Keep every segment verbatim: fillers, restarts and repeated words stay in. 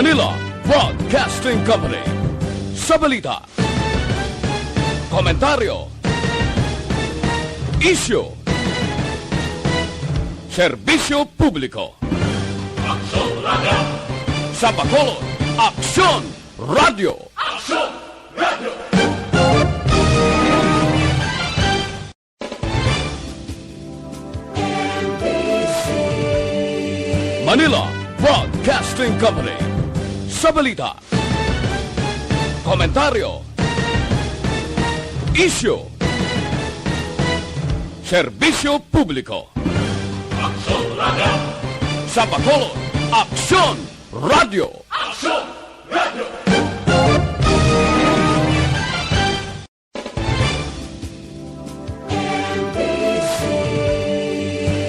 Manila Broadcasting Company. Sa balita, komentaryo, isyu, serbisyo publiko. Aksyon Radio. Sa Bacolod, Aksyon Radio. Aksyon Radio. Manila Broadcasting Company. Sa balita, komentaryo, isyu, serbisyo publiko. Aksyon Radio. Sa Bacolod, Aksyon Radio. Aksyon Radio.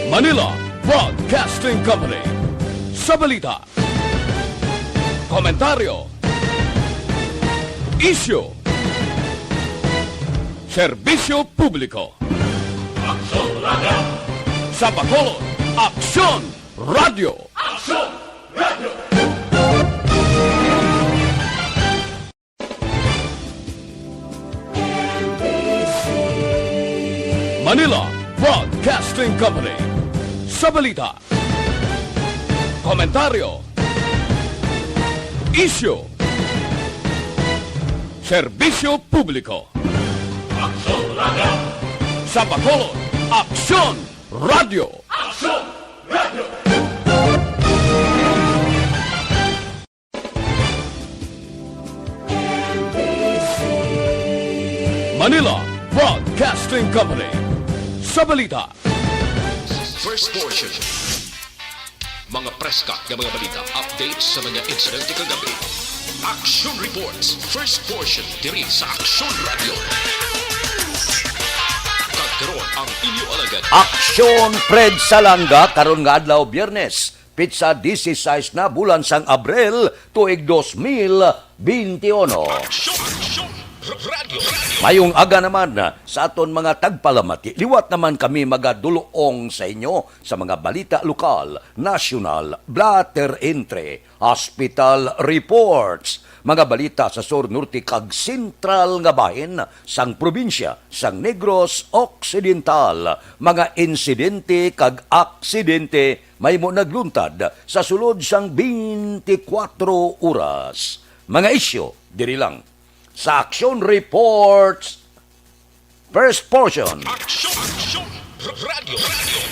Manila Broadcasting Company. Sa balita, komentaryo, isyu, serbisyo publiko. Aksyon Radio. Sa Bacolod, Aksyon Radio. Aksyon Radio. Manila Broadcasting Company. Sa balita, komentaryo, isyu, serbisyo publiko. Aksyon Radio. Sa Bacolod, Aksyon Radio. Aksyon Radio. Manila Broadcasting Company. Sa balita, first portion. Mga preska nga mga balita, updates sa mga insidente kagabi. Action Reports, first portion, diri sa Action Radio. Kag karon ang inyo alagad, Action Fred Salanga, karon nga adlaw, Biyernes, pitsa dieciséis na bulan sang Abril, tuig dos mil beintiuno. Action, Action Radio. Mayong aga naman sa aton mga tagpalamati. Liwat naman kami magadulong sa inyo sa mga balita lokal, nasyonal, blatter entry, hospital reports, mga balita sa sur, norte, kag sentral nga bahin sang probinsya sang Negros Occidental, mga insidente kag aksidente mahimo nagluntad sa sulod sang twenty-four oras. Mga isyu diri lang sa Action Reports, first portion. Action, Action Radio, Radio.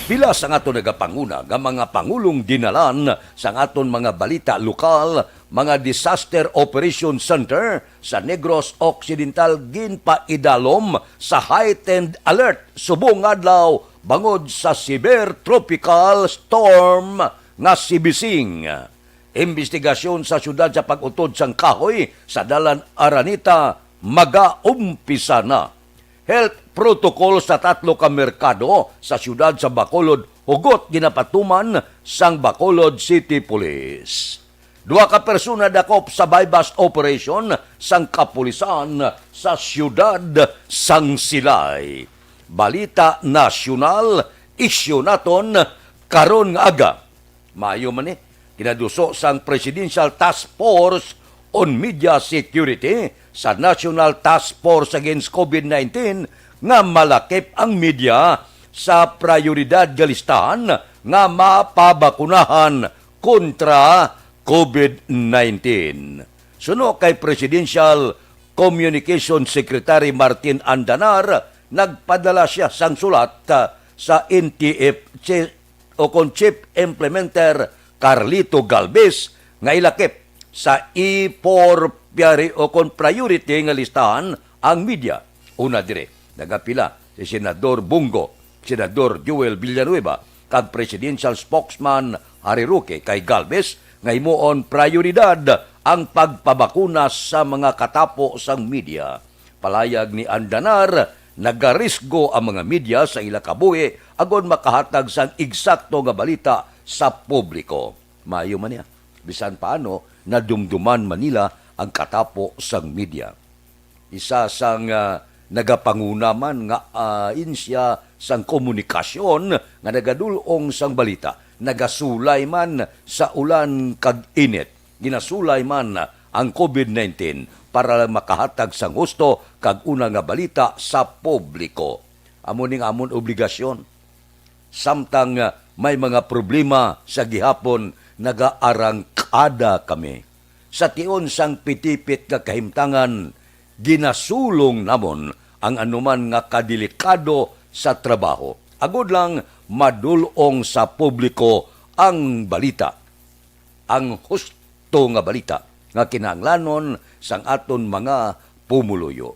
Pila sang aton nagapanguna nga mga pangulong dinalan sang aton mga balita lokal, mga disaster operation center sa Negros Occidental ginpaidalom sa heightened alert subong nga adlaw bangod sa severe tropical storm nga si Bising. Imbestigasyon sa siyudad sa pag-utod sang kahoy sa Dalan Araneta magaumpisa na. Health protocol sa tatlo ka merkado sa siyudad sa Bacolod hugot ginapatuman sang Bacolod City Police. Duha ka persona dakop sa buy-bust operation sang kapulisan sa siyudad sang Silay. Balita nasyonal, isyu naton karon nga aga. Maayo man ni, ginaduso sang Presidential Task Force on Media Security sa National Task Force Against COVID nineteen nga malakip ang media sa prioridad nga listahan nga mapabakunahan kontra COVID nineteen. Suno kay Presidential Communication Secretary Martin Andanar, nagpadala sia sang sulat, ah, sa N T F Chi-, o kon Chief Implementer Carlito Galvez nga ilakip sa E four priori-, o kon priority nga listahan ang media. Una diri, nagapila si Senador Bong Go, Senador Joel Villanueva, kag Presidential Spokesman Harry Roque kay Galvez nga himuon prioridad ang pagpabakuna sa mga katapo sang media. Palayag ni Andanar, nagarisgo ang mga media sa ila kabuhi agod makahatag sang eksakto nga balita sa publiko. Maayo man niya. Bisan paano, nadumduman man nila ang katapo sang media. Isa sang, ah, nagapanguna man nga, ah, ahensya sang komunikasyon nga nagadul-ong sang balita, nagasulay man sa ulan kag init. Ginasulay man ang covid nineteen para lang makahatag sang husto kag una nga balita sa publiko. Amo ning amon obligasyon. Samtang, ah, may mga problema sa gihapon, nagaarangkada kami. Sa tion sang pitipit nga kahimtangan, ginasulong namon ang anuman nga kadelikado sa trabaho, agod lang madul-ong sa publiko ang balita, ang husto nga balita nga kinahanglanon sang aton mga pumuluyo.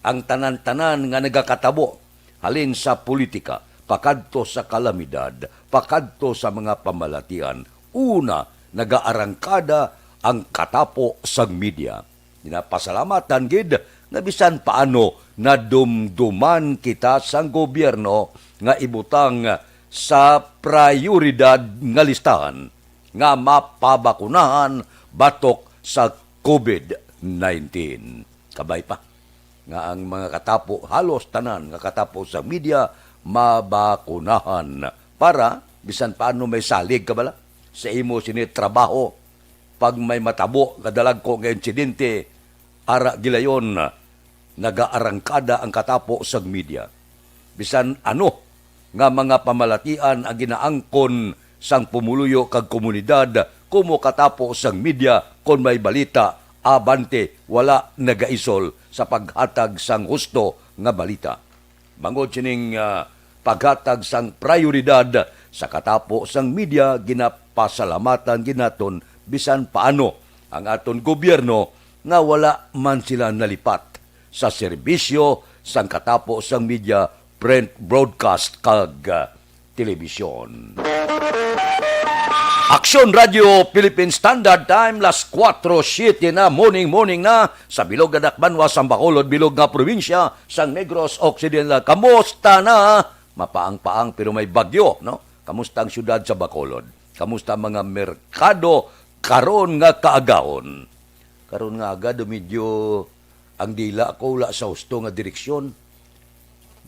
Ang tanan-tanan nga nagakatabo, halin sa politika, pakadto sa kalamidad, pakadto sa mga pamalatian, una, nagaarangkada ang katapo sang media. Ginapasalamatan gid nga bisan paano nadumduman kita sang gobyerno nga ibutang sa prayoridad nga listahan nga mapabakunahan batok sa covid nineteen. Kabay pa nga ang mga katapo, halos tanan nga katapo sa media, mabakunahan para bisan paano may salig ka bala sa imo sini trabaho. Pag may matabo nga dalagko nga insidente, ara gilayon, nagaarangkada ang katapo sang media. Bisan ano nga mga pamalatian ang ginaangkon sang pumuluyo kag komunidad, kumo katapo sang media, kon may balita, abante, wala nagaisol sa paghatag sang husto nga balita. Bangod sining, ah, paghatag sang prayoridad sa katapo sang media, ginapasalamatan gid naton bisan paano ang aton gobyerno nga wala man sila nalipat sa serbisyo sang katapo sang media, print, broadcast, kag, ah, telebisyon. Aksyon Radio Philippine Standard Time, las kuwatro siete na, morning, morning na, sa bilog nga dakbanwa sang Bacolod, bilog nga probinsya sang Negros Occidental. Kamusta na? Mapaang-paang pero may bagyo, no? Kamusta ang siyudad sa Bacolod? Kamusta ang mga merkado karon nga kaagahon? Karon nga aga, do medyo ang dila ko wala sa husto nga direksyon.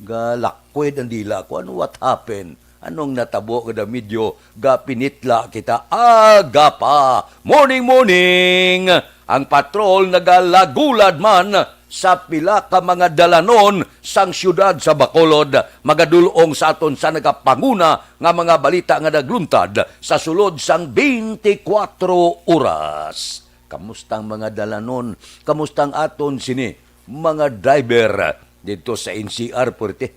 Galakwid ang dila ko. Ano, what happened? Anong natabo nga medyo gapinitla kita? Aga pa! Morning, morning! Ang patrol nagalagulad man sa pila ka mga dalanon sang siyudad sa Bacolod, magadulong sa aton sa nagapanguna nga mga balita nga nagluntad sa sulod sang twenty-four oras. Kamusta ang mga dalanon? Kamusta ang aton sini mga driver didto sa N C R, puwerte?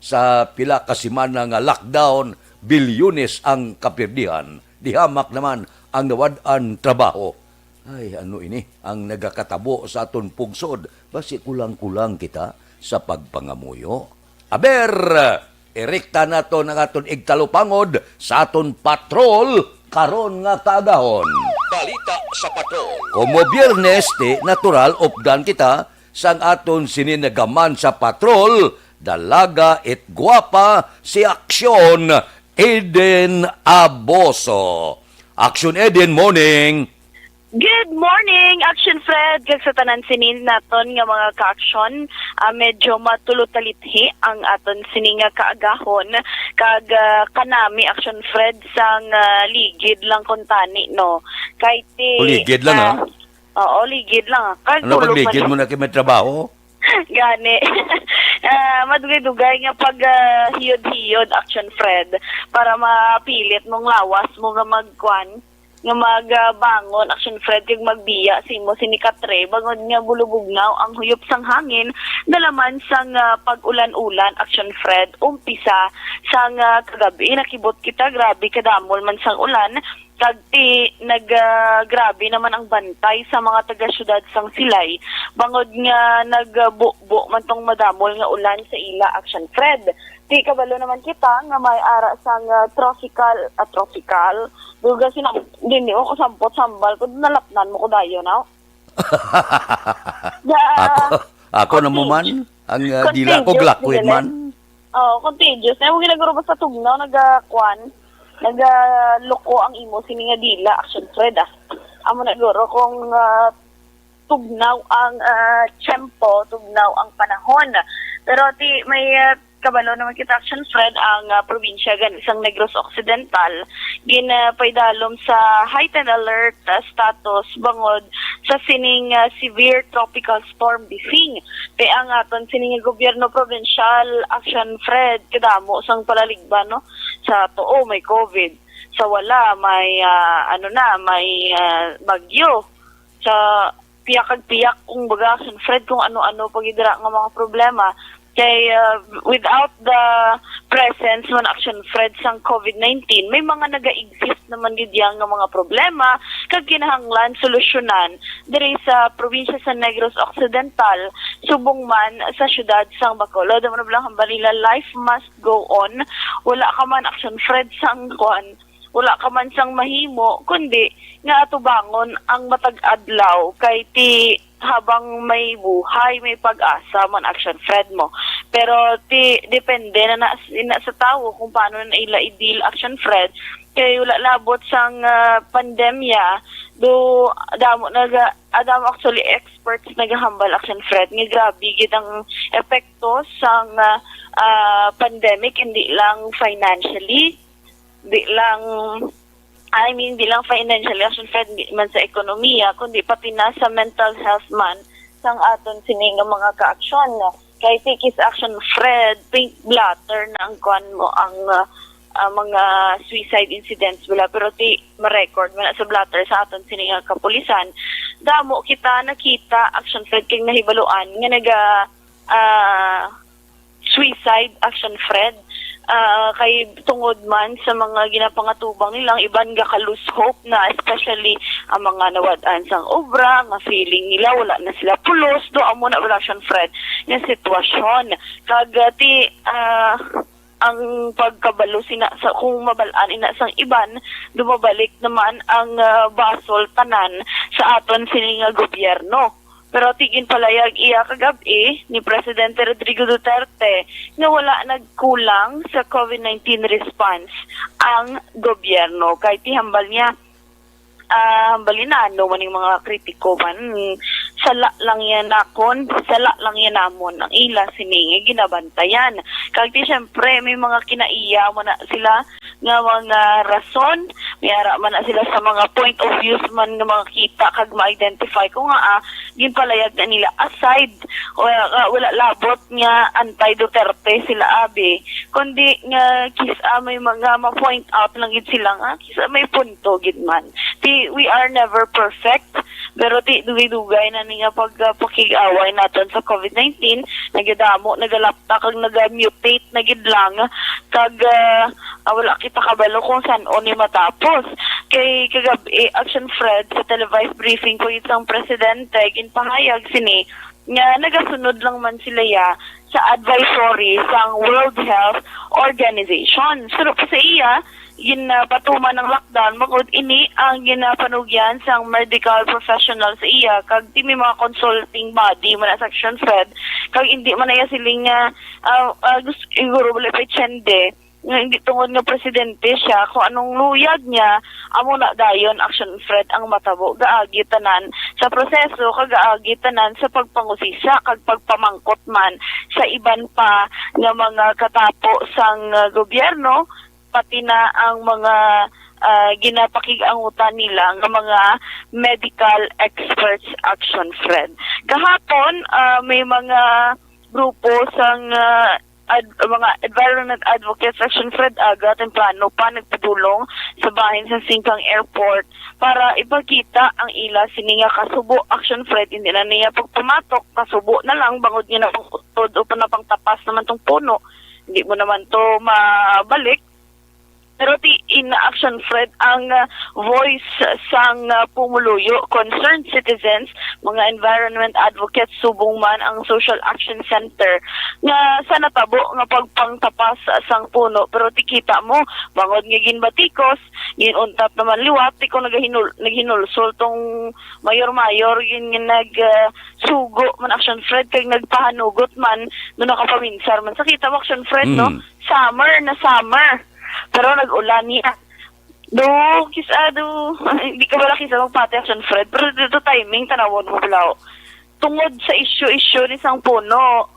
Sa pila ka semana nga lockdown, bilyones ang kapirdihan. Di hamak naman ang nawad-an trabaho. Ay, ano ini ang nagakatabo sa aton pungsod? Basi kulang-kulang kita sa pagpangamuyo. Aber, irekta naton ang aton igtalupangod sa aton patrol karon nga kaagahon. Balita sa patrol. Komo Biyernes, ti natural, updan kita sang aton sini nagaman sa patrol, dalaga it gwapa, si Aksyon Eden Aboso. Aksyon Eden, morning. Good morning, Action Fred, kag sa tanan sini naton nga mga ka-aksyon. Ah, medyo matulutalithi ang aton sini nga kaagahon, kag, ah, kanami, Action Fred, sang, ah, ligid lang kuntani, no? Kay ti, O, ligid lang, ah, ah. Oo, ligid lang, ah. Kag Ano, tulog pag ligid man mo na kay may trabaho? Gani. Ah, madugay-dugay nga pag, ah, hiyod-hiyod, Action Fred, para mapilit mong lawas mo nga magkuan, nga mag, ah, bangon, Action Fred, kag magbiya sa imo sini katre, bangod nga bulubugnaw ang huyop sang hangin, dala man sang, ah, pag-ulan-ulan, Action Fred, umpisa sang, ah, kagabi, nakibot kita, grabe kadamol man sang ulan, kag ti nag, ah, grabe naman ang bantay sa mga taga-siyudad sang Silay, bangod nga nagbubo man tong madamol nga ulan sa ila, Action Fred. Ti kabalo naman kita nga may ara sang, ah, tropical, ah, tropical, duga sina, dili ko kasampot sambal ko, nalapnan mo ko dayon, no? Da, Ako, ako na mo man, contagious. Ang, ah, dila ko Contagious, glakwid dili. Man. Oo, contagious. Ay, mo ginaguro basta tugnaw, nagakuan, nagaluko ang imo sini nga dila, Action Fred, ah. Amo na guro kung, ah, tugnaw ang, ah, tiyempo, tugnaw ang panahon. Pero ti, may, ah, kabalo naman kita, Action Fred, ang ah, probinsya gani sang Negros Occidental ginapaidalom sa heightened alert ah, status bangod sa sining ah, severe tropical storm Bising. Kay ang aton sining gobyerno probinsyal, Action Fred, kadamo sang palaligban, no? Sa tuo may covid, sa wala may ah, ano na, may ah, bagyo, sa piyak kag piyak, kung baga, Action Fred, kung ano-ano pa gid dira nga mga problema. Kay ah, without the presence man, Action Fred, sang covid nineteen, may mga naga-exist naman gid yang nga mga problema kag kinahanglan solusyonan diri sa probinsya sa Negros Occidental, subong man sa siyudad sang Bacolod. Amo na bala ang hambal nila, life must go on. Wala ka man, Action Fred, sang kwan, wala ka man sang mahimo, kundi nga atubangon ang matag adlaw, kay ti habang may buhay, may pag-asa man, Action Fred, mo. Pero ti depende na, na, na sa tawo kung paano na ila i-deal, Action Fred, kay wala labot sang ah, pandemya, do damo naga ah, damo actually experts nagahambal, Action Fred, nga grabe gid ang epekto sang ah, ah, pandemic, hindi lang financially, di lang, I mean, di lang financially, Action Fred, di man sa ekonomiya, kundi pati na sa mental health man sang aton sini nga mga kaaksyon. Kay ti kis, Action Fred, pink blotter na ang kwan mo, ang ah, ah, mga suicide incidents bala, pero ti ma-record man na sa blotter sa aton sini nga kapulisan. Damo kita nakita, Action Fred, kay nahibaluan nga naga ah, suicide, Action Fred, ah, kay tungod man sa mga ginapangatubang nila, ang iban gaka-lose hope na, especially ang mga nawad-an sang obra, nga feeling nila wala na sila pulos, do amo na, wala, Action Fred, nga sitwasyon. Kag ah, ti ah, ang pagkabalo sina sa, kung mabal-an ina sang iban, dumabalik naman ang ah, basol tanan sa aton sini nga gobyerno. Pero ti ginpalayag iya kagab-i ni Presidente Rodrigo Duterte nga wala nagkulang sa covid nineteen response ang gobyerno. Kay ti hambal niya, ah, hambal ni nano man ning mga kritiko man, sala lang yan nakon, sala lang yan namon ang ila sini nga ginabantayan. Kag ti, syempre, may mga kinaiya mo na sila nga mga rason, may ara man na sila sa mga point of views man nga makita kag ma-identify ko nga ah, ginpalayag na nila aside, wala, wala labot nga anti-Duterte sila, abi, kundi nga kis-a may mga ma-point out lang gid sila nga kis-a may punto gid man. Ti, we are never perfect, pero ti dugay-dugay na ni nga pagpakig-away naton sa covid nineteen, nagadamo, nagalapta kag nagamutate na gid lang, kag ah, ah, wala kita kabalo kung san-o ni matapos. Kay kagab-i, Action Fred, sa televised briefing ko sang presidente, ginpahayag sini nga nagasunod lang man sila ya sa advisory sang World Health Organization. Suno pa sa iya, ginapatuman ang lockdown bangod ini ang ginapanugyan sang medical professional sa iya, kag ti may mga consulting body man na sa Action Fred, kag hindi man na iya siling nga ah, ah, gusto, siguro wala pa itsende nga hindi tungod nga presidente siya, kung anong luyag niya, amo na dayon, Action Fred, ang matabo. Gaagi tanan sa proseso, kag gaagi tanan sa pagpangusisa kag pagpamangkot man sa iban pa nga mga katapo sang ah, gobyerno, pati na ang mga ah, ginapakig-angutan nila nga mga medical experts, Action Fred. Kahapon, ah, may mga grupo sang ah, ad-, mga environment advocates, Action Fred, aga temprano pa nagpadulong sa bahin sa Singkang Airport para ipakita ang ila sini nga kasubo, Action Fred. Hindi na niya pagpamatok, kasubo na lang bangod nga napangutod o pa napangtapas naman tong puno. Hindi mo naman to mabalik. Pero ti in Action Fred ang ah, voice sang ah, pumuluyo, concerned citizens, mga environment advocates, subong man ang Social Action Center nga sa natabo nga pagpangtapas sang puno. Pero ti kita mo, bangod nga ginbatikos, ginuntap naman liwat, ti kung nagahinul naghinulsol tong mayor-mayor, gin nga nag ah, sugo man, Action Fred, kag nagpahanugot man, no, nakapaminsar man sa kita mo, Action Fred, no? Mm. Summer na summer. Pero nag-ulan niya. Do, kis-a, do, hindi ka wala kis-a magpati, Action Fred. Pero dito timing, tanawon mo, bulaw. Tungod sa issue-issue ni sang puno.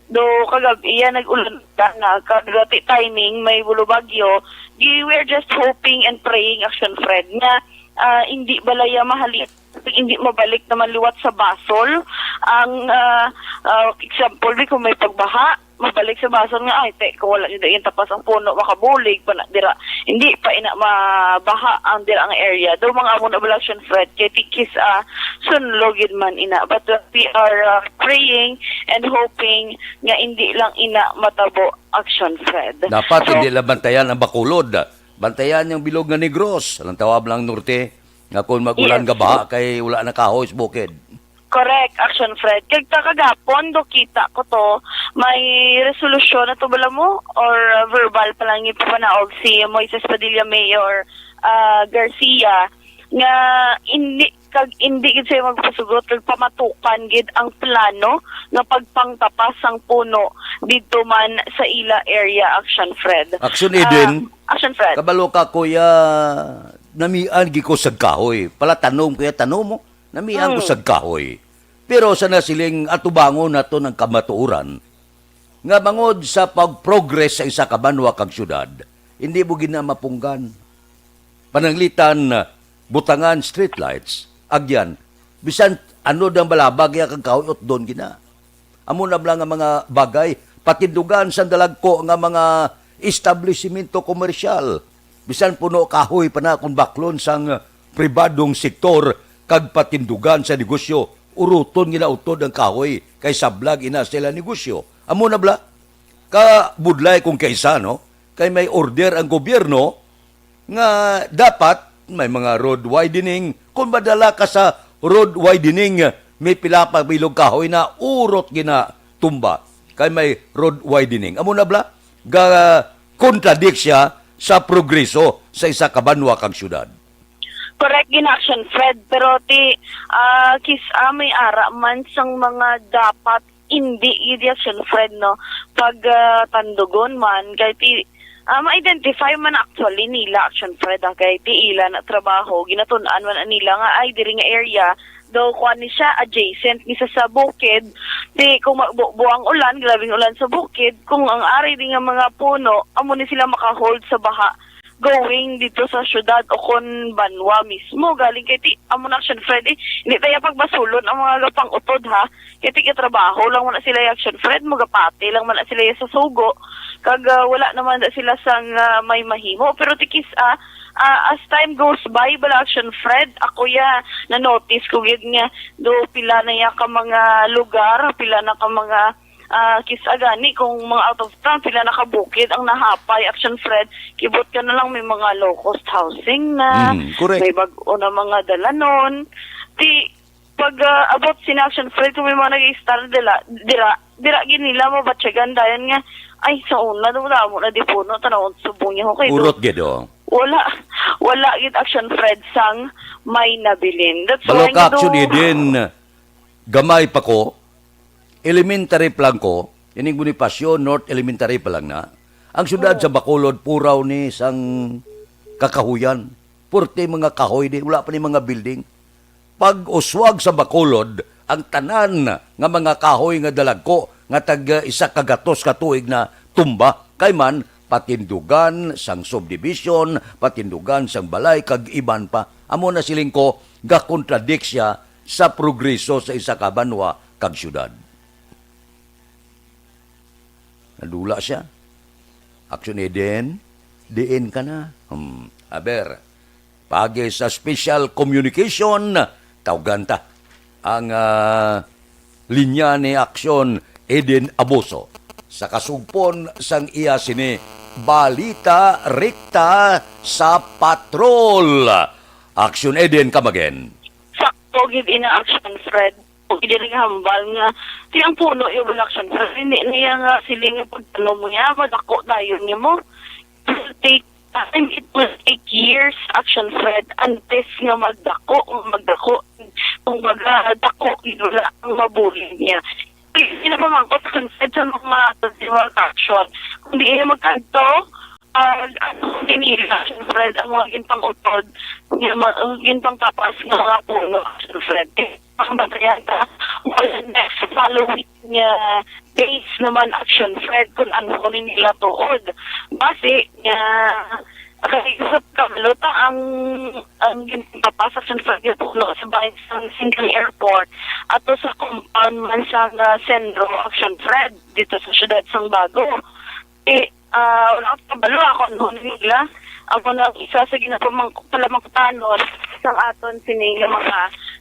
Do kagab-i yan, nag-ulan na, na kag dati timing, may bulubagyo. Di, we're just hoping and praying, Action Fred, nga ah, hindi balaya mahali, hindi mabalik naman liwat sa basol. Ang ah, ah, example, di, kung may pagbaha, mabalik sa basol nga, ay, te, kung wala nyo yung tapas ang puno, makabulig pa na dira. Hindi pa ina mabaha ang dira ang area. Do mga amo na bala, Action Fred, kay tikis ah, sunlogid man ina. But uh, we are uh, praying and hoping nga hindi lang ina matabo, Action Fred. Dapat So, hindi lang bantayan ang Bacolod. Bantayan yung bilog nga Negros, ang tawag lang norte, nga kung mag-ulan Yes. ka baha kay wala na kahoy sa bukid. Correct, Action Fred. Kag ta kagapon, do kita ko to, may resolusyon na to bala mo? Or uh, verbal pa lang ipapanaog si Moises Padilla, Mayor uh, Garcia, nga hindi, kag hindi gid siya magpasugot, kag pamatukan gid ang plano nga pagpangtapas sang puno didto man sa ila area, Action Fred. Action Ah, Eden, Action Fred. Kabalo ka, kuya, namian gi ko sa kahoy. Pala tanom, kuya, tanom mo. Namian ko Mm. sa kahoy. Pero sa nasiling atubangon nato ng kamatuoran, nga bangod sa pag-progress sa isa ka banwa kag syudad, hindi mo gina mapunggan. Pananglitan, butangan streetlights, agyan, bisan ano dang balabag ya kag kahoy, utdon gina. Amo na bala nga mga bagay, patindugan sang dalagko nga mga establisimento komersyal. Bisan puno kahoy pa na kung baklon sang pribadong sektor kag patindugan sa negosyo, uruton gina utod ang kahoy kay sablag ina sila negosyo. Amo na bala, kabudlay kung kaisa, no? Kay may order ang gobyerno nga dapat may mga road widening. Kung madala ka sa road widening, may pila pa bilog kahoy na urot ginatumba kay may road widening. Amo na bala, ga contradict siya sa progreso sa isa ka banwa kag syudad. Correct gina, Action Fred, pero ti ah, kis-a may ara man sang mga dapat hindi gid, Action Fred, no, pag ah, tandugon man kay ti ah, ma-identify man actually nila, Action Fred, ah, kay ti ila na trabaho, ginatun-an man nila nga ay diri nga area daw kuan ni siya, adjacent ni sa, sa bukid. Ti kung magbubo ang ulan, grabing ulan sa bukid, kung ang ari di nga mga puno amo ni sila makahold sa baha going dito sa syudad o kon banwa mismo. Galing kay ti amo na, Action Fred, eh, hindi tayo pagbasulon ang mga gapang-utod, ha. Kay ti gatrabaho lang man na sila, Action Fred, magapati lang man na sila sa sugo. Kag ah, wala naman na sila sang ah, may mahimo. Pero tikis, ah, ah, as time goes by, bala, Action Fred, ako ya na-notice ko gid nga do pila na ya ka mga lugar, pila na ka mga ah, kis-a gani kung mga out of town, pila na ka bukid ang nahapay, Action Fred, kibot ka na lang may mga low-cost housing na, Mm, correct. may bag-o na mga dalanon. Ti, pag ah, abot sina, Action Fred, kung may mga nag-i-start dila, dira, dira gid nila mabatyagan dayon nga, ay, sa una, damo-damo na di puno, tanawon subong niya, okay, do. Urot gid, oh. Wala, wala gid, Action Fred, sang may nabilin. That's Balo why ka, nga do Action Eden, gamay pa ko, elementary pa lang ko, ining Bonifacio North Elementary pa lang na. Ang syudad Oo. sa Bacolod, puraw ni sang kakahuyan. Purti mga kahoy di, wala pa ni mga building. Pag uswag sa Bacolod, ang tanan nga mga kahoy nga dalagko nga tag isa ka gatos ka tuig na tumba, kay man patindugan sang subdivision, patindugan sang balay, kag iban pa. Amo na siling ko, gakontradict siya sa progreso sa isa ka banwa kag syudad. Nadula siya. Action Eden, diin ka na? Hmm. Aber, pagi sa special communication, tawgan ta ang ah, linya ni Action Eden Abuso sa kasugpon sang iya sini Balita Rekta sa Patrol. Action Eden, come again. Sakto gid ina, Action Fred. Kung diri nga hambal nga, ti ang puno yung Action Fred, hindi niya nga siling nga pagtanom niya, madako dayon niya mo. It will take time, it will take years, Action Fred, antes nga magdako, nga magdako. Kung baga, dako, wala ang mabulig niya. Hindi na pamangkot, Action Fred, sa mga consumer action. Kung di niya magkanto, ah, ano, hindi nila, Action Fred, ang mga ginpang-utod, nga ma-, ang ginpangtapas nga mga puno, Action Fred. pangbantayan ta, or next following, uh, days naman, Action Fred, kung ano ni nila tuod. Basi nga, kay sa kabalo ta ang, ang ginpapas, Action Fred, nga puno sa bahin sa Singkang Airport, ato sa compound man sa, uh, Sentro, Action Fred, dito sa siyudad sang Bago. Eh, ah, wala ko kabalo ako ano nila. Amo na isa sa ginapamang-, palamangkutanon sang aton sini nga mga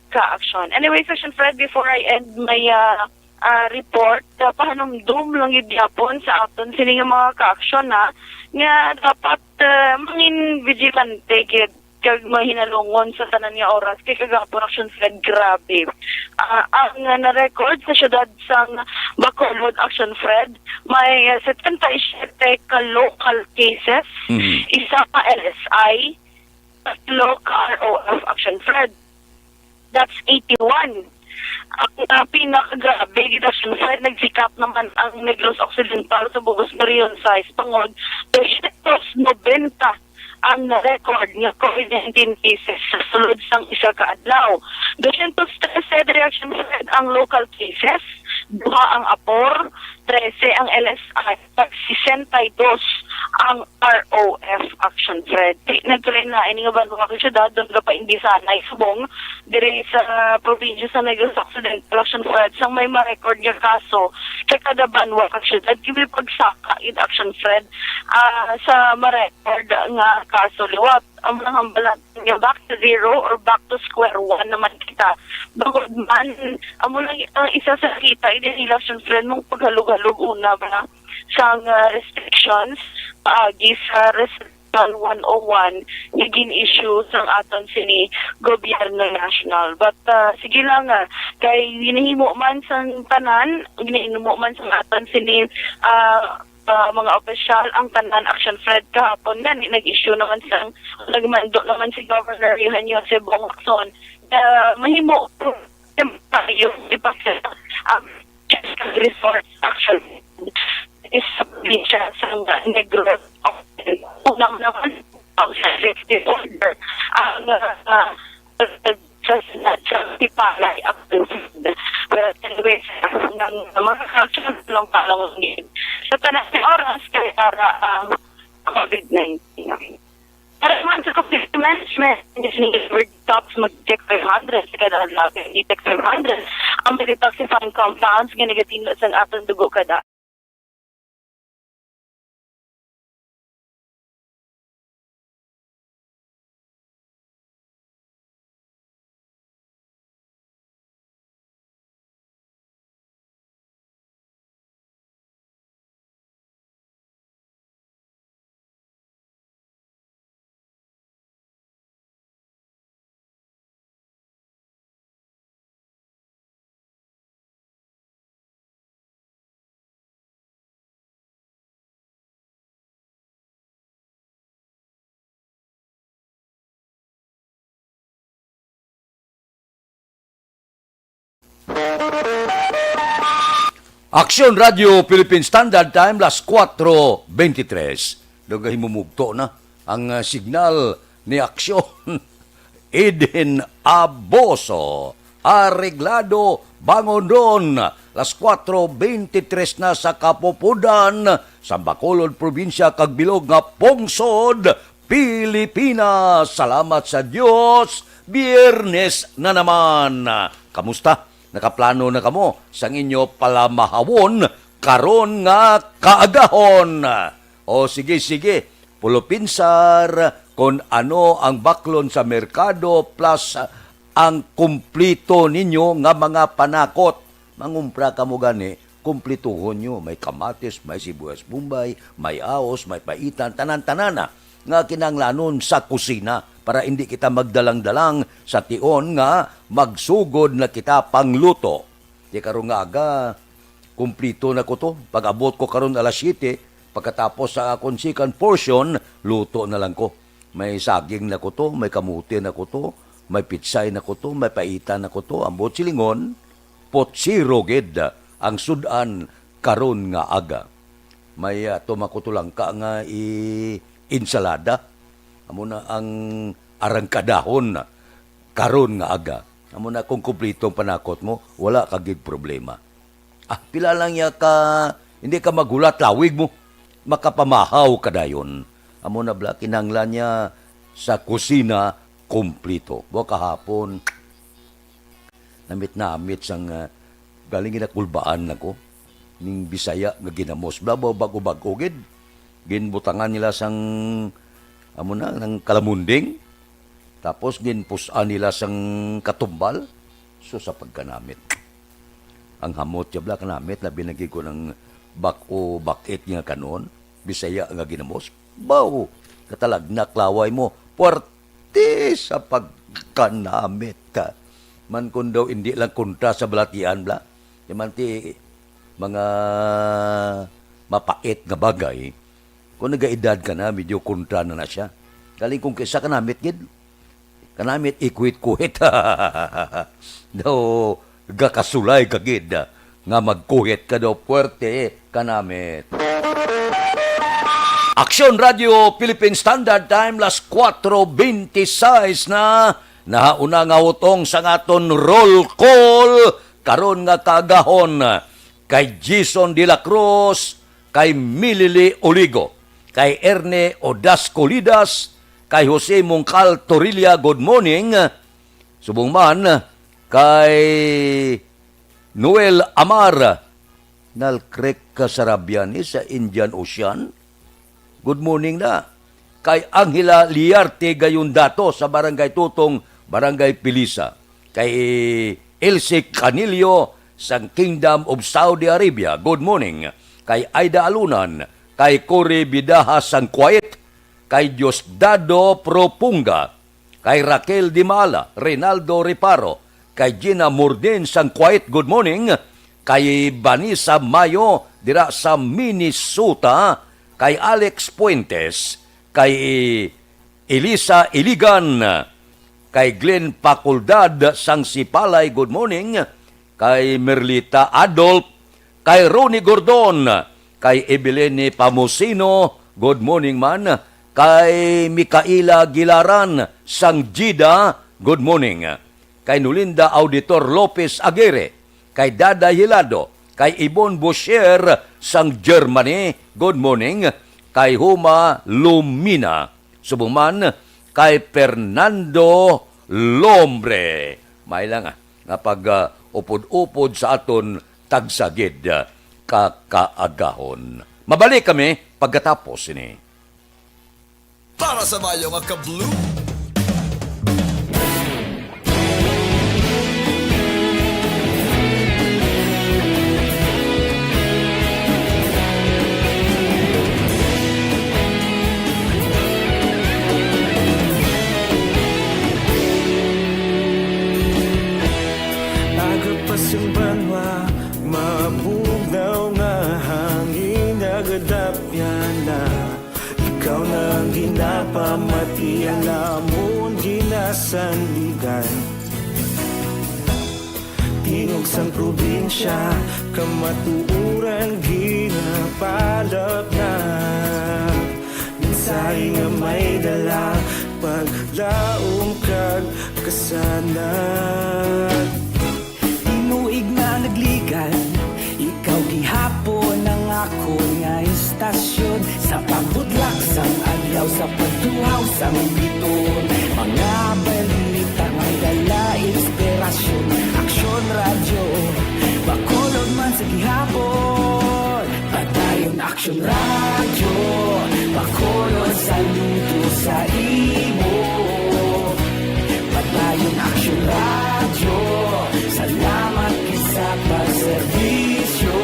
ka-aksyon. Anyway, Session Fred, before I end my, ah, ah, report, ah, pahanumdom lang gid gyapon sa aton sini nga mga ka-aksyon, ha, nga dapat, ah, mangin vigilante gid kag mahinalungon sa tanan nga oras kay kagapon, Action Fred, grabe. Ah, ang, ah, na-record sa siyudad sang Bacolod, Action Fred, may, ah, setenta y siete ka local cases, Mhm. isa ka L S I, tatlo ka R O F, Action Fred. That's eighty-one. Ang, ah, pinakagrabe gid, Action Fred, nagsikap naman ang Negros Occidental sa bug-os nga Region sais, tungod dosyentos nobenta ang na-record nga COVID nineteen cases sa sulod sang isa ka adlaw. Dosyentos trese diri, Action Fred, ang local cases, duha ang Apor, trese ang L S I, kag sesenta y dos ang R O F, Action Fred. Di nagkalain-lain nga banwa kag syudad, doon ka pa indi sanay subong diri sa probinsya sa Negros Occidental, Action Fred, sang may ma-record nga kaso kay kada banwa kag syudad, kami pagsaka gid, Action Fred, ah, sa ma-record nga kaso liwat. Amo nang hambal natin nga back to zero or back to square one naman kita. Bangod man, amo lang ang isa sa kita, indi nila, Action Fred, mong paghalog-halog una ba sang, ah, restrictions paagi sa Resolution one oh one nga gin-issue sang aton sini gobyerno national. But, ah, sige lang, ah, kay ginahimo man sang tanan, ginahimo man sang aton sini, ah, ah, mga opisyal ang tanan, Action Fred, kahapon gani nag-issue naman sang, nagmando naman si Governor Johan Jose Bong Lacson na mahimo tayo ipakita ang resort, Action Fred, is sa probinsya sa Negros. Unang naman, ang executive order, ang, ah, sa, sa, sa Tipalay, Action Fred. But anyway, ng mga action, lang pa lang yun. Sa tanan ng oras, kay para ang COVID nineteen. Para naman sa COVID management, hindi sila tops mag-detect five hundred sa kada adlaw, kay detect five hundred ang mga detoxifying compounds nga nagatinlo sa aton dugo kada. Aksyon Radio Philippine Standard Time, las kuwatro bentitres. Daw gahimumugto na ang, ah, signal ni Aksyon. Eden Aboso, Areglado, Bangon Ron, las kuwatro bentitres na sa kapupudan sa Bacolod Probinsya kag bilog nga pungsod, Pilipinas. Salamat sa Dios, Biyernes na naman. Kamusta? Nakaplano na kamo sang inyo palamahawon karon nga kaagahon? O sige, sige, pulo pinsar kon ano ang baklon sa merkado plus ang kumplito ninyo nga mga panakot. Mangumpra kamo gani, kumplituhon nyo. May kamatis, may sibuyas Bombay, may ahos, may paitan, tanan-tanana nga kinahanglanon sa kusina para hindi kita magdalang-dalang sa tion nga magsugod na kita pangluto. Di karon nga aga, kumplito na ko to. Pag-abot ko karon alas siyete, pagkatapos sa akon second portion, luto na lang ko. May saging na ko to, may kamote na ko to, may pitsay na ko to, may paitan na ko to. Ambot silingon, potsiro gid ang sud-an karon nga aga. May, ah, tumakuto lang ka nga i-, insalada. Amo na ang arangkadahon karon nga aga. Amo na, kung kumpleto ang panakot mo, wala ka gid problema. Ah, pila lang ya ka, hindi ka maghulat, lawig mo. Makapamahaw ka dayon. Amo na bala, kinahanglan niya sa kusina, kumpleto. Buwa kahapon, namit-namit sang, ah, galing ginakulbaan ako ning Bisaya nga ginamos. Bala, bag-o-bag-o gid. Ginbutangan nila sang, amo na, ng kalamunding. Tapos ginpus-an nila sang katumbal. So, sa pagkanamit. Ang hamot ya bala kanamit, labi na gid ko ng bak-o, bakit nga kanon, Bisaya nga ginamos. Baw, katalagnak laway mo, puwerte sa pagkanamit. Man kun daw hindi lang kontra sa balatian, bala. Di man ti mga mapait nga bagay, kung nagaedad ka na, medyo kontra na na siya. Galing kung kisa kanamit gid. Kanamit ikuhit-kuhit. Daw, gakasulay ka gid nga magkuhit ka daw, puwerte kanamit. Aksyon Radio Philippine Standard Time, las kuwatro bente seis na. Nahauna nga utong sa aton roll call karon nga kaagahon, kay Jason de la Cruz, kay Milili Oligo, kay Erne Odasco Lidas, kay Jose Mongcal Torilla, good morning. Subong man kay Noel Amar, nalkrek ka sa Arabian, eh, sa Indian Ocean. Good morning na. Kay Angela Liarte Gayundato sa Barangay Tutong, Barangay Pilisa. Kay Elsie Canillo sang Kingdom of Saudi Arabia, good morning. Kay Aida Alunan, kay Cory Bidaha sang Kuwait, kay Diosdado Propunga, kay Raquel Dimala, Reynaldo Reparo, kay Gina Mordin sang Kuwait, good morning, kay Vanessa Mayo dira sa Minnesota, kay Alex Fuentes, kay Elisa Iligan, kay Glenn Paculdad sang Sipalay, good morning, kay Merlita Adolf, kay Ronnie Gordon, kay Evelyn Pamusino, good morning man, kay Micaela Gilaran sang Jeddah, good morning, kay Nolinda Auditor Lopez Aguirre, kay Dada Hilado, kay Ibon Bosher sang Germany, good morning, kay Huma Lumina, subong man kay Fernando Lombre. May lang, ah, nga pag, ah, upod-upod sa aton tagsagid, ah, kakaagahon. Mabalik kami pagkatapos sini. Para sa mayo nga ka-blue. Aga pa sing banwa, mabugnaw nga hangin, nagadapyan na. Ikaw na ang ginapamati, ang lamon ginasandigan. Tingog sang probinsya, kamatuoran ginapalapnag. Mensahe nga may dala, paglaom kag kasanag. Tinuig nga nagligan, ikaw gihapon ang akon nga istasyon. Sa pagbudlak sang adlaw, sa pagduhaw sang biton, mga balita may dala inspirasyon. Aksyon Radyo, Bacolod man sa gihapon. Padayon Aksyon Radyo, Bacolod, saludo sa imo. Padayon Aksyon Radyo, salamat gid sa pagserbisyo.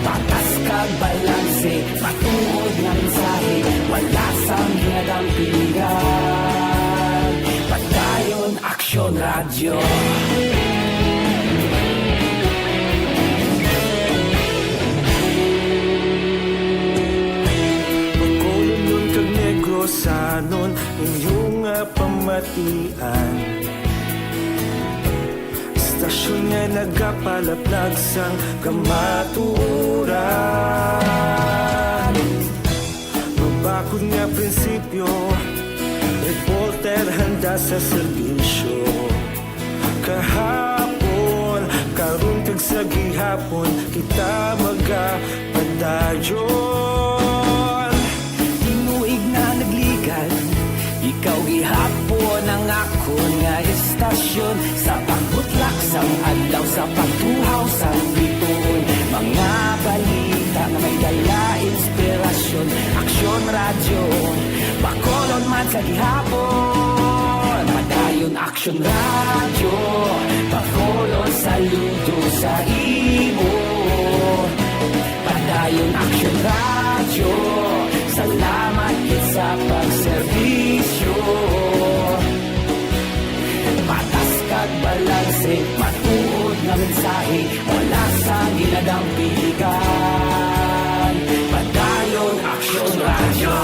Patas kag balanse, matuod nga mensahe, wala sang ginadampingan. Padayon Aksyon Radyo. Bacolod kag Negrosanon, inyo nga pamatian. Istasyon nga nagapalaplag sang kamatuoran. Mabakod nga prinsipyo, report Ter handa sa serbisyo. Kahapon, karon kag sa gihapon, kita magapadayon. Tinuig na nagligad, ikaw gihapon ang akon nga estasyon. Sa pagbutlak sang adlaw, sa pagtuhaw sang bituon, mga balita nga may dala inspirasyon. Aksyon Radyo, Bacolod man sa gihapon. Padayon Aksyon Radyo, Bacolod, saludo sa imo. Padayon Aksyon Radyo, salamat gid sa pagserbisyo. Patas kag balanse, matuod nga mensahe, wala sang ginadampigan. Padayon Aksyon Radyo.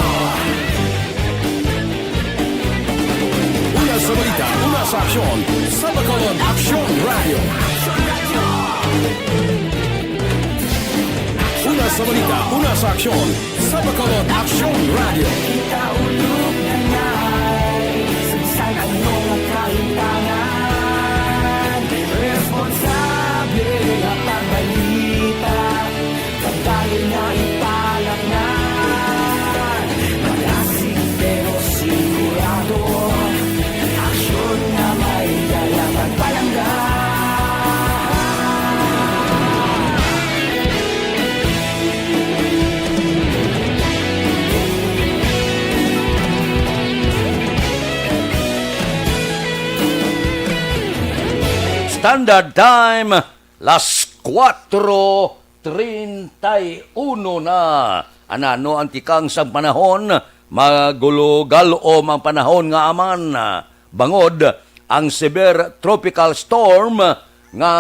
Una sa balita, una sa aksyon, sa Bacolod Aksyon Radyo. Una sa balita, una sa aksyon, sa Bacolod Aksyon Radyo. Kita ulog na ngay, sa bisan ano nga kahimtangan, responsable nga pagbalita, kag dayon nga ipalatnan. Malasig pero sigurado, aksyon nga may dala pagpalangga. Standard Time, las kuwatro treinta y uno na. Anano ang tikang sang panahon? Magulo-galom ang panahon nga aman, bangod ang severe tropical storm nga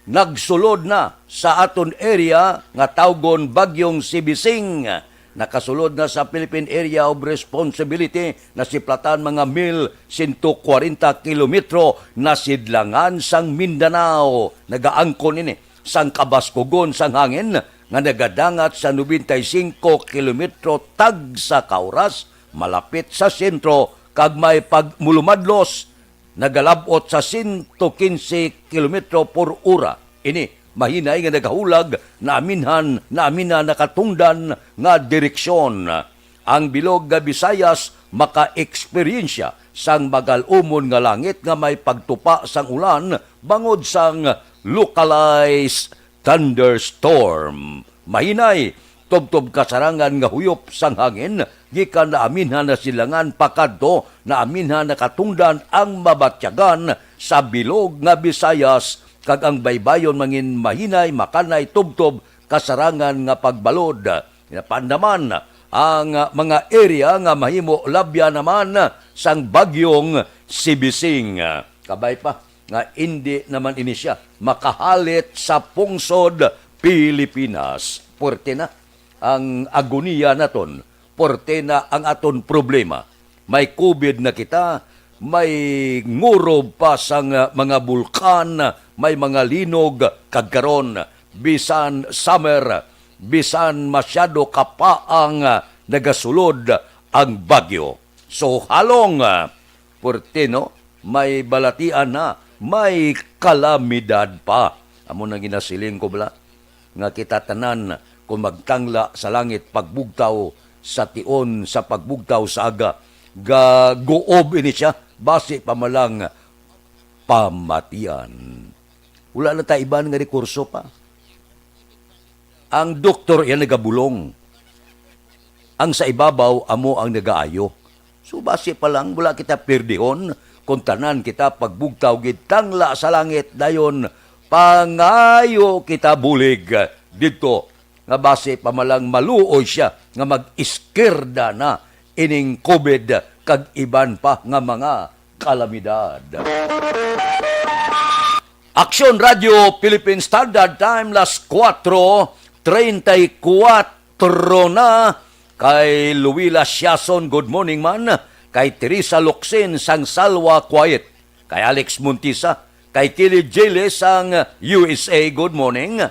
nagsulod na sa aton area nga tawgon Bagyong Sibising. Nakasulod na sa Philippine Area of Responsibility, nasiplatan mga mil sento kwarenta kilometro na sidlangan sang Mindanao. Nagaangkon ini sang kabaskugon sang hangin nga nagadangat sa nobenta y singko kilometro tagsa ka oras, malapit sa sentro kag may pagmulumadlos nagalab-ot sa sento kinse kilometro por ora. Ini mahinay nga nagahulag naaminhan, naamina nakatungdan nga direksyon. Ang bilog nga Visayas maka-eksperyensya sang magal-umon nga langit nga may pagtupa sang ulan bangod sang localized thunderstorm. Mahinay, tubtob kasarangan nga huyop sang hangin gikan naaminhan na silangan pakadto naaminhan nakatungdan ang mabatyagan sa bilog nga Visayas, kag ang baybayon mangin mahinay makanay tubtob kasarangan nga pagbalod. Napaandaman ang mga area nga mahimo labyan naman sang bagyong Sibising. Kabay pa nga indi naman ini sia makahalit sa pungsod Pilipinas. Puwerte na ang agoniya naton, puwerte na ang aton problema. May covid na kita, may ngurob pa sang, ah, mga bulkan, may mga linog, kag karon, bisan summer, bisan masyado kapaang, ah, nagasulod ang bagyo. So, halong, ah, puwerte, no? May balatian na, may kalamidad pa. Amo nang ginasiling ko bala, nga kita tanan, kung magtangla sa langit pagbugtaw sa tion, sa pagbugtaw sa aga, gaguob ini sia, basi pa man lang pamatian. Wala na ta iban nga rekurso pa. Ang doktor iya nagabulong. Ang sa ibabaw amo ang nagaayo. So, basi pa lang, wala kita pirdihon kung tanan kita pagbugtaw gid tangla sa langit, dayon pangayo kita bulig didto, nga basi pa man lang maluoy sia nga mag-iskirda na ining covid kag iban pa nga mga kalamidad. Aksyon Radio Philippine Standard Time, las kuwatro treinta y kuwatro na. Kay Luila Siason, good morning man. Kay Teresa Locsin sang Salwa Quiet. Kay Alex Montisa, kay Kili Jele sang U S A, good morning.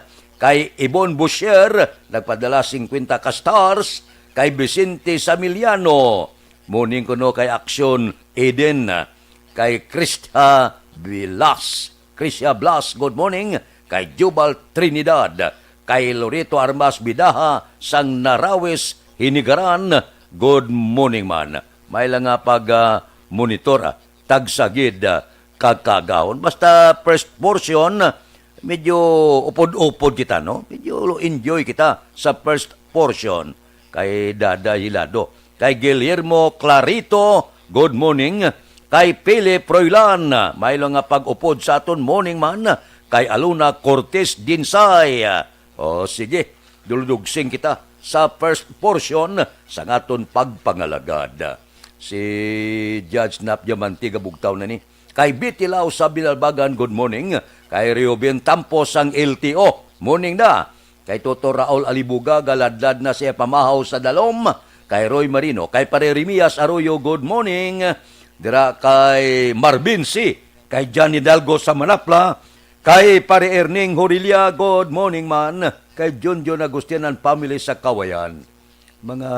Kay Ibon Boucher, nagpadala singkwenta ka stars. Kay Vicente Samiliano, Morning kuno kay Action Eden, kay Krista Blas. Krista Blas, good morning. Kay Jubal Trinidad, kay Loreto Armas Bidaha sang Narawis, Hinigaran, good morning man. May lang nga pag, ah, monitor, ah, tagsa gid, ah, kagkagaon. Basta first portion, medyo upod-upod kita, no? Medyo enjoy kita sa first portion. Kay Dada Hilado, kay Guillermo Clarito, good morning. Kay Philip Roylan, may lang nga pag-upod sa aton morning man. Kay Aluna Cortez Dinsay, o sige, duludugsing kita sa first portion sa aton pagpangalagad. Si Judge Nap Diamante gabugtaw na ni. Kay Betty Lau sa Binalbagan, good morning. Kay Reuben Tampo sang L T O, morning na. Kay Toto Raul Alibuga, galadlad na siya pamahaw sa dalom. Kay Roy Marino, kay Pare Remias Arroyo, good morning. Dira kay Marvin C, kay Johnny Dalgo sa Manapla, kay Pare Erning Horilia, good morning man. Kay Junjun Agustian and family sa Kawayan. Mga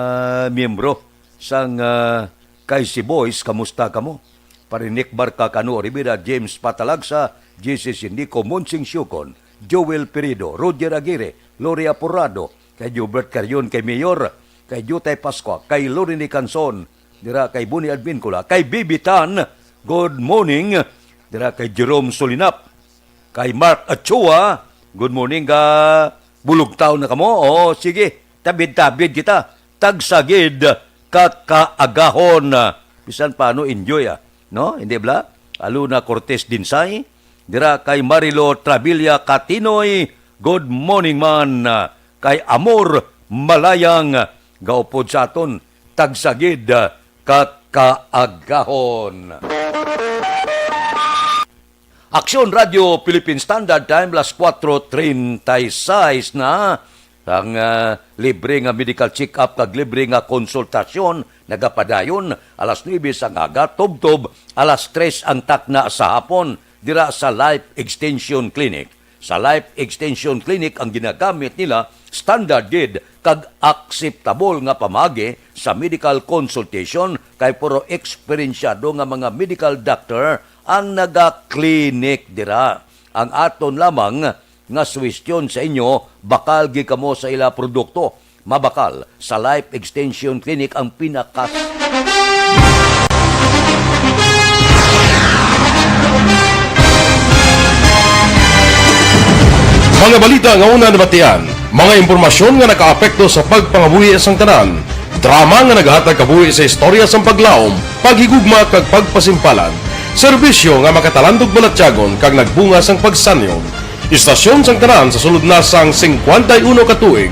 miyembro sang, ah, K C Boys, kamusta kamo? Pare Nick Barca, Kano Rivera, James Patalagsa, J C Sindico, Monsing Siukon, Joel Pirido, Roger Aguirre, Lori Aporado, kay Gilbert Carion, kay Mayor, kay Jutay Pascua, kay Lorini Canson, dira kay Buni Advincula, kay Bibi Tan, good morning, dira kay Jerome Solinap, kay Mark Achua, good morning, ka bulugtaw na kamo. O, sige, tabid-tabid kita. Tagsa gid ka kaagahon. Bisan paano, enjoy, ah. No? Hindi bala? Aluna Cortez Dinsay, dira kay Marilo Travilla Katinoy, good morning man. Kay Amor Malayang, gaupod sa aton, tagsa gid ka kaagahon. Aksyon Radio Philippine Standard Time, alas kuwatro treinta y seis na. Ang, ah, libre nga medical check-up kag libre nga konsultasyon nagapadayon alas nuebe sang aga tubtob alas tres ang takna sa hapon dira sa Life Extension Clinic. Sa Life Extension Clinic ang ginagamit nila standard gid kag akseptable nga pamaagi sa medical consultation kay puro eksperensyado nga mga medical doctor ang naga-clinic dira. Ang aton lamang nga suwestyon sa inyo, bakal gid kamo sa ila produkto. Mabakal sa Life Extension Clinic ang pinakas- Mga balita nga una nabatian, mga impormasyon nga nakaapekto sa pagpangabuhi sang tanan, drama nga nagahatag kabuhi sa istorya sang paglaom, paghigugma kag pagpasimpalan, serbisyo nga makatalandog balatyagon kag nagbunga sang pagsanyog. Istasyon sang tanan sa sulod na sang singkwenta y uno ka tuig.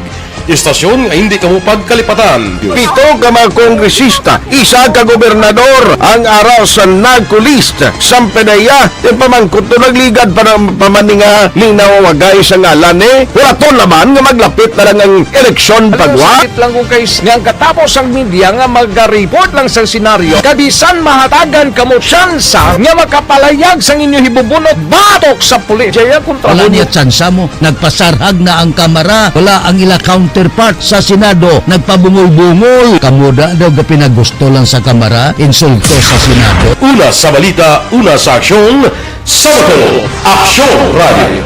Istasyon nga hindi kamo pagkalipatan. Pito ka mga kongresista, isa ka gobernador ang ara sa NAGCO list. Sampanaya, ipamangkot to nagligad pa ng pamaninga ning nawawagay sa ngalan ni Huraton naman nga maglapit na lang ang eleksyon pagwa. Sakit lang kung kay nga ang katapos ang media nga mag-report lang sa senaryo, kabisan mahatagan kamo tsansa nga makapalayag sang inyo hibubunot batok sa pulis. Jaya kontra Wala niya tsansa mo. Nagpasarhag na ang Kamara. Wala ang ila counterpart sa Senado. Nagpabungol-bungol. Kamo da daw gapinagusto lang sa Kamara. Insulto sa Senado. Una sa balita, una sa aksyon, sa Bacolod, Aksyon Radio.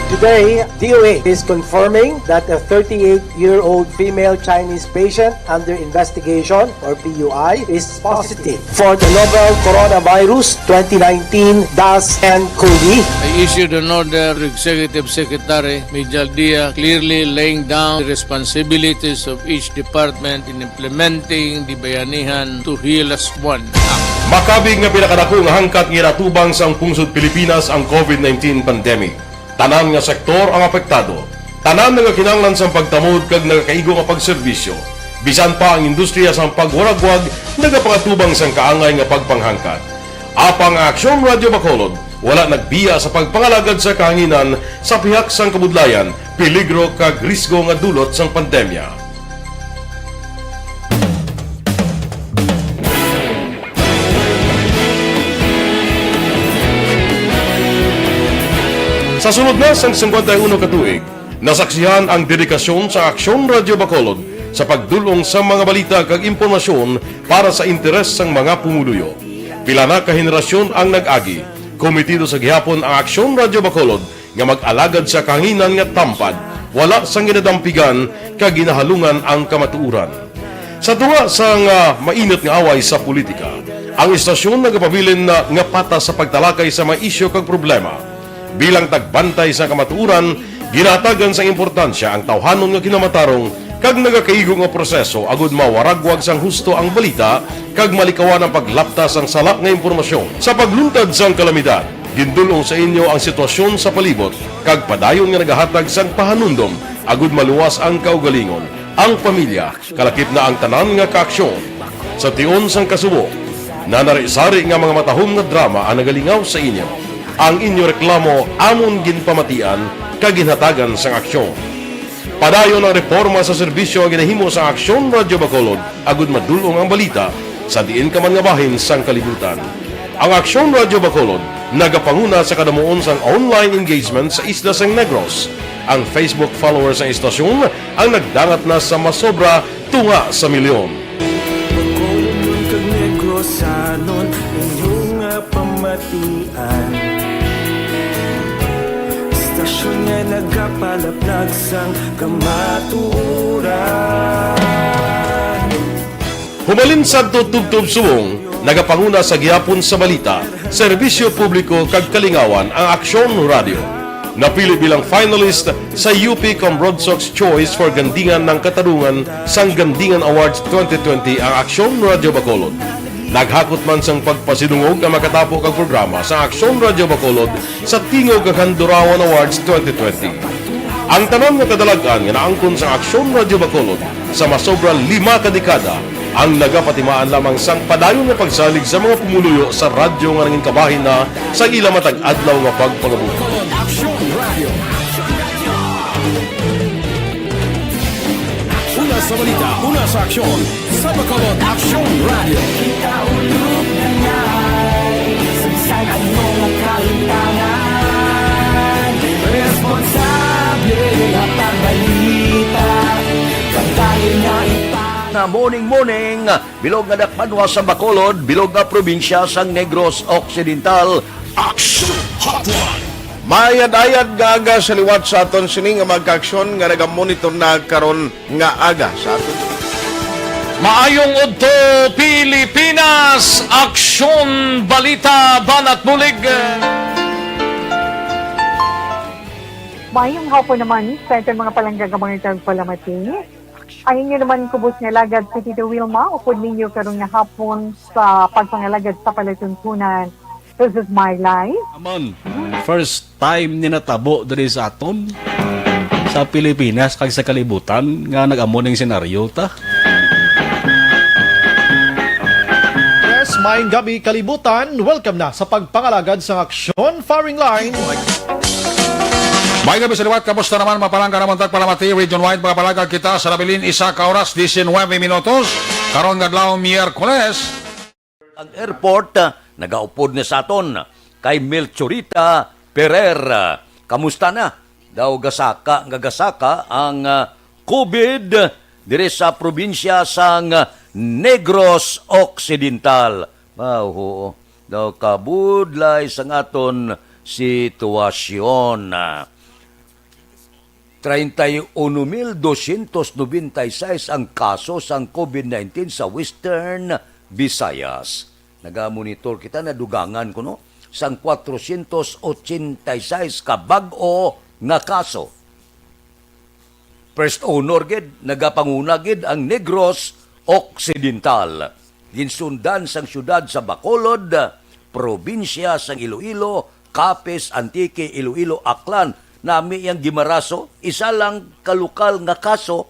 Today, D O H is confirming that a thirty-eight-year-old female Chinese patient under investigation, or P U I, is positive for the novel coronavirus twenty nineteen dash N cov. I issued an order to Executive Secretary Mijal Dia, clearly laying down the responsibilities of each department in implementing the Bayanihan to Heal Us One Act. Makabig nga pinakadako nga hangkat nga ginatubang sang pungsod Pilipinas ang covid nineteen pandemic. Tanan nga sektor ang apektado. Tanan nagakinahanglan sang pagtamod kag nagakaigo nga pagserbisyo. Bisan pa ang industriya sang pagwaragwag nagapangatubang sang kaangay nga pagpanghangkat. Apang ang Aksyon Radio Bacolod wala nagbiya sa pagpangalagad sa kahanginan sa pihak sang kabudlayan, peligro kag risgo nga dulot sang pandemya. Sa sulod na sang singkwenta y uno ka tuig, nasaksihan ang dedikasyon sa Aksyon Radio Bacolod sa pagdul-ong sa mga balita kag impormasyon para sa interes sang mga pumuluyo. Pila na ka henerasyon ang nag-agi. Kometido sa gihapon ang Aksyon Radyo Bacolod nga mag-alagad sa kahanginan nga tampad, wala sang ginadampigan kag ginahalungan ang kamatuoran. Sa tunga sang, ah, mainit nga away sa politika, ang istasyon nagapabilin na nga patas sa pagtalakay sa mga isyu kag problema. Bilang tagbantay sa kamatuoran, ginahatagan sang importansya ang tawhanon nga kinamatarong kag nagakaigo nga proseso agud mawaragwag sang husto ang balita kag malikawan ang paglapta sang sala nga impormasyon. Sa pagluntad sang kalamidad, gindul-ong sa inyo ang sitwasyon sa palibot kag padayon nga nagahatag sang pahanumdom agud maluwas ang kaugalingon, ang pamilya, kalakip na ang tanan nga kaaksyon. Sa tion sang kasubo, nanari-sari nga mga matahom nga drama ang nagalingaw sa inyo. Ang inyo reklamo amon ginpamatian kag ginhatagan sang aksyon. Padayon ang reporma sa serbisyo nga ginahimo sang Aksyon Radyo Bacolod agud madul-ong ang balita sa diin ka man nga bahin sang kalibutan. Ang Aksyon Radyo Bacolod nagapanguna sa kadamuon sang online engagement sa isla sang Negros. Ang Facebook followers sang istasyon ang nagdangat na sa masobra tunga sa milyon. Bacolod kag Negrosanon, inyo nga pamatian. Istasyon nga nagapalaplag sang kamatuoran. Humalin sadto tubtob subong, nagapanguna sa gihapon sa balita, serbisyo publiko kag kalingawan ang Aksyon Radyo. Napili bilang finalist sa U P Cambrodsoc's Choice for Gandingan ng Katarungan sang Gandingan Awards twenty twenty ang Aksyon Radyo Bacolod. Naghakot man sang pagpasidungog ang makatapo kag programa sa Aksyon Radyo Bacolod sa Tingog kag Handurawan Awards twenty twenty. Ang tanan nga kadalag-an nga naangkon sa Aksyon Radyo Bacolod sa masobra lima ka dekada ang nagapatimaan lamang sang padayon nga pagsalig sa mga pumuluyo sa radyo nga nangin kabahin na sa ila matag adlaw nga pagpangabuhi. Aksyon Radio. Una sa balita, una sa aksyon, sa Bacolod Aksyon Radio. Kita ulog na ngay, sa bisan ano nga kalimtangan, responsable nga pagbalita, pagdali nga ipa- Na morning, morning, bilog nga dakpanwa sa Bacolod, bilog nga probinsya sang Negros Occidental. Action Hotline. Maayad-ayad nga aga sa liwat sa aton sini nga mga kaaksyon nga nagamonitor na karon nga aga sa aton. Maayong udto, Pilipinas! Aksyon, balita, banat bulig. Maayong hapon naman sa aton mga palangga nga mga tagpalamati. Ang inyo naman kubos nga alagad si Tito Wilma, upod ninyo karon nga hapon sa pagpangalagad sa palatuntunan. This is my life. Amon, first time ni natabo diri sa aton, sa Pilipinas, kag sa kalibutan, nga nag-amo ning senaryo ta. Yes, maayong gabi, kalibutan. Welcome na sa pagpangalagad sang aksyon, firing line. May gabi sa liwat, kamusta naman, mga palangga namon tagpalamati, region-wide, mga palangga kita sa nabilin, isa ka oras, diecinueve minutos, karon nga adlaw, Miyerkules. Ang airport, ah, nagaupod na sa aton kay Melchorita Pereira. Kamusta na? Daw gasaka nga gasaka ang, ah, COVID diri sa probinsya sang Negros Occidental. Ah, oo. Daw kabudlay sang aton sitwasyon. Treinta y uno mil doscientos noventa y seis ang kaso sang COVID nineteen sa Western Visayas. Nagamonitor kita, nadugangan kuno sang cuatrocientos ochenta y seis ka bag-o nga kaso. First honor gid, nagapanguna gid ang Negros Occidental. Ginsundan sang siyudad sa Bacolod, probinsya sang Iloilo, Capiz, Antique, Iloilo, Aklan. Nami ang Guimaraso, isa lang ka lokal nga kaso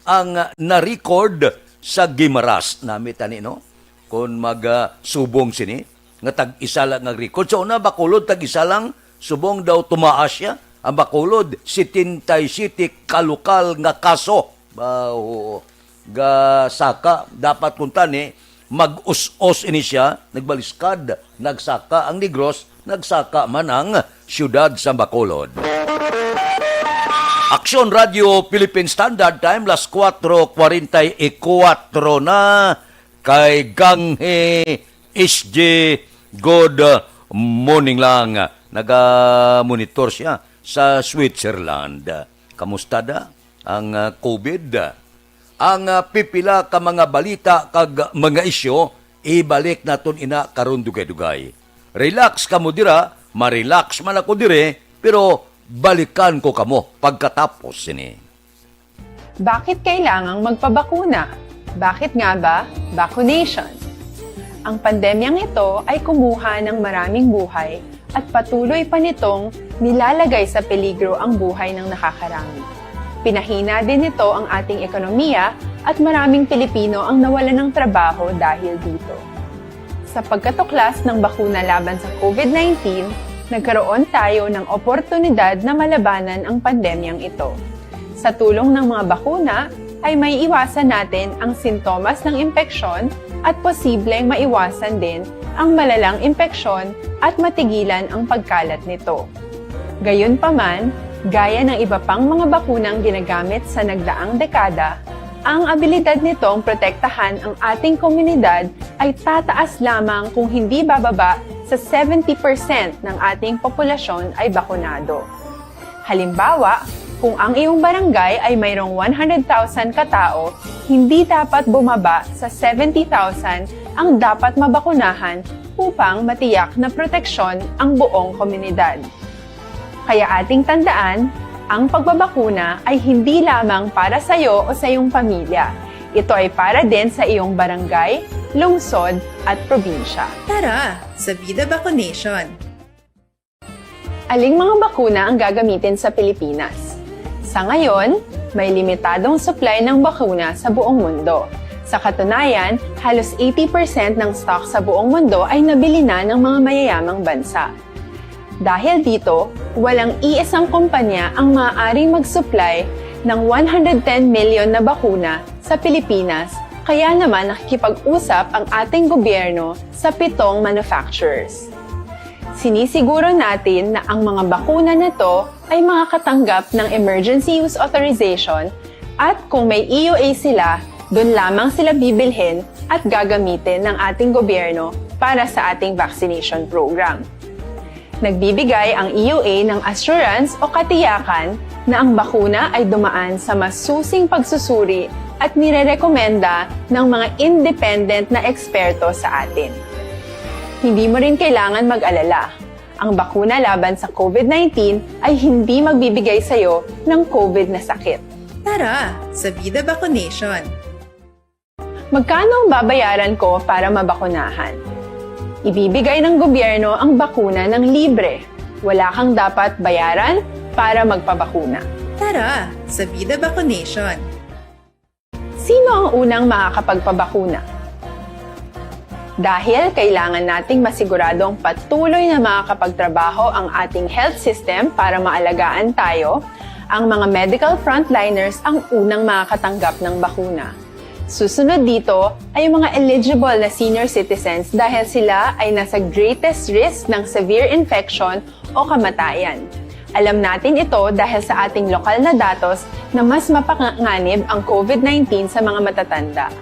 ang na-record sa Guimaras. Nami tani, no? Kon mag, ah, subong sini, nga tag-isa lang ang record. So, na Bacolod, tag-isa lang, subong daw tumaas siya. Ang Bacolod, setenta y siete ka lokal nga kaso. Ba, oo. Gasaka, dapat kung tani, mag-us-os ini siya, nagbaliskad, nagsaka ang Negros, nagsaka man ang siyudad sa Bacolod. Aksyon Radio Philippine Standard Time, las kuwatro kwarenta y kuwatro na. Kay Ganghe S J, good morning lang. Naga-monitor siya sa Switzerland. Kamusta da ang, ah, COVID? Ang, ah, pipila ka mga balita kag mga isyu, ibalik naton ina karon dugay-dugay. Relax kamo dira, ma-relax man ako dire, pero balikan ko kamo pagkatapos sini. Bakit kailangang magpabakuna? Bakit nga ba vaccination? Ang pandemyang ito ay kumuha ng maraming buhay at patuloy pa nitong nilalagay sa peligro ang buhay ng nakakarami. Pinahina din nito ang ating ekonomiya at maraming Pilipino ang nawalan ng trabaho dahil dito. Sa pagkatuklas ng bakuna laban sa COVID nineteen, nagkaroon tayo ng oportunidad na malabanan ang pandemyang ito. Sa tulong ng mga bakuna, ay maiiwasan natin ang sintomas ng impeksyon at posibleng maiwasan din ang malalang impeksyon at matigilan ang pagkalat nito. Gayunpaman, gaya ng iba pang mga bakunang ginagamit sa nagdaang dekada, ang abilidad nitong protektahan ang ating komunidad ay tataas lamang kung hindi bababa sa seventy percent ng ating populasyon ay bakunado. Halimbawa, kung ang iyong barangay ay mayroong one hundred thousand katao, hindi dapat bumaba sa seventy thousand ang dapat mabakunahan upang matiyak na proteksyon ang buong komunidad. Kaya ating tandaan, ang pagbabakuna ay hindi lamang para sa iyo o sa iyong pamilya. Ito ay para din sa iyong barangay, lungsod, at probinsya. Tara, sa Vida Vaccination! Aling mga bakuna ang gagamitin sa Pilipinas? Sa ngayon, may limitadong supply ng bakuna sa buong mundo. Sa katunayan, halos eighty percent ng stock sa buong mundo ay nabili na ng mga mayayamang bansa. Dahil dito, walang iisang kumpanya ang maaaring mag-supply ng one hundred ten million na bakuna sa Pilipinas, kaya naman nakikipag-usap ang ating gobyerno sa pitong manufacturers. Sinisiguro natin na ang mga bakuna na to ay makakatanggap ng emergency use authorization at kung may E U A sila, doon lamang sila bibilhin at gagamitin ng ating gobyerno para sa ating vaccination program. Nagbibigay ang E U A ng assurance o katiyakan na ang bakuna ay dumaan sa masusing pagsusuri at nirerekomenda ng mga independent na eksperto sa atin. Hindi mo rin kailangan mag-alala. Ang bakuna laban sa COVID nineteen ay hindi magbibigay sa iyo ng COVID na sakit. Tara, sa Vida Vaccination! Magkano ang babayaran ko para mabakunahan? Ibibigay ng gobyerno ang bakuna ng libre. Wala kang dapat bayaran para magpabakuna. Tara, sa Vida Vaccination! Sino ang unang makakapagpabakuna? Dahil kailangan nating masiguradong patuloy na makakapagtrabaho ang ating health system para maalagaan tayo, ang mga medical frontliners ang unang makakatanggap ng bakuna. Susunod dito ay ang mga eligible na senior citizens dahil sila ay nasa greatest risk ng severe infection o kamatayan. Alam natin ito dahil sa ating lokal na datos na mas mapanganib ang COVID nineteen sa mga matatanda.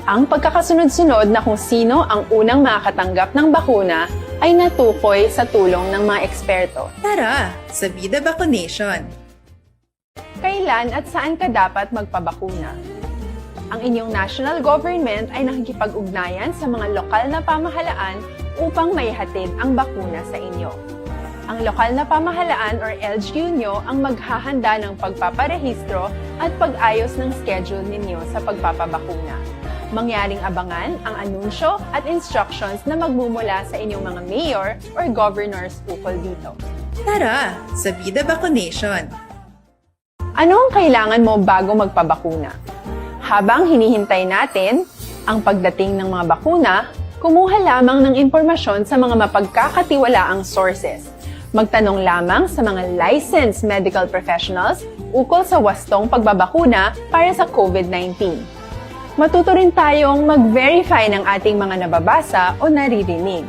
Ang pagkakasunod-sunod na kung sino ang unang makakatanggap ng bakuna ay natukoy sa tulong ng mga eksperto. Tara, sa Vida Vaccination! Kailan at saan ka dapat magpabakuna? Ang inyong national government ay nakikipag-ugnayan sa mga lokal na pamahalaan upang maihatid ang bakuna sa inyo. Ang lokal na pamahalaan or L G U nyo ang maghahanda ng pagpaparehistro at pag-ayos ng schedule ninyo sa pagpapabakuna. Mangyaring abangan ang anunsyo at instructions na magmumula sa inyong mga mayor or governors ukol dito. Tara, sa Vida Vaccination! Ano ang kailangan mo bago magpabakuna? Habang hinihintay natin ang pagdating ng mga bakuna, kumuha lamang ng impormasyon sa mga mapagkakatiwalaang sources. Magtanong lamang sa mga licensed medical professionals ukol sa wastong pagbabakuna para sa COVID nineteen. Matuto rin tayong mag-verify ng ating mga nababasa o naririnig.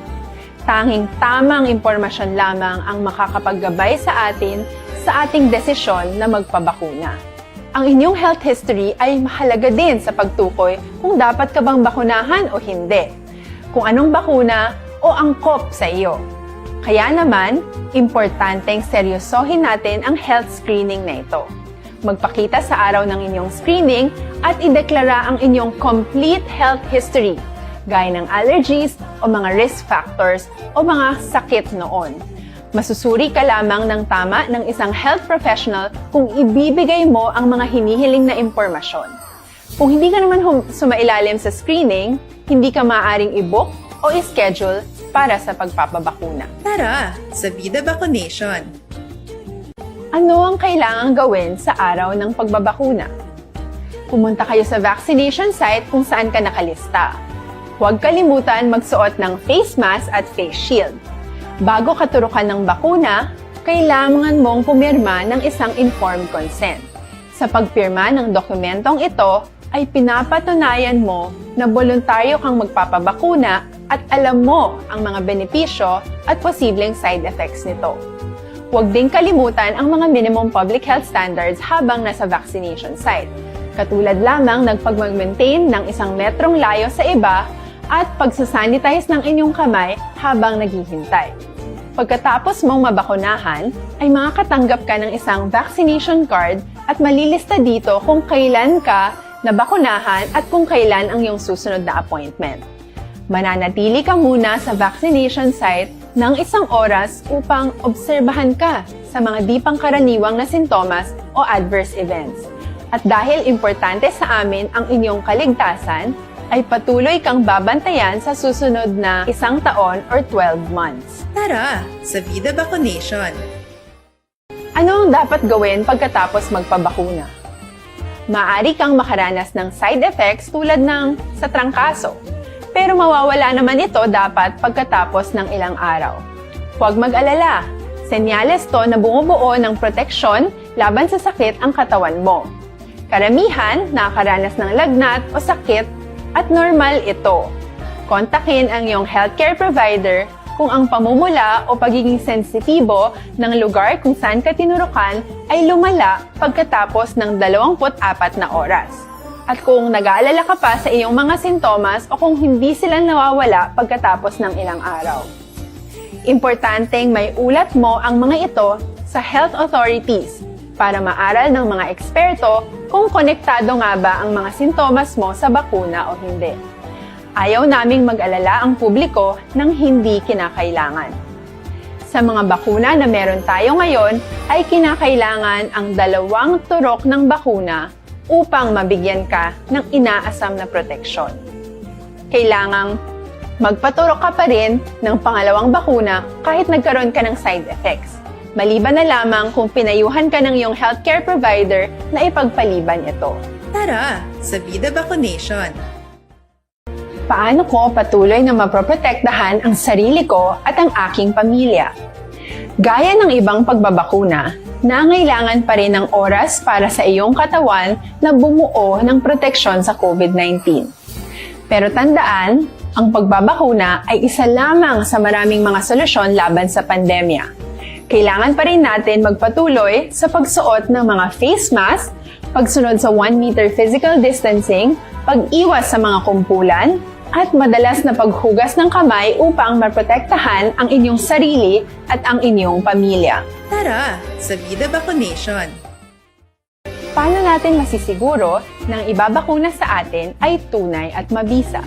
Tanging tamang impormasyon lamang ang makakapaggabay sa atin sa ating desisyon na magpabakuna. Ang inyong health history ay mahalaga din sa pagtukoy kung dapat ka bang bakunahan o hindi, kung anong bakuna o angkop sa iyo. Kaya naman, importanteng seryosohin natin ang health screening na ito. Magpakita sa araw ng inyong screening at ideklara ang inyong complete health history, gaya ng allergies o mga risk factors o mga sakit noon. Masusuri ka lamang ng tama ng isang health professional kung ibibigay mo ang mga hinihiling na impormasyon. Kung hindi ka naman hum- sumailalim sa screening, hindi ka maaaring i-book o i-schedule para sa pagpapabakuna. Tara sa Vida Vaccination! Ano ang kailangang gawin sa araw ng pagbabakuna? Pumunta kayo sa vaccination site kung saan ka nakalista. Huwag kalimutan magsuot ng face mask at face shield. Bago katurukan ng bakuna, kailangan mong pumirma ng isang informed consent. Sa pagpirma ng dokumentong ito, ay pinapatunayan mo na boluntaryo kang magpapabakuna at alam mo ang mga benepisyo at posibleng side effects nito. Huwag ding kalimutan ang mga minimum public health standards habang nasa vaccination site. Katulad lamang ng pagmag-maintain ng isang metrong layo sa iba at pagsasanitize ng inyong kamay habang naghihintay. Pagkatapos mong mabakunahan, ay makakatanggap ka ng isang vaccination card at malilista dito kung kailan ka nabakunahan at kung kailan ang iyong susunod na appointment. Mananatili ka muna sa vaccination site ng isang oras upang obserbahan ka sa mga di pangkaraniwang na sintomas o adverse events. At dahil importante sa amin ang inyong kaligtasan, ay patuloy kang babantayan sa susunod na isang taon or twelve months. Tara sa Vida Vaccination! Ano ang dapat gawin pagkatapos magpabakuna? Maaari kang makaranas ng side effects tulad ng sa trangkaso, pero mawawala naman ito dapat pagkatapos ng ilang araw. Huwag mag-alala, senyales to na bumubuo ng proteksyon laban sa sakit ang katawan mo. Karamihan nakakaranas ng lagnat o sakit at normal ito. Kontakin ang iyong healthcare provider kung ang pamumula o pagiging sensitibo ng lugar kung saan ka tinurukan ay lumala pagkatapos ng dalawampu't apat na oras. At kung nag-aalala ka pa sa iyong mga sintomas o kung hindi sila nawawala pagkatapos ng ilang araw. Importanteng maiulat mo ang mga ito sa health authorities para maaral ng mga eksperto kung konektado nga ba ang mga sintomas mo sa bakuna o hindi. Ayaw naming mag-alala ang publiko ng hindi kinakailangan. Sa mga bakuna na meron tayo ngayon, ay kinakailangan ang dalawang turok ng bakuna upang mabigyan ka ng inaasam na proteksyon. Kailangang magpaturok ka pa rin ng pangalawang bakuna kahit nagkaroon ka ng side effects, maliban na lamang kung pinayuhan ka ng iyong healthcare provider na ipagpaliban ito. Tara sa Vida Vaccination! Paano ko patuloy na mapoprotektahan ang sarili ko at ang aking pamilya? Gaya ng ibang pagbabakuna, nangailangan pa rin ng oras para sa iyong katawan na bumuo ng proteksyon sa COVID nineteen. Pero tandaan, ang pagbabakuna ay isa lamang sa maraming mga solusyon laban sa pandemya. Kailangan pa rin natin magpatuloy sa pagsuot ng mga face mask, pagsunod sa one meter physical distancing, pag-iwas sa mga kumpulan, at madalas na paghugas ng kamay upang maprotektahan ang inyong sarili at ang inyong pamilya. Tara sa Vida Vaccination! Paano natin masisiguro na ang ibabakuna sa atin ay tunay at mabisa?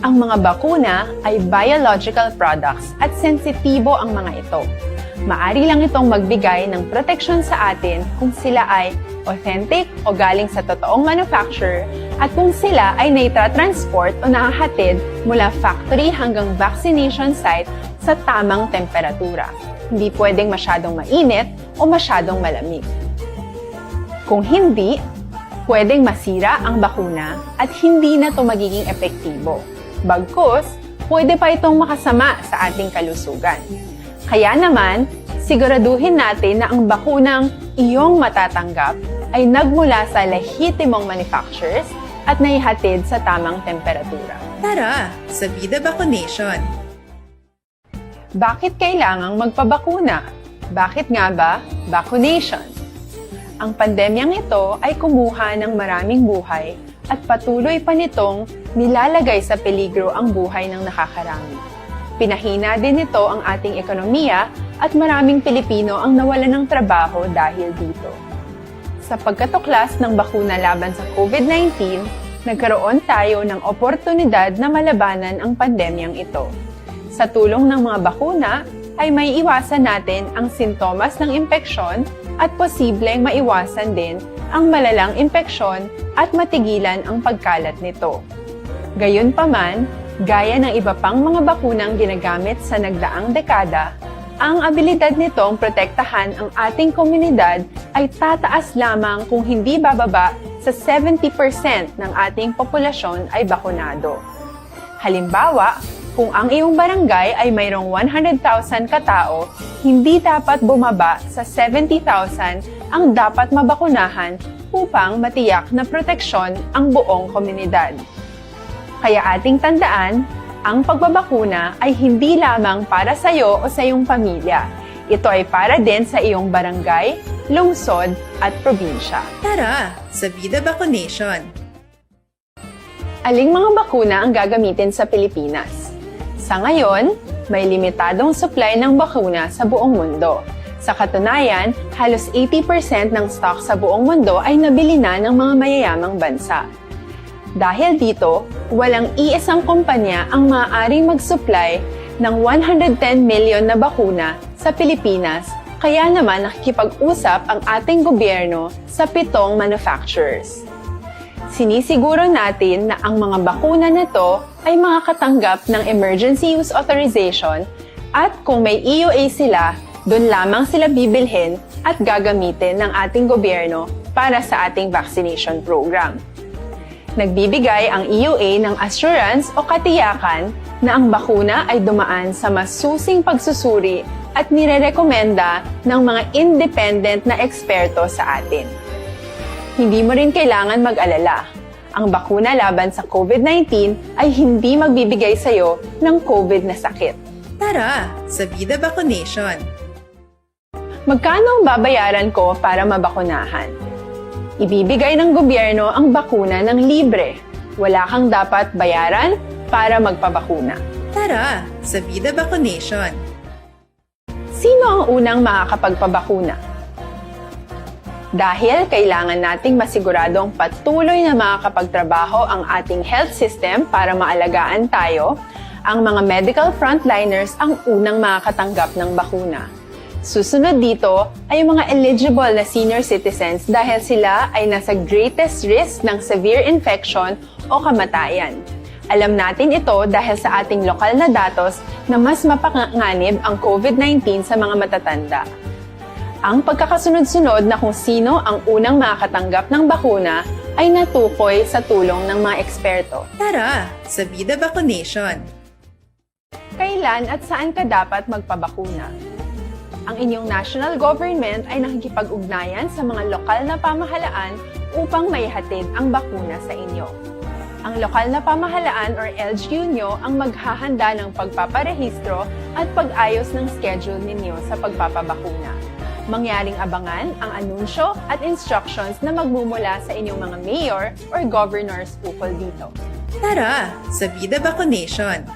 Ang mga bakuna ay biological products at sensitibo ang mga ito. Maari lang itong magbigay ng proteksyon sa atin kung sila ay authentic o galing sa totoong manufacturer at kung sila ay naitra-transport o nahahatid mula factory hanggang vaccination site sa tamang temperatura. Hindi pwedeng masyadong mainit o masyadong malamig. Kung hindi, pwedeng masira ang bakuna at hindi na ito magiging epektibo. Bagkus, pwede pa itong makasama sa ating kalusugan. Kaya naman, siguraduhin natin na ang bakunang iyong matatanggap ay nagmula sa lehitimong manufacturers at naihatid sa tamang temperatura. Tara sa Vida Vaccination! Bakit kailangang magpabakuna? Bakit nga ba vaccination? Ang pandemyang ito ay kumuha ng maraming buhay at patuloy pa nitong nilalagay sa peligro ang buhay ng nakakarami. Pinahina din nito ang ating ekonomiya at maraming Pilipino ang nawalan ng trabaho dahil dito. Sa pagkatuklas ng bakuna laban sa COVID nineteen, nagkaroon tayo ng oportunidad na malabanan ang pandemyang ito. Sa tulong ng mga bakuna, ay maiiwasan natin ang sintomas ng impeksyon at posibleng maiwasan din ang malalang impeksyon at matigilan ang pagkalat nito. Gayunpaman, gaya ng iba pang mga bakunang ginagamit sa nagdaang dekada, ang abilidad nitong protektahan ang ating komunidad ay tataas lamang kung hindi bababa sa seventy percent ng ating populasyon ay bakunado. Halimbawa, kung ang iyong barangay ay mayroong one hundred thousand katao, hindi dapat bumaba sa seventy thousand ang dapat mabakunahan upang matiyak na proteksyon ang buong komunidad. Kaya ating tandaan, ang pagbabakuna ay hindi lamang para sa iyo o sa iyong pamilya. Ito ay para din sa iyong barangay, lungsod, at probinsya. Tara, sa Vida Vaccination! Aling mga bakuna ang gagamitin sa Pilipinas? Sa ngayon, may limitadong supply ng bakuna sa buong mundo. Sa katunayan, halos eighty percent ng stock sa buong mundo ay nabili na ng mga mayayamang bansa. Dahil dito, walang iisang kumpanya ang maaaring mag-supply ng one hundred ten million na bakuna sa Pilipinas, kaya naman nakikipag-usap ang ating gobyerno sa pitong manufacturers. Sinisiguro natin na ang mga bakuna na to ay makakatanggap ng emergency use authorization at kung may E U A sila, doon lamang sila bibilhin at gagamitin ng ating gobyerno para sa ating vaccination program. Nagbibigay ang E U A ng assurance o katiyakan na ang bakuna ay dumaan sa masusing pagsusuri at nirerekomenda ng mga independent na eksperto sa atin. Hindi mo rin kailangan mag-alala. Ang bakuna laban sa COVID nineteen ay hindi magbibigay sa iyo ng COVID na sakit. Tara, sa Vida Vaccination! Magkano ang babayaran ko para mabakunahan? Ibibigay ng gobyerno ang bakuna ng libre. Wala kang dapat bayaran para magpabakuna. Tara, sa Vida Vaccination! Sino ang unang makakapagpabakuna? Dahil kailangan nating masiguradong patuloy na makakapagtrabaho ang ating health system para maalagaan tayo, ang mga medical frontliners ang unang makakatanggap ng bakuna. Susunod dito ay ang mga eligible na senior citizens dahil sila ay nasa greatest risk ng severe infection o kamatayan. Alam natin ito dahil sa ating lokal na datos na mas mapanganib ang COVID nineteen sa mga matatanda. Ang pagkakasunod-sunod na kung sino ang unang makakatanggap ng bakuna ay natukoy sa tulong ng mga eksperto. Tara, sa Vida Vaccination! Kailan at saan ka dapat magpabakuna? Ang inyong national government ay nakikipag-ugnayan sa mga lokal na pamahalaan upang maihatid ang bakuna sa inyo. Ang lokal na pamahalaan or L G U nyo ang maghahanda ng pagpaparehistro at pag-ayos ng schedule ninyo sa pagpapabakuna. Mangyaring abangan ang anunsyo at instructions na magmumula sa inyong mga mayor or governors ukol dito. Tara, sa Vida Vaccination!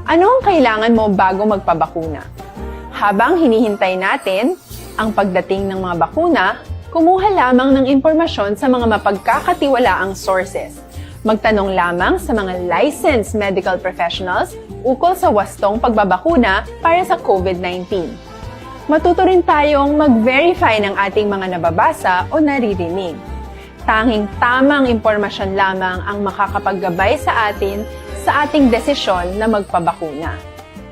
Ano ang kailangan mo bago magpabakuna? Habang hinihintay natin ang pagdating ng mga bakuna, kumuha lamang ng impormasyon sa mga mapagkakatiwalaang sources. Magtanong lamang sa mga licensed medical professionals ukol sa wastong pagbabakuna para sa COVID nineteen. Matuto rin tayong mag-verify ng ating mga nababasa o naririnig. Tanging tamang impormasyon lamang ang makakapaggabay sa atin sa ating desisyon na magpabakuna.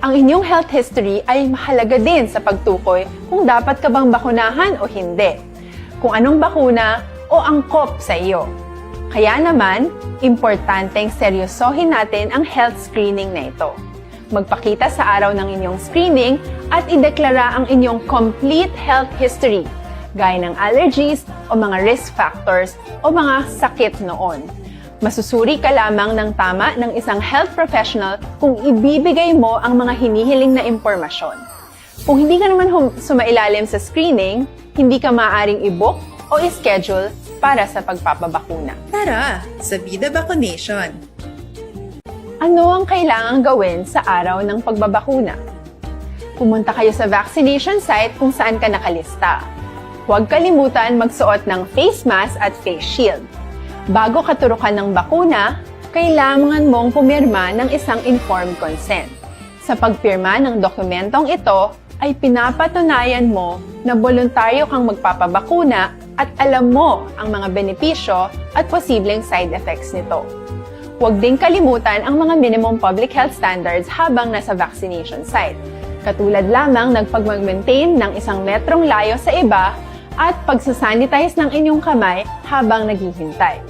Ang inyong health history ay mahalaga din sa pagtukoy kung dapat ka bang bakunahan o hindi, kung anong bakuna o angkop sa iyo. Kaya naman, importanteng seryosohin natin ang health screening na ito. Magpakita sa araw ng inyong screening at ideklara ang inyong complete health history, gaya ng allergies o mga risk factors o mga sakit noon. Masusuri ka lamang ng tama ng isang health professional kung ibibigay mo ang mga hinihiling na impormasyon. Kung hindi ka naman hum- sumailalim sa screening, hindi ka maaaring i-book o i-schedule para sa pagpapabakuna. Tara, sa Vida Vaccination! Ano ang kailangang gawin sa araw ng pagbabakuna? Pumunta kayo sa vaccination site kung saan ka nakalista. Huwag kalimutan magsuot ng face mask at face shield. Bago ka turukan ng bakuna, kailangan mong pumirma ng isang informed consent. Sa pagpirma ng dokumentong ito, ay pinapatunayan mo na boluntaryo kang magpapabakuna at alam mo ang mga benepisyo at posibleng side effects nito. Huwag ding kalimutan ang mga minimum public health standards habang nasa vaccination site, katulad lamang ng pagmag-maintain ng isang metrong layo sa iba at pagsasanitize ng inyong kamay habang naghihintay.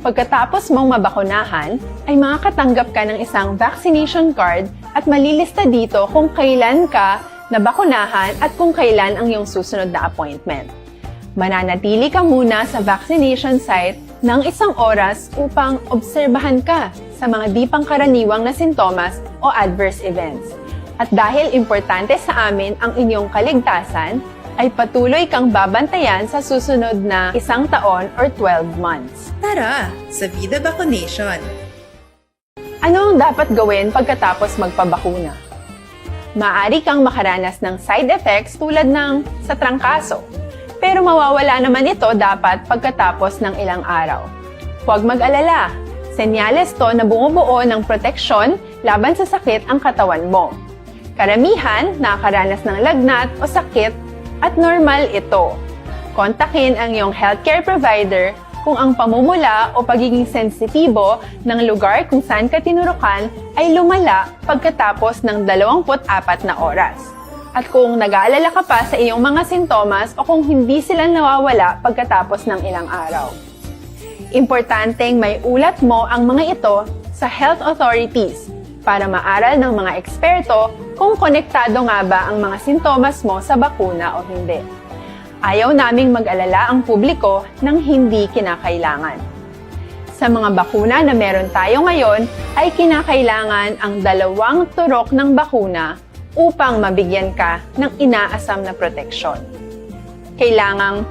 Pagkatapos mong mabakunahan, ay makakatanggap ka ng isang vaccination card at malilista dito kung kailan ka nabakunahan at kung kailan ang iyong susunod na appointment. Mananatili ka muna sa vaccination site ng isang oras upang obserbahan ka sa mga di pangkaraniwang na sintomas o adverse events. At dahil importante sa amin ang inyong kaligtasan, ay patuloy kang babantayan sa susunod na isang taon or twelve months. Tara, sa Vida Vaccination! Ano ang dapat gawin pagkatapos magpabakuna? Maaari kang makaranas ng side effects tulad ng sa trangkaso, pero mawawala naman ito dapat pagkatapos ng ilang araw. Huwag mag-alala, senyales to na bumubuo ng proteksyon laban sa sakit ang katawan mo. Karamihan nakakaranas ng lagnat o sakit at normal ito. Kontakin ang iyong healthcare provider kung ang pamumula o pagiging sensitibo ng lugar kung saan ka tinurukan ay lumala pagkatapos ng dalawampu't apat na oras, at kung nag-aalala ka pa sa iyong mga sintomas o kung hindi sila nawawala pagkatapos ng ilang araw. Importanteng maiulat mo ang mga ito sa health authorities para maaral ng mga eksperto kung konektado nga ba ang mga sintomas mo sa bakuna o hindi. Ayaw naming mag-alala ang publiko ng hindi kinakailangan. Sa mga bakuna na meron tayo ngayon, ay kinakailangan ang dalawang turok ng bakuna upang mabigyan ka ng inaasam na proteksyon. Kailangang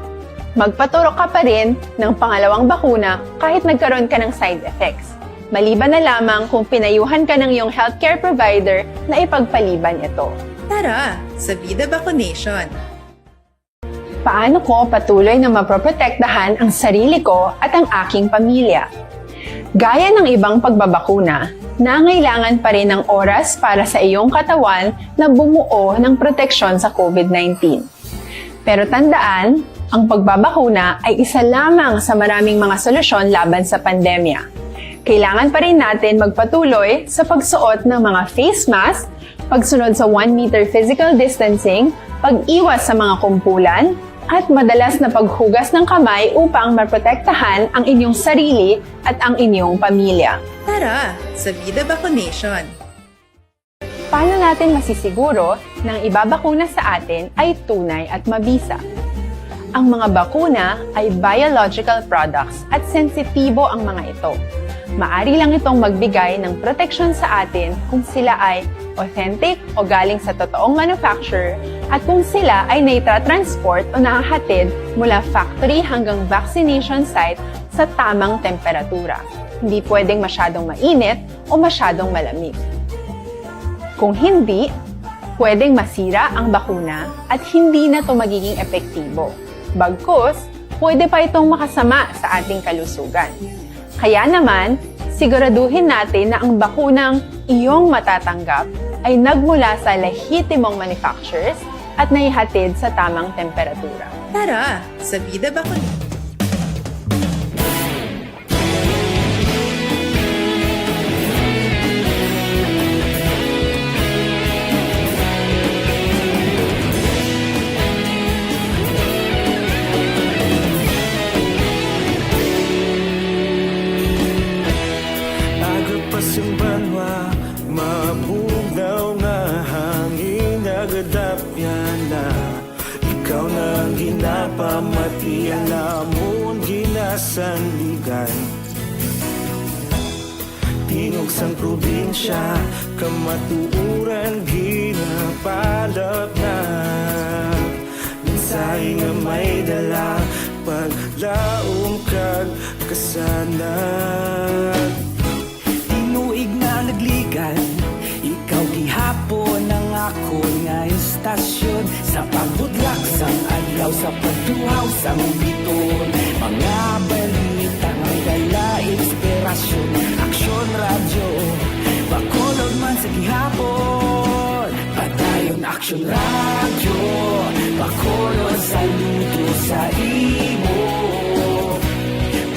magpaturok ka pa rin ng pangalawang bakuna kahit nagkaroon ka ng side effects, maliban na lamang kung pinayuhan ka ng iyong healthcare provider na ipagpaliban ito. Tara, sa Vida Vaccination! Paano ko patuloy na maproprotektahan ang sarili ko at ang aking pamilya? Gaya ng ibang pagbabakuna, nangailangan pa rin ng oras para sa iyong katawan na bumuo ng proteksyon sa COVID nineteen. Pero tandaan, ang pagbabakuna ay isa lamang sa maraming mga solusyon laban sa pandemya. Kailangan pa rin natin magpatuloy sa pagsuot ng mga face mask, pagsunod sa one meter physical distancing, pag-iwas sa mga kumpulan, at madalas na paghugas ng kamay upang maprotektahan ang inyong sarili at ang inyong pamilya. Tara, sa Vida Vaccination! Paano natin masisiguro na ang ibabakuna sa atin ay tunay at mabisa? Ang mga bakuna ay biological products at sensitibo ang mga ito. Maari lang itong magbigay ng proteksyon sa atin kung sila ay authentic o galing sa totoong manufacturer at kung sila ay naitra-transport o nahahatid mula factory hanggang vaccination site sa tamang temperatura. Hindi pwedeng masyadong mainit o masyadong malamig. Kung hindi, pwedeng masira ang bakuna at hindi na ito magiging epektibo. Bagkus, pwede pa itong makasama sa ating kalusugan. Kaya naman, siguraduhin natin na ang bakunang iyong matatanggap ay nagmula sa lehitimong manufacturers at naihatid sa tamang temperatura. Tara, sa Vida Bakuna! Aga pa sing banwa, mabugnaw nga hangin, nagadapyan na. Ikaw na ang ginapamati, ang amon ginasandigan. Tingog sang probinsya, kamatuoran ginapalap na. nga may dala, paglaom kag kasanag. Tinuig na nagligad, ikaw gihapon ang akon nga istasyon. Sa pagbudlak sang adlaw, sa pagduhaw sang biton, mga balita may dala inspirasyon. Aksyon Radyo, Bacolod man sa gihapon. Padayon Aksyon Radyo, Bacolod, saludo sa imo.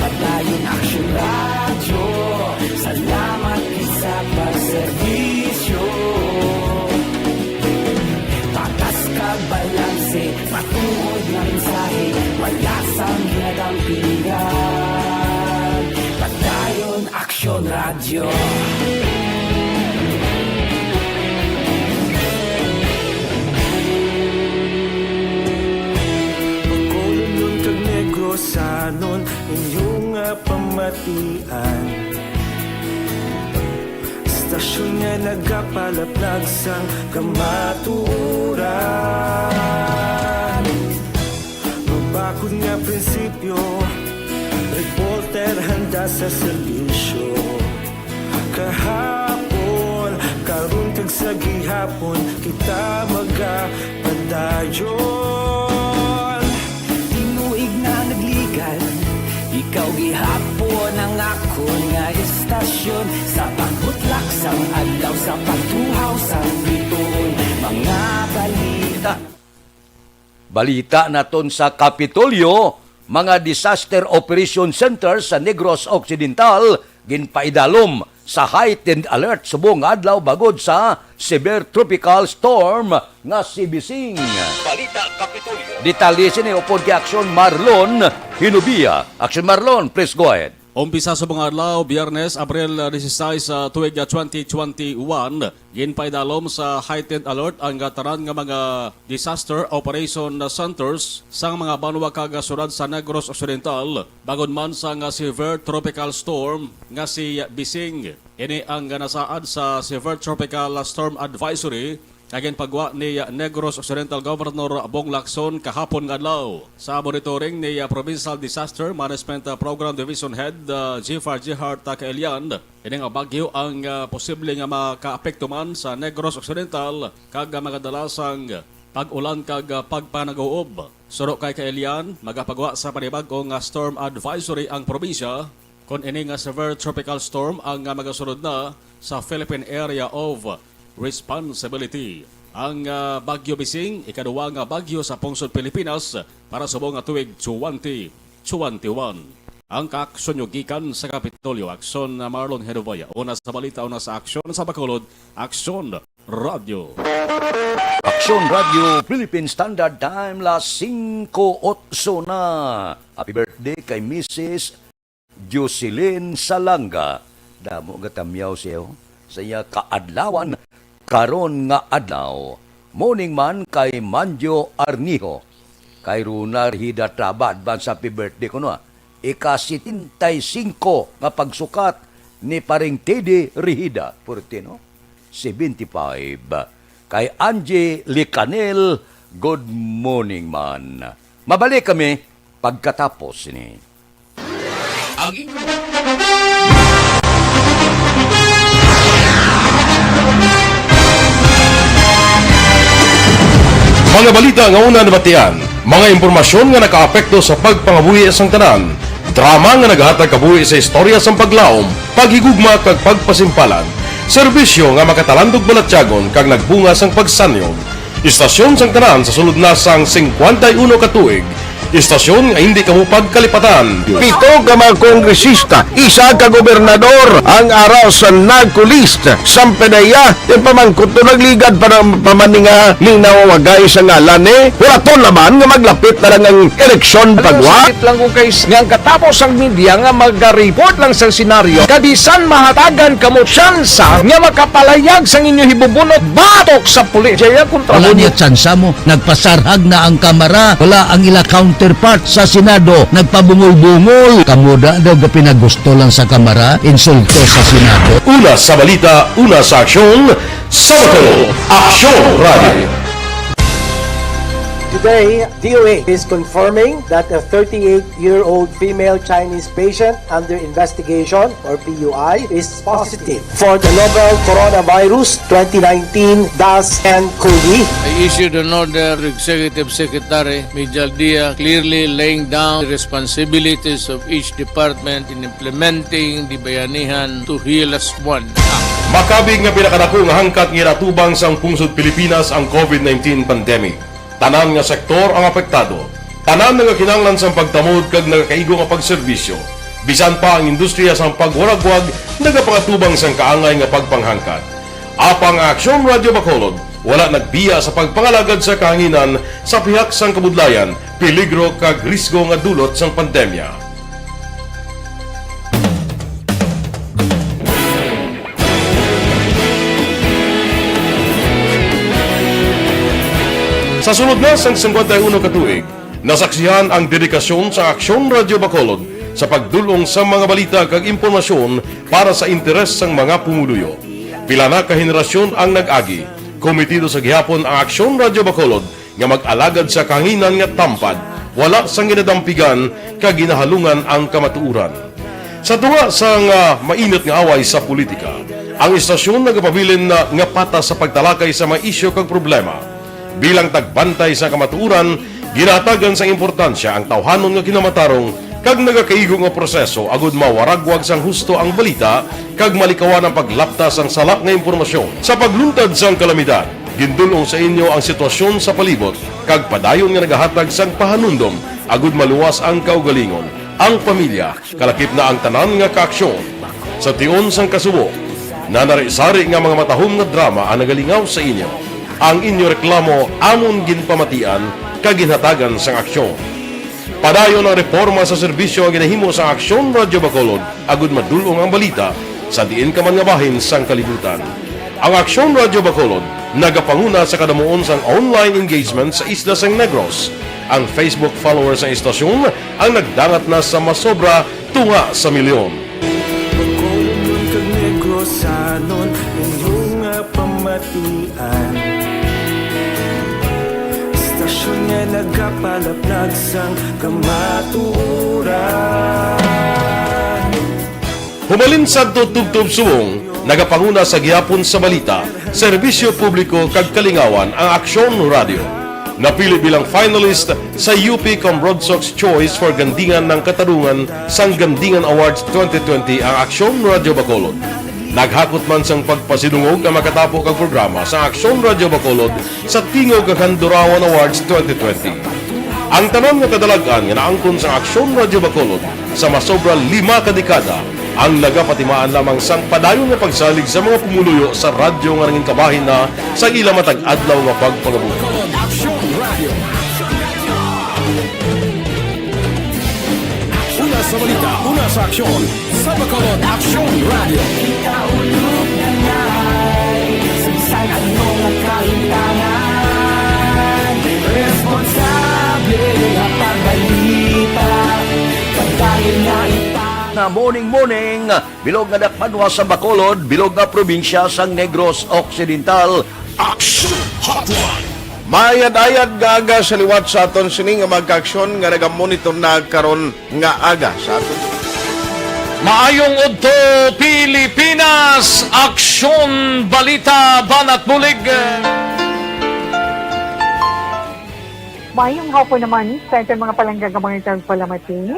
Padayon Aksyon Radyo, salamat gid sa pagserbisyo. Patas kag balanse, matuod nga mensahe, wala sang ginadampingan. Padayon Aksyon Radyo. Bacolod kag Negrosanon, inyo nga pamatian. Istasyon nga nagapalaplag sang kamatuoran. Mabakod nga prinsipyo, reporter handa sa serbisyo. Kahapon, karon kag sa gihapon, kita magapadayon. Tinuig na nagligad, ikaw gihapon ang akon nga istasyon. Sa pagbutlak sang adlaw, sa pagtuhaw sang bituon, mga balita. Balita naton sa Kapitolyo, mga disaster operation center sa Negros Occidental ginpaidalom sa heightened alert subong nga adlaw bangod sa severe tropical storm nga si Bising. Balita Kapitolyo. Detalye sini upod kay Aksyon Marlon Hinubia. Aksyon Marlon, please go ahead. Umpisa sa mga adlaw, Biyernes, Abril, ah, dieciséis, ah, tuig, ah, twenty twenty-one, ginpaidalom sa heightened alert ang, ah, tanan nga mga disaster operation, ah, centers sang mga banwa kag, ah, syudad sa Negros Occidental, bangod man sang, ah, severe tropical storm nga si, ah, Bising. Ini ang, ah, nasaad sa severe tropical, ah, storm advisory nga ginpagwa ni Negros Occidental Governor Bong Lacson kahapon nga adlaw. Sa monitoring ni, ah, Provincial Disaster Management, ah, Program Division Head, ah, Jeffar Jehart, ah, Kailian, ini nga bagyo ang, ah, posible nga makaapekto man sa Negros Occidental kag, ah, magadala sang pag-ulan kag, ah, pagpanag-uob. Suno kay Kailian, magapagwa sa panibag-o nga storm advisory ang probinsya kon ini nga severe tropical storm ang, ah, magasulod na sa Philippine Area of Responsibility. Ang, ah, Bagyo Bising, ikaduwa nga bagyo sa pungsod Pilipinas para subong nga tuig twenty twenty-one. Ang kaaksyon nyo gikan sa Kapitolyo, Aksyon, ah, Marlon Hedovaya. Una sa balita, una sa aksyon sa Bacolod, Aksyon Radyo. Aksyon Radyo Philippine Standard Time, las singko otso na. Happy birthday kay Missus Jocelyn Salanga. Damo nga tamyaw siya, oh, sa iya kaadlawan karon nga adlaw. Morning man kay Manjo Arnijo, kay Runa Rihida Traba, advance happy birthday kuno, ah. Ika setenta y cinco nga pagsukat ni Paring Teddy Rihida, forty, no? Seventy-five. Kay Angie Licanel, good morning man. Mabalik kami pagkatapos ni. Ang Mga balita nga una nabatian, mga impormasyon nga nakaapekto sa pagpangabuhi sang tanan, drama nga nagahatag kabuhi sa istorya sang paglaom, paghigugma kag pagpasimpalan, serbisyo nga makatalandog balatyagon kag nagbunga sang pagsanyog. Istasyon sang tanan sa sulod na sang singkwenta y uno ka tuig. Istasyon nga hindi kamo pagkalipatan. Pito ka mga kongresista, isa ka gobernador ang ara sa NAGCOLEST. Sampanaya, ti pamangkot to nagligad pa ng pamaninga ning nawawagay sa ngalan ni. Hulaton naman nga maglapit na lang ang eleksyon pagwa. Sakit lang ko kay s-, nga ang katapos ang media nga magareport lang sa senaryo. Kabisan mahatagan kamo tsansa nga makapalayag sang inyo hibubunot batok sa pulis. Jaya kontra Wala mo niya niya. Tsansa mo. Nagpasarhag na ang Kamara. Wala ang ila counterpart sa Senado. Nagpabungol-bungol. Kamo da daw gapinagusto lang sa Kamara. Insulto sa Senado. Una sa balita, una sa aksyon, sa Bacolod, Aksyon Radio. Today, D O H is confirming that a thirty-eight-year-old female Chinese patient under investigation, or P U I, is positive for the novel coronavirus twenty nineteen dash N COVID. I issued an order to Executive Secretary Mijal Dia, clearly laying down the responsibilities of each department in implementing the Bayanihan to Heal As One Act. Makabig nga pinakadako nga hangkat nga ginatubang sang pungsod Pilipinas ang COVID nineteen pandemic. Tanan nga sektor ang apektado. Tanan nga kinahanglan sang pagtamod kag nagakaigo nga pagserbisyo. Bisan pa ang industriya sang pagwaragwag nagapangatubang sang kaangay nga pagpanghangkat. Apang ang Aksyon Radyo Bacolod wala nagbiya sa pagpangalagad sa kahanginan sa pihak sang kabudlayan, peligro kag risgo nga dulot sang pandemya. Sa sulod na sang singkwenta y uno ka tuig, nasaksihan ang dedikasyon sa Aksyon Radyo Bacolod sa pagdul-ong sa mga balita kag impormasyon para sa interes sang mga pumuluyo. Pila na ka henerasyon ang nag-agi. Komitido sa gihapon ang Aksyon Radyo Bacolod nga mag-alagad sa kahanginan nga tampad, wala sang ginadampigan kag ginahalungan ang kamatuoran. Sa tunga sang, ah, mainit nga away sa politika, ang istasyon nagapabilin na nga patas sa pagtalakay sa mga isyu kag problema. Bilang tagbantay sa kamatuoran, ginahatagan sang importansya ang tawhanon nga kinamatarong kag nagakaigo nga proseso agud mawaragwag sang husto ang balita kag malikawan ang paglapta sang sala nga impormasyon. Sa pagluntad sang kalamidad, gindul-ong sa inyo ang sitwasyon sa palibot kag padayon nga nagahatag sang pahanumdom agud maluwas ang kaugalingon, ang pamilya, kalakip na ang tanan nga kaaksyon. Sa tion sang kasubo, nanari-sari nga mga matahom nga drama ang nagalingaw sa inyo. Ang inyo reklamo amon ginpamatian kag ginhatagan sang aksyon. Padayon ang reporma sa serbisyo nga ginahimo sa Aksyon Radyo Bacolod agud madul-ong ang balita sa diin ka man nga bahin sang kalibutan. Ang Aksyon Radyo Bacolod nagapanguna sa kadamuon sang online engagement sa isla sang Negros. Ang Facebook followers sang istasyon ang nagdangat na sa masobra tunga sa milyon. Bacolodnon kag Negrosanon, inyo nga pamatian. Istasyon nga nagapalaplag sang kamatuoran. Humalin sadto tubtob subong, nagapanguna sa gihapon sa balita, serbisyo publiko kag kalingawan ang Aksyon Radio. Napili bilang finalist sa U P Cambronsox Choice for Gandingan ng Katarungan sang Gandingan Awards twenty twenty ang Aksyon Radio Bacolod. Naghakot man sang pagpasidungog ang makatapo kag programa sa Aksyon Radio Bacolod sa Tingog kag Handurawan Awards twenty twenty. Ang tanan nga kadalag-an nga naangkon sang Aksyon Radio Bacolod sa masobra lima ka dekada ang nagapatimaan lamang sang padayon nga pagsalig sa mga pumuluyo sa radyo nga nangin kabahin na sa ila matag adlaw nga pagpangabuhi. Una sa balita, una sa aksyon, sa Bacolod Aksyon Radio. Ikaulog na ngay, sa bisan ano nga kahimtangan, responsable nga pagbalita, pagdahil nga ipang- Na morning, morning, bilog nga dakbanwa sa Bacolod, bilog nga probinsya sang Negros Occidental. Action Hotline. Maayad-ayad nga aga sa liwat sa aton sini nga mga kaaksyon nga nagamonitor na karon nga aga sa aton. Maayong udto, Pilipinas! Aksyon, balita, banat bulig. Maayong hapon naman sa aton mga palangga nga mga tagpalamati.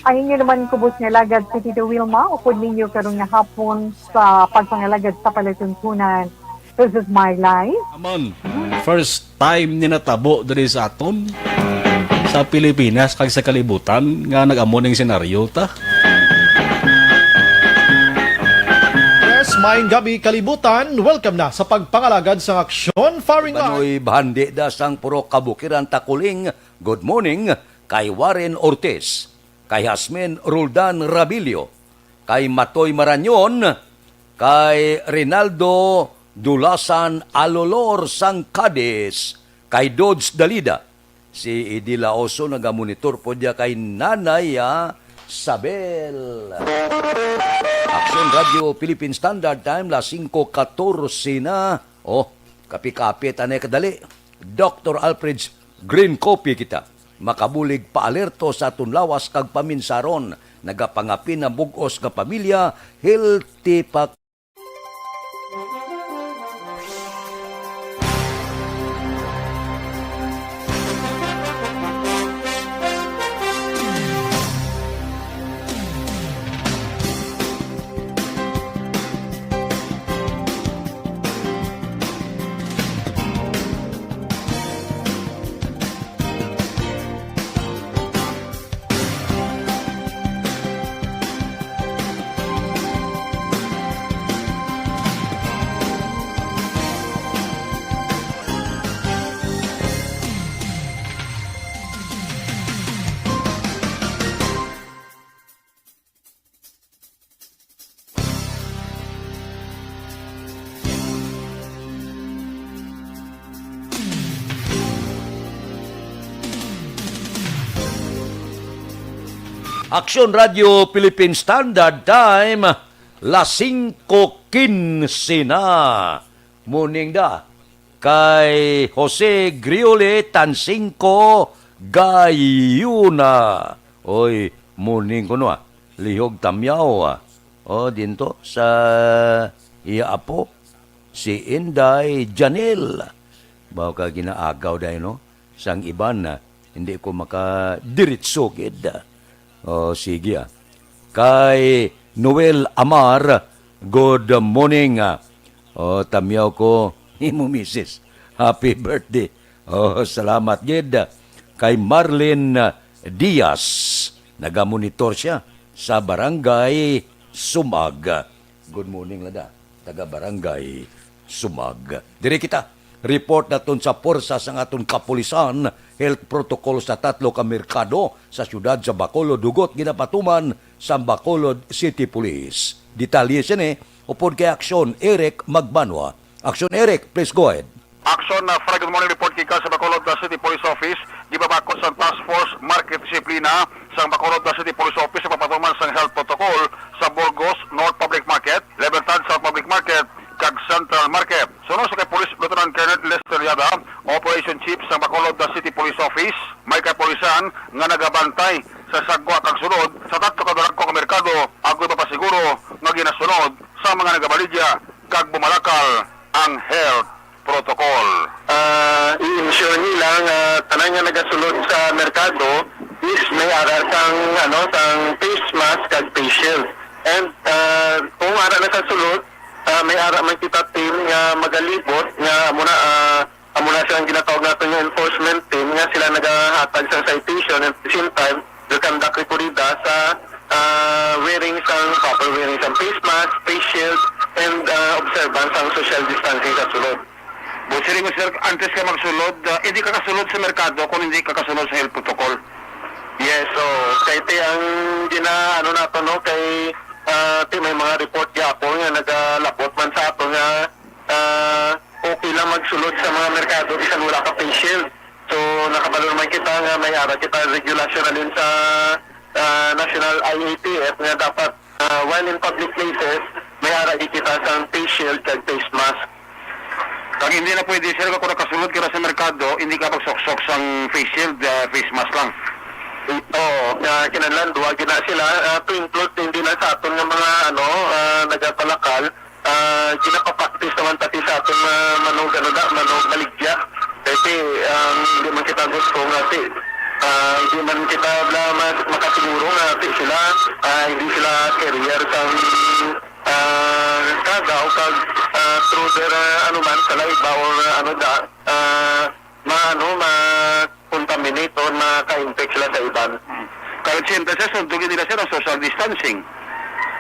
Ang inyo naman kubos nga alagad si Tito Wilma, upod ninyo karon nga hapon sa pagpangalagad sa palatuntunan. This is my life. Aman, first time ni natabo diri sa aton, sa Pilipinas, kag sa kalibutan, nga nag-amo ning senaryo ta. Yes, maayong gabi, kalibutan. Welcome na sa pagpangalagad sang aksyon, firing line. Banoy bahandi da sang puro kabukiran takuling. Good morning kay Warren Ortiz, kay Jasmine Roldan Rabilio, kay Matoy Marañon, kay Rinaldo Dulasan Alolor sang Cadiz, kay Dodge Dalida, si Idila Oso nagamonitor po diya kay Nanay, ah, Sabel. Action Radio Philippine Standard Time, las singko katorse na. Oh, kapi-kapi, tanay kadali. Doctor Alfred Green Coffee kita. Makabulig paalerto sa aton lawas kag paminsaron. Nagapangapin ang bug-os nga pamilya, healthy pa. Aksyon Radio Philippine Standard Time, las singko kinse na. Morning da kay Jose Griole Tansingco Gayuna. Oy, morning kuno, ah. Lihog tamyaw, ah. O, dinto sa iya apo, si Inday Janelle. Baw ka ginaagaw day, no? Sang iban, ah, hindi ko makadiritso gid. O, sige, ah. Kay Noel Amar, good morning, ah. O, tamyaw ko, imo misis. Happy birthday. O, salamat gid. Kay Marlene Diaz, nagamonitor siya sa Barangay Sumag. Good morning, Lada. Taga Barangay Sumag. Diri kita. Report naton sa puwersa sang aton kapulisan, health protocol sa tatlo ka merkado sa siyudad sa Bacolod, hugot ginapatuman sang Bacolod City Police. Detalye sini upod kay Aksyon Eric Magbanwa. Aksyon Eric, please go ahead. Aksyon na Friday morning report gikan sa Bacolod City Police Office, gibabakod sang Task Force Market Disiplina sang Bacolod City Police Office sa pagpatuman sang health protocol sa Burgos North Public Market, Libertad South Public Market, kag Central Market. Suno sa kay Police Lieutenant Colonel Lester Yada, Operation Chief sang Bacolod City Police Office, may kapulisan nga nagabantay sa sagwa kag sulod sa tatlo ka dagko nga merkado, agod mapasiguro nga ginasunod sa mga nagabaligya kag bumalakal ang health protocol. Ah, i-ensure nila nga tanan nga nagasulod sa merkado is may ara sang, ano, sang face mask kag face shield. And, ah, kung ara na sa sulod, ah, may ara man kita team nga magalibot nga amo na, ah, amo na silang ginatawag naton nga enforcement team nga sila nagahatag sa citation and at the same time, nag-conduct rekorida sa, ah, wearing sang, proper wearing sang face mask, face shield, and, ah, observance sang social distancing sa sulod. Boss Remo, sir, antes ka magsulod, ah, hindi ka kasulod sa merkado kung hindi ka kasunod sa health protocol. Yes, so, kay ti ang gina-, ano nato, no, kay, ah, ti may mga report gyapon nga nagalabot man sa ato nga, ah, okay lang magsulod sa mga merkado bisan wala ka face shield. So, nakabalo naman kita nga may ara kita regulasyon alin sa, ah, National I A T F nga dapat, ah, while in public places, may ara gid kita sang face shield kag face mask. Kag hindi na pwede, sir, nga kung nakasulod ka na sa merkado, hindi ka pagsuksok sang face shield, ah, face mask lang. Oo, nga kinahanglan, duha gid na sila, ah, to include hindi lang sa aton nga mga, ano, ah, nagabalakal, ah, ginapapractice naman pati sa aton nga manug, ano da, manugbaligya. Kasi, ah, hindi man kita gusto nga si, ah, hindi man kita bla mas makasiguro nga si sila, ah, hindi sila carrier sang, ah, kaga o kag, ah, through their, ah, ano man, saliva or, ah, ano da, ah, ma-, ano, ma-contaminate or maka-infect sila sa iban. Mm. Kag siyempre, sir, sundogin nila, sir, ang social distancing.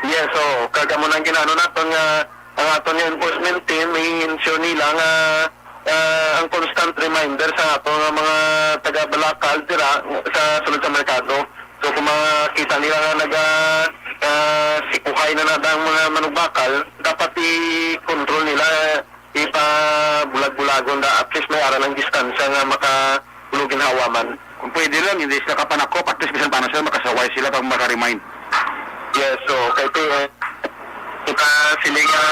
Yes, so, kag amo nang ginaano naton nga ang aton nga enforcement team, i-ensure nila nga, ah, ang constant reminder sa aton nga mga taga-balakal dira sa sulod sa merkado. So, kung makita nila nga naga, ah, sikuhay na nada ang mga manugbakal, dapat i-control nila, ipabulag-bulagon da, at least may ara lang distansya nga makabulo ginhawa man. Kung pwede lang, hindi sila kapanakop, at least bisan paano sila makasaway sila pag maka-remind. Yes, so, kay ti, eh, kita sila nga,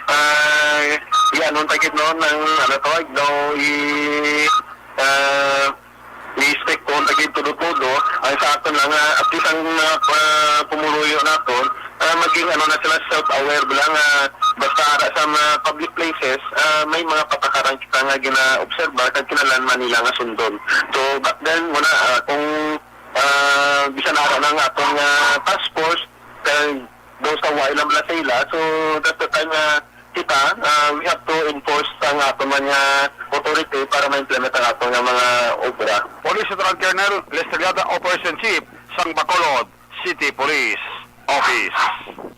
ah, i-ano ang tagit, no, ng, ano to, no, i-, Ah, i-strict ko lagi todo-todo. Ang sa aton lang, ah, at least ang mga, ah, pumuluyo naton, ah, maging ano na sila, self-aware ba lang, ah, basta ara sa mga public places, ah, may mga patakaran kita nga gina-obserba kag kinahanglan man nila nga sundon. So, back then, muna, ah, kung, ah, bisan ara na nga atong, ah, task force, kay daw sa wala lang bala sa ila. So, that's the time nga kita, ah, we have to enforce ang aton man nga authority para ma-implement ang aton nga mga obra. Police Lieutenant Colonel Lestrellada, Operation Chief sang Bacolod City Police Office.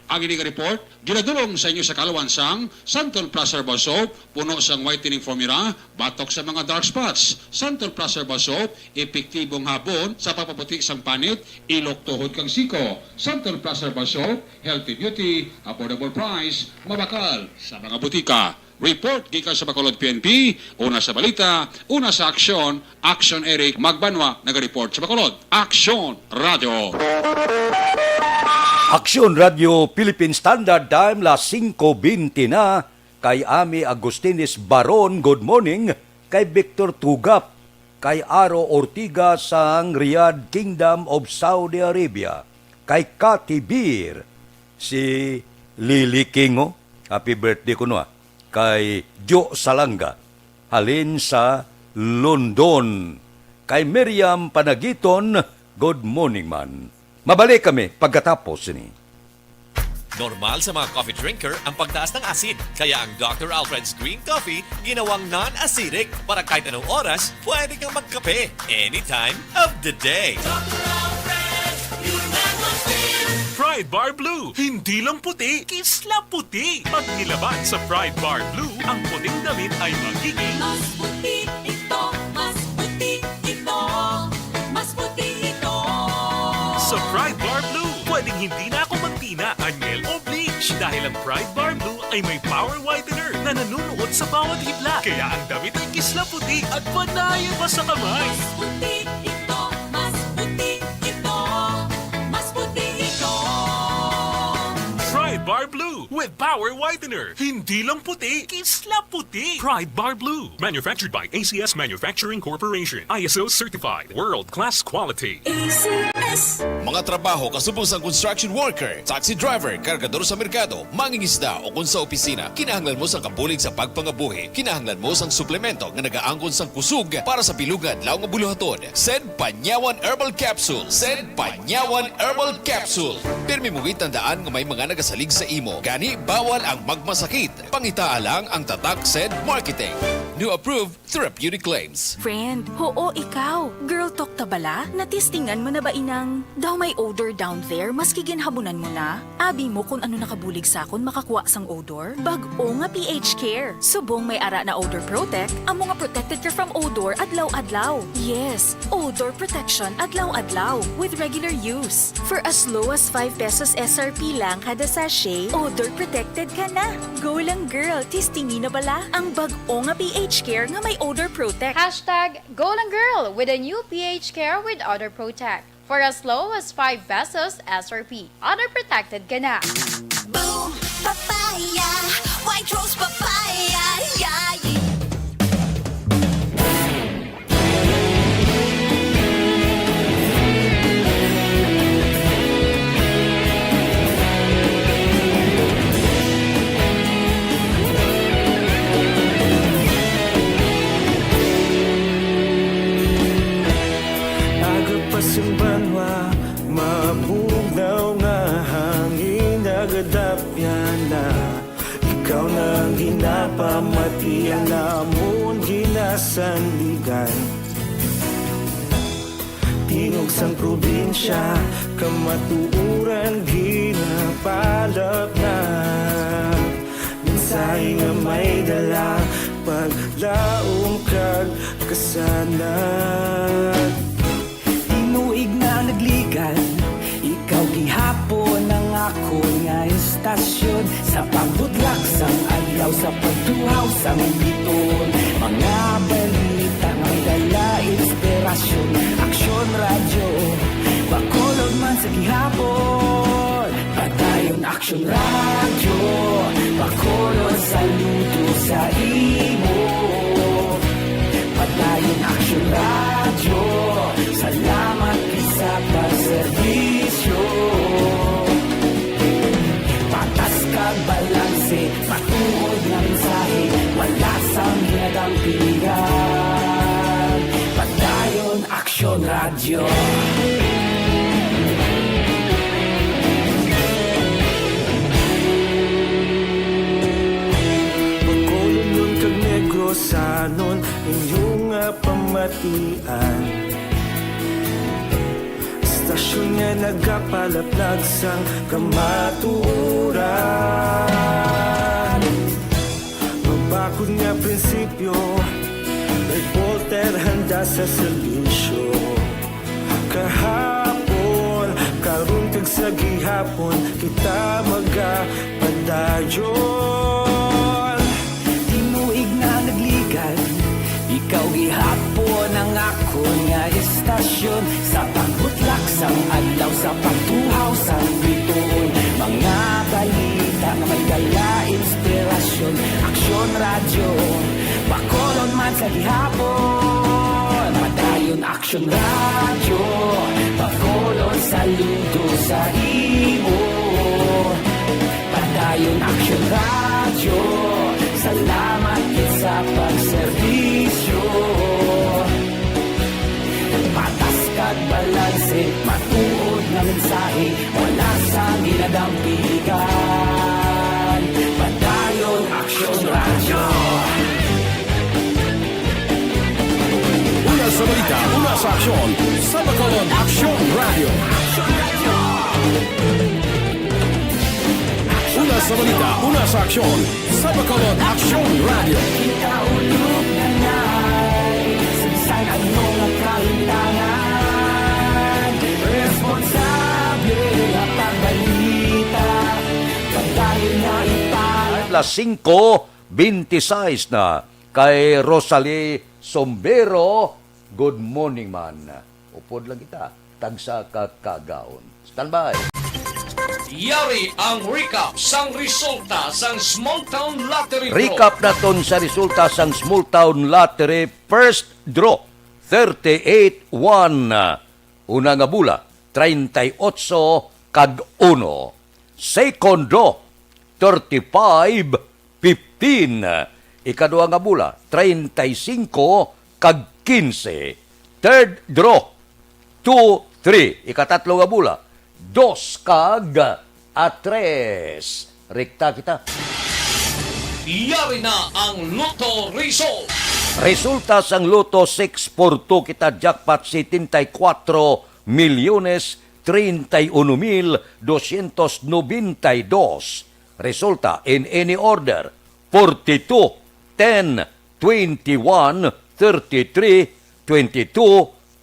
Ang ini nga report ginadulong sa inyo sa kaluwan sang Santon Plus Herbal Soap, puno sang whitening formula, batok sa mga dark spots. Santon Plus Herbal Soap, epektibong habon sa pagpaputi sang panit, ilok, tuhod, kag siko. Santon Plus Herbal Soap, healthy beauty, affordable price, mabakal sa mga butika. Report gikan sa Bacolod P N P, una sa balita, una sa aksyon, Aksyon Eric Magbanwa, naga-report sa Bacolod. Aksyon Radio. Aksyon Radio Philippine Standard Time, las singko bente na. Kay Ami Agustines Baron, good morning. Kay Victor Tugap, kay Aro Ortiga sang Riyadh, Kingdom of Saudi Arabia. Kay Cathy Beer, si Lily Kingo, happy birthday kuno, ah. Kay Jo Salanga, halin sa London. Kay Miriam Panagiton, good morning man. Mabalik kami pagkatapos sini. Normal sa mga coffee drinker ang pagtaas ng asid, kaya ang Doctor Alfred's Green Coffee ginawang non-acidic para kahit anong oras pwede kang magkape, anytime of the day. Pride Bar Blue, hindi lang puti, kisla puti. Pag nilaban sa Pride Bar Blue, ang puting damit ay magiging Mas puti ito, mas puti ito, mas puti ito. Sa Pride Bar Blue, pwedeng hindi na ako magtina, anyel o bleach dahil ang Pride Bar Blue ay may power whitener na nanunuot sa bawat hibla. Kaya ang damit ay kisla puti at panayon pa sa kamay. Mas puti ito, mas puti ito, mas puti ito. Pride Bar Blue with power whitener. Hindi lang puti, kisla puti. Pride Bar Blue. Manufactured by A C S Manufacturing Corporation. I S O certified. World class quality. A C S. Mga trabaho kasubong sang construction worker, taxi driver, kargador sa merkado, mangingisda o kon sa opisina, kinahanglan mo sang kabulig sa pagpangabuhi. Kinahanglan mo sang suplemento nga nagaangkon sang kusog para sa bilog nga adlaw nga buluhaton. Sed Panyawan Herbal Capsule. Sed Panyawan Herbal Capsule. Pirmi mo gid tandaan nga may mga nagasalig sa imo. Gani, bawal ang magmasakit. Pangitaa lang ang tatak Sed Marketing. New approved therapeutic claims. Friend, hoo, ikaw. Girl talk ta bala? Natistingan mo na ba inang, "Daw may odor down there," maski ginhabunan mo na? Abi mo kon ano nakabulig sa akon makakuha sang odor? Bag-o nga P H Care. Subong may ara na Odor Protect, amo nga protected ka from odor adlaw-adlaw. Yes, odor protection adlaw-adlaw with regular use. For as low as five pesos S R P lang kada sachet, odor protected ka na. Go lang, girl, tistingi na bala ang bag-o nga P H Care nga may Odor Protect. Hashtag Go lang, girl, with a new P H Care with Odor Protect. For as low as five pesos S R P. Odor protected ka na. Boom Papaya, White Rose Papaya, yeah, yeah. Aga pa sang banwa, mabugnaw nga hangin, nagadapyan na. Ikaw na ang ginapamati, ang amon ginasandigan. Tingog sang probinsya, kamatuoran ginapalapnap. Mensahe nga may dala, paglaom kag kasanag. Tinuig na nagligan, ikaw gihapon ang akon nga istasyon. Sa pagbudlak sang adlaw, sa pagtuhaw sang biton, mga balita nga may dala inspirasyon. Aksyon Radyo, Bacolod man sa gihapon. Padayon Aksyon Radyo, Bacolod, saludo sa imo. Padayon Aksyon Tuod nga mensahe, wala sang hinadang pilihan. Padayon Aksyon Radyo. Bacolodnon kag Negrosanon, inyo nga pamatian. Istasyon nga nagapalaplag sang kamatuoran. Mabakod nga prinsipyo, reporter handa sa serbisyo. Kahapon, karon kag sa gihapon, kita magapadayon. Tinuig na nagligad, ikaw gihapon ang akon nga istasyon. Sa pagbutlak sang adlaw, sa pagtuhaw sang bituon, mga balita nga may dala inspirasyon. Aksyon Radyo, Bacolod man sa gihapon. Padayon Aksyon Radyo, Bacolod saludo sa imo. Padayon Aksyon Radyo, salamat gid sa pagserbisyo. Patas kag balanse, matuod nga mensahe, wala sang hinadang piligan. Padayon Aksyon Radyo. Una sa balita, una sa aksyon, sa Bacolod Aksyon Radyo. Una sa balita, una sa aksyon, sa Bacolod Aksyon Radyo. Kita ulog na nay, sa bisan ano nga kalimtangan, responsable nga pagbalita, padayon na ipag- Las singko bente sais na kay Rosalie Sombero. Good morning man. Upod lang kita, tagsa ka kagaon. Standby. Yari ang recap sang resulta sang Small Town Lottery Draw. Recap naton sa resulta sang Small Town Lottery First Draw, thirty-eight one. Una nga bola, treinta y ocho kag uno. Second Draw, thirty-five fifteen. Ikadua nga bola, treinta y cinco kag quince. Third Draw, two three. Ikatatlo nga bola, dos kag a tres. Rekta kita. Yari na ang Lotto Result. Resulta sang Lotto six four two kita, jackpot setenta y cuatro milyones treinta y uno mil doscientos noventa y dos. Resulta in any order: forty-two, ten, twenty-one, thirty-three, twenty-two,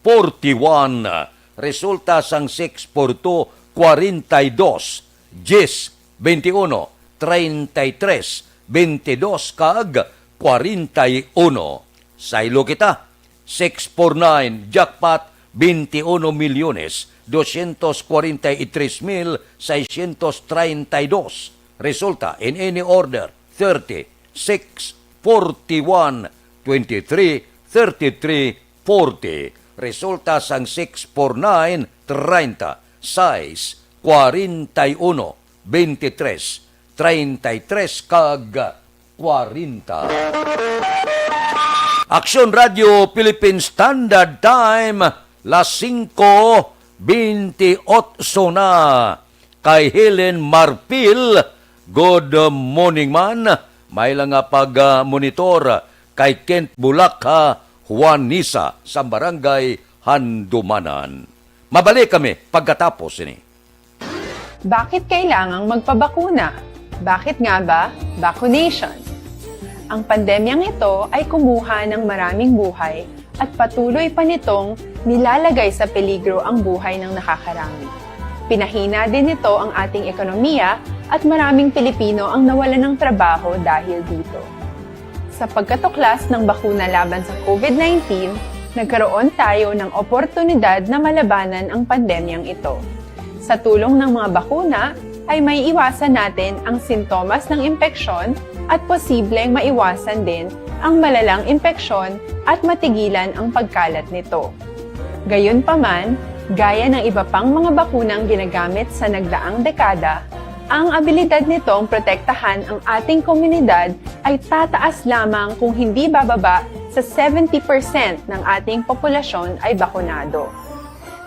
forty-one. Resulta sang six four two, kwarenta y dos, diyes, bente uno, treinta y tres, bente dos, kag kwarenta y uno. Saylo kita, six four nine, jackpot, veintiuno milyones doscientos cuarenta y tres mil seiscientos treinta y dos. Resulta in any order: thirty, six, forty-one, twenty-three, thirty-three, forty. Resulta sang six four nine, treinta, sais, kwarenta y uno, bente tres, treinta y tres, kag kwarenta. Aksyon Radyo Philippine Standard Time, las singko bente otso na. Kay Helen Marpil, good morning man. May lang nga pag-monitor kay Kent Bulakha Juanisa sa Barangay Handumanan. Mabalik kami pagkatapos sini. Bakit kailangang magpabakuna? Bakit nga ba vaccination? Ang pandemyang ito ay kumuha ng maraming buhay at patuloy pa nitong nilalagay sa peligro ang buhay ng nakakarami. Pinahina din nito ang ating ekonomiya at maraming Pilipino ang nawalan ng trabaho dahil dito. Sa pagkatuklas ng bakuna laban sa COVID nineteen, nagkaroon tayo ng oportunidad na malabanan ang pandemyang ito. Sa tulong ng mga bakuna, ay maiiwasan natin ang sintomas ng impeksyon at posibleng maiwasan din ang malalang impeksyon at matigilan ang pagkalat nito. Gayunpaman, gaya ng iba pang mga bakunang ginagamit sa nagdaang dekada, Ang abilidad nitong protektahan ang ating komunidad ay tataas lamang kung hindi bababa sa seventy percent ng ating populasyon ay bakunado.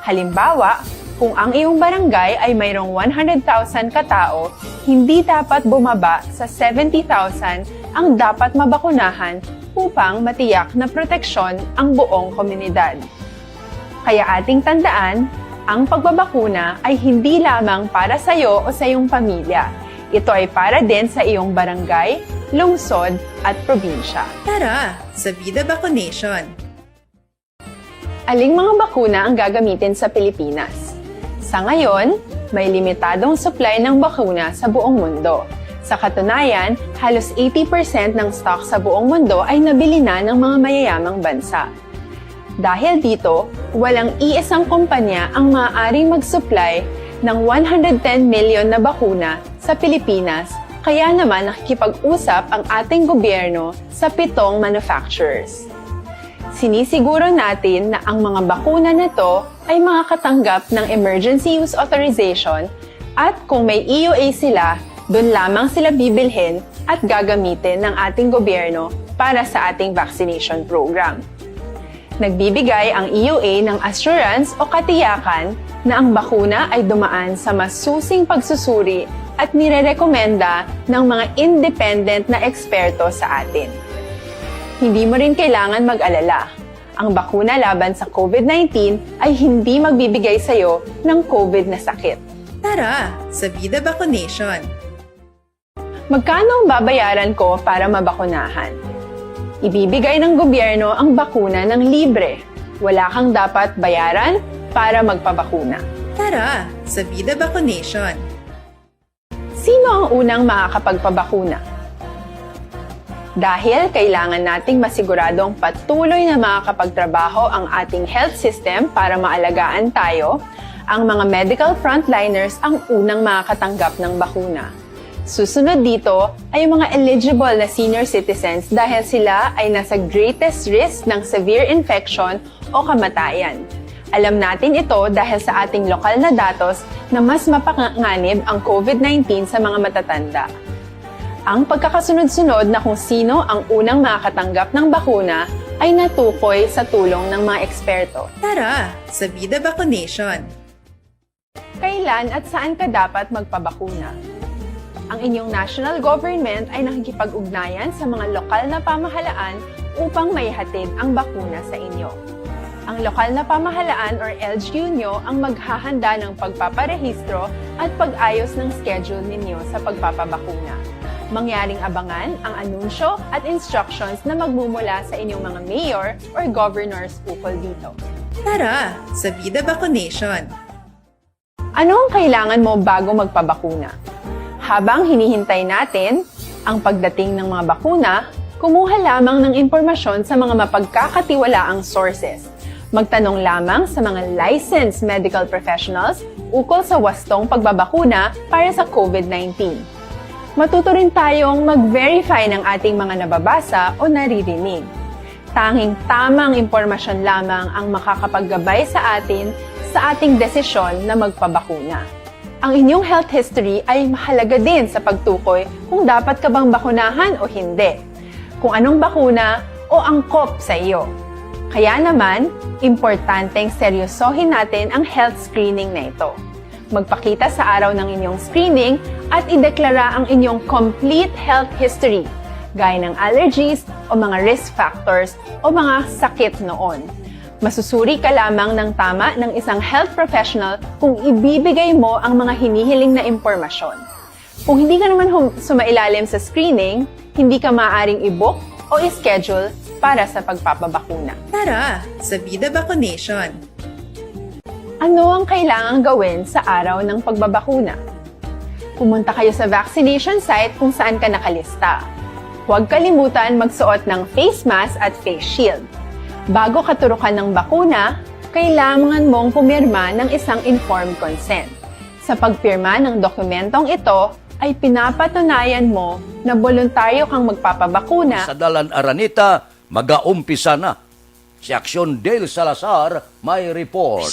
Halimbawa, kung ang iyong barangay ay mayroong one hundred thousand katao, hindi dapat bumaba sa seventy thousand ang dapat mabakunahan upang matiyak na proteksyon ang buong komunidad. Kaya ating tandaan, ang pagbabakuna ay hindi lamang para sa iyo o sa iyong pamilya. Ito ay para din sa iyong barangay, lungsod, at probinsya. Tara, sa Vida Vacunation! Aling mga bakuna ang gagamitin sa Pilipinas? Sa ngayon, may limitadong supply ng bakuna sa buong mundo. Sa katunayan, halos eighty percent ng stock sa buong mundo ay nabili na ng mga mayayamang bansa. Dahil dito, walang iisang kumpanya ang maaaring mag-supply ng one hundred ten million na bakuna sa Pilipinas, kaya naman nakikipag-usap ang ating gobyerno sa pitong manufacturers. Sinisiguro natin na ang mga bakuna na to ay makakatanggap ng emergency use authorization, at kung may E U A sila, doon lamang sila bibilhin at gagamitin ng ating gobyerno para sa ating vaccination program. Nagbibigay ang E U A ng assurance o katiyakan na ang bakuna ay dumaan sa masusing pagsusuri at nirerekomenda ng mga independent na eksperto sa atin. Hindi mo rin kailangan mag-alala. Ang bakuna laban sa COVID nineteen ay hindi magbibigay sa iyo ng COVID na sakit. Tara, sa Vida Vacunation! Magkano ang babayaran ko para mabakunahan? Ibibigay ng gobyerno ang bakuna ng libre. Wala kang dapat bayaran para magpabakuna. Tara, sa Vida Vacunation! Sino ang unang makakapagpabakuna? Dahil kailangan nating masiguradong patuloy na makakapagtrabaho ang ating health system para maalagaan tayo, ang mga medical frontliners ang unang makakatanggap ng bakuna. Susunod dito ay ang mga eligible na senior citizens dahil sila ay nasa greatest risk ng severe infection o kamatayan. Alam natin ito dahil sa ating lokal na datos na mas mapanganib ang COVID nineteen sa mga matatanda. Ang pagkakasunod-sunod na kung sino ang unang makakatanggap ng bakuna ay natukoy sa tulong ng mga eksperto. Tara, sa Vida Vacunation! Kailan at saan ka dapat magpabakuna? Ang inyong national government ay nakikipag-ugnayan sa mga lokal na pamahalaan upang maihatid ang bakuna sa inyo. Ang lokal na pamahalaan or L G U nyo ang maghahanda ng pagpaparehistro at pag-ayos ng schedule ninyo sa pagpapabakuna. Mangyaring abangan ang anunsyo at instructions na magmumula sa inyong mga mayor or governors ukol dito. Tara, sa Vida Vacunation! Ano ang kailangan mo bago magpabakuna? Habang hinihintay natin ang pagdating ng mga bakuna, kumuha lamang ng impormasyon sa mga mapagkakatiwalaang sources. Magtanong lamang sa mga licensed medical professionals ukol sa wastong pagbabakuna para sa COVID nineteen. Matuto rin tayong mag-verify ng ating mga nababasa o naririnig. Tanging tamang impormasyon lamang ang makakapaggabay sa atin sa ating desisyon na magpabakuna. Ang inyong health history ay mahalaga din sa pagtukoy kung dapat ka bang bakunahan o hindi, kung anong bakuna o angkop sa iyo. Kaya naman, importanteng seryosohin natin ang health screening na ito. Magpakita sa araw ng inyong screening at ideklara ang inyong complete health history, gaya ng allergies o mga risk factors o mga sakit noon. Masusuri ka lamang ng tama ng isang health professional kung ibibigay mo ang mga hinihiling na impormasyon. Kung hindi ka naman hum- sumailalim sa screening, hindi ka maaaring i-book o i-schedule para sa pagpapabakuna. Tara, sa Vida Vacunation! Ano ang kailangang gawin sa araw ng pagbabakuna? Pumunta kayo sa vaccination site kung saan ka nakalista. Huwag kalimutan magsuot ng face mask at face shield. Bago katurukan ng bakuna, kailangan mong pumirma ng isang informed consent. Sa pagpirma ng dokumentong ito, ay pinapatunayan mo na boluntaryo kang magpapabakuna. Sa Dalan Araneta, magaumpisa na. Si Action Dale Salazar may report.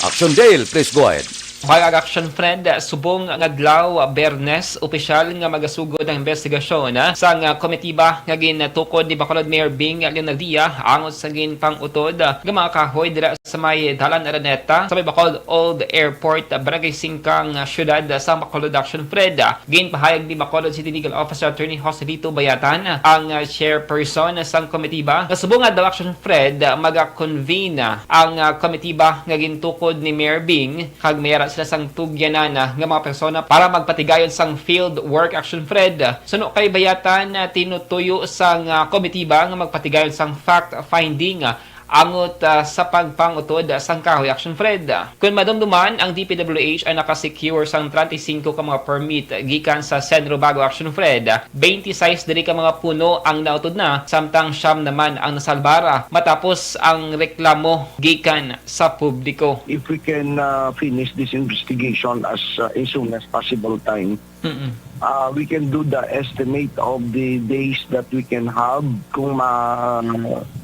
Action Dale, please go ahead. Pag-action, friend, subong nga adlaw, Biyernes, opisyal nga magasugod ang investigasyon, ah, sang, ah, komitiba nga gintukod ni Bacolod Mayor Bing Leonardia angot sa ginpang-utod, ah, nga mga kahoy dira sa may Dalan Araneta, sa may Bacolod Old Airport, Barangay Singkang, ah, siyudad, ah, sa Bacolod Action, friend. Ah, ginpahayag ni Bacolod City Legal Officer Attorney Joselito Bayatan, ah, ang, ah, chairperson sang komitiba nga subong nga adlaw, Action, friend, ah, maga-convene, ah, ang, ah, komitiba nga gintukod ni Mayor Bing kag may ara sila sang tugyanan, ah, nga mga persona para magpatigayon sang field work, Action, friend. Suno kay Bayatan, ah, tinutuyo sang, ah, komitiba nga magpatigayon sang fact-finding, ah, angot, ah, sa pagpangutod, ah, sang kahoy, Action, friend. Kon madumduman, ang D P W H ang nakasecure sang treinta y cinco ka mga permit gikan sa Senro Bago, Action, friend. Twenty-six diri ka mga puno ang nautod na, samtang siyam naman ang nasalbar matapos ang reklamo gikan sa publiko. If we can, uh, finish this investigation as, uh, as soon as possible time, Mm-mm. uh, we can do the estimate of the days that we can have kung ma-,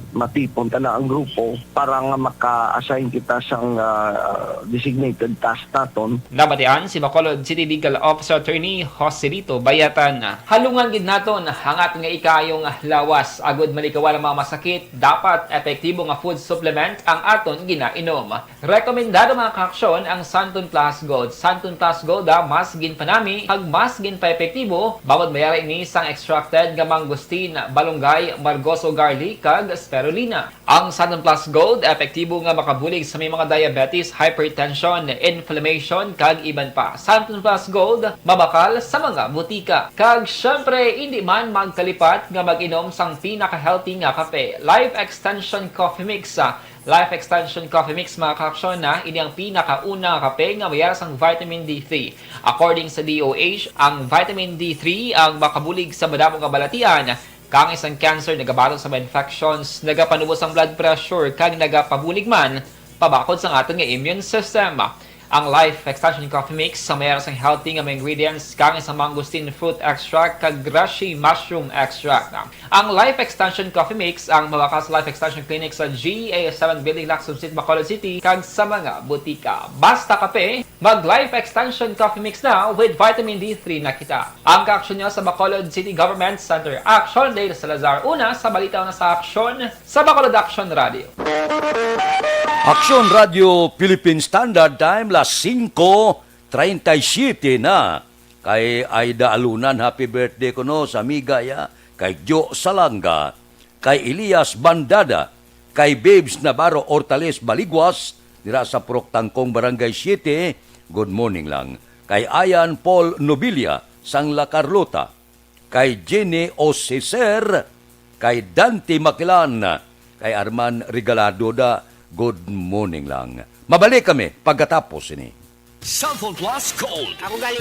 matipon ta na ang grupo para nga maka-assign kita sang, uh, designated task naton. Nabatian si Bacolod City Legal Officer Attorney Joselito Bayatan. Halungan gid naton ang aton nga ikaayong lawas. Agud malikawan ang mga masakit, dapat epektibo nga food supplement ang aton ginainom. Rekomendado, mga kaaksyon, ang Santon Plus Gold. Santon Plus Gold, ah, mas ginpanami kag mas ginpaepektibo, bangod may ara ini sang extracted nga mangosteen, balunggay, margoso garlic, kag spirulina. Ang Santon Plus Gold epektibo nga makabulig sa may mga diabetes, hypertension, inflammation, kag iban pa. Santon Plus Gold mabakal sa mga butika. Kag syempre, indi man magkalipat nga mag-inom sang pinaka-healthy nga kape, Life Extension Coffee Mix. Life Extension Coffee Mix, mga kaaksyon, na ini ang pinakauna nga kape nga may ara sang vitamin D three. According sa D O H, ang vitamin D three ang makabulig sa madamo nga balatian, kaangay sang cancer, nagabaton sa mga infections, nagapanubo sang blood pressure, kag nagapabulig man pabakod sang aton nga immune system. Ang Life Extension Coffee Mix sa may ara sang healthy nga mga ingredients, kaangay sang mangosteen fruit extract kag reishi mushroom extract. Ang Life Extension Coffee Mix ang mabakal sa Life Extension Clinic sa G A seven Building, Lacson Street, Bacolod City, kag sa mga butika. Basta kape, mag Life Extension Coffee Mix na with vitamin D three na kita. Ang kaaksyon nyo sa Bacolod City Government Center. Action, Dale Salazar. Una sa balita, una sa aksyon sa Bacolod Action Radio. Aksyon Radio Philippine Standard Time, las singko treinta y siete na. Kay Aida Alunan, happy birthday kuno sa amiga ya. Kay Jo Salanga, kay Elias Bandada, kay Babes Navarro Hortales Baliguas, dira sa Purok Tangkong, Barangay Siete, good morning lang. Kay Ayan Paul Nobilia, sang La Carlota, kay Jenny Osiser, kay Dante Makilan, kay Arman Regalado da, good morning lang. Mabalik kami pagkatapos ini. Cellphone Plus Gold. Ako galing.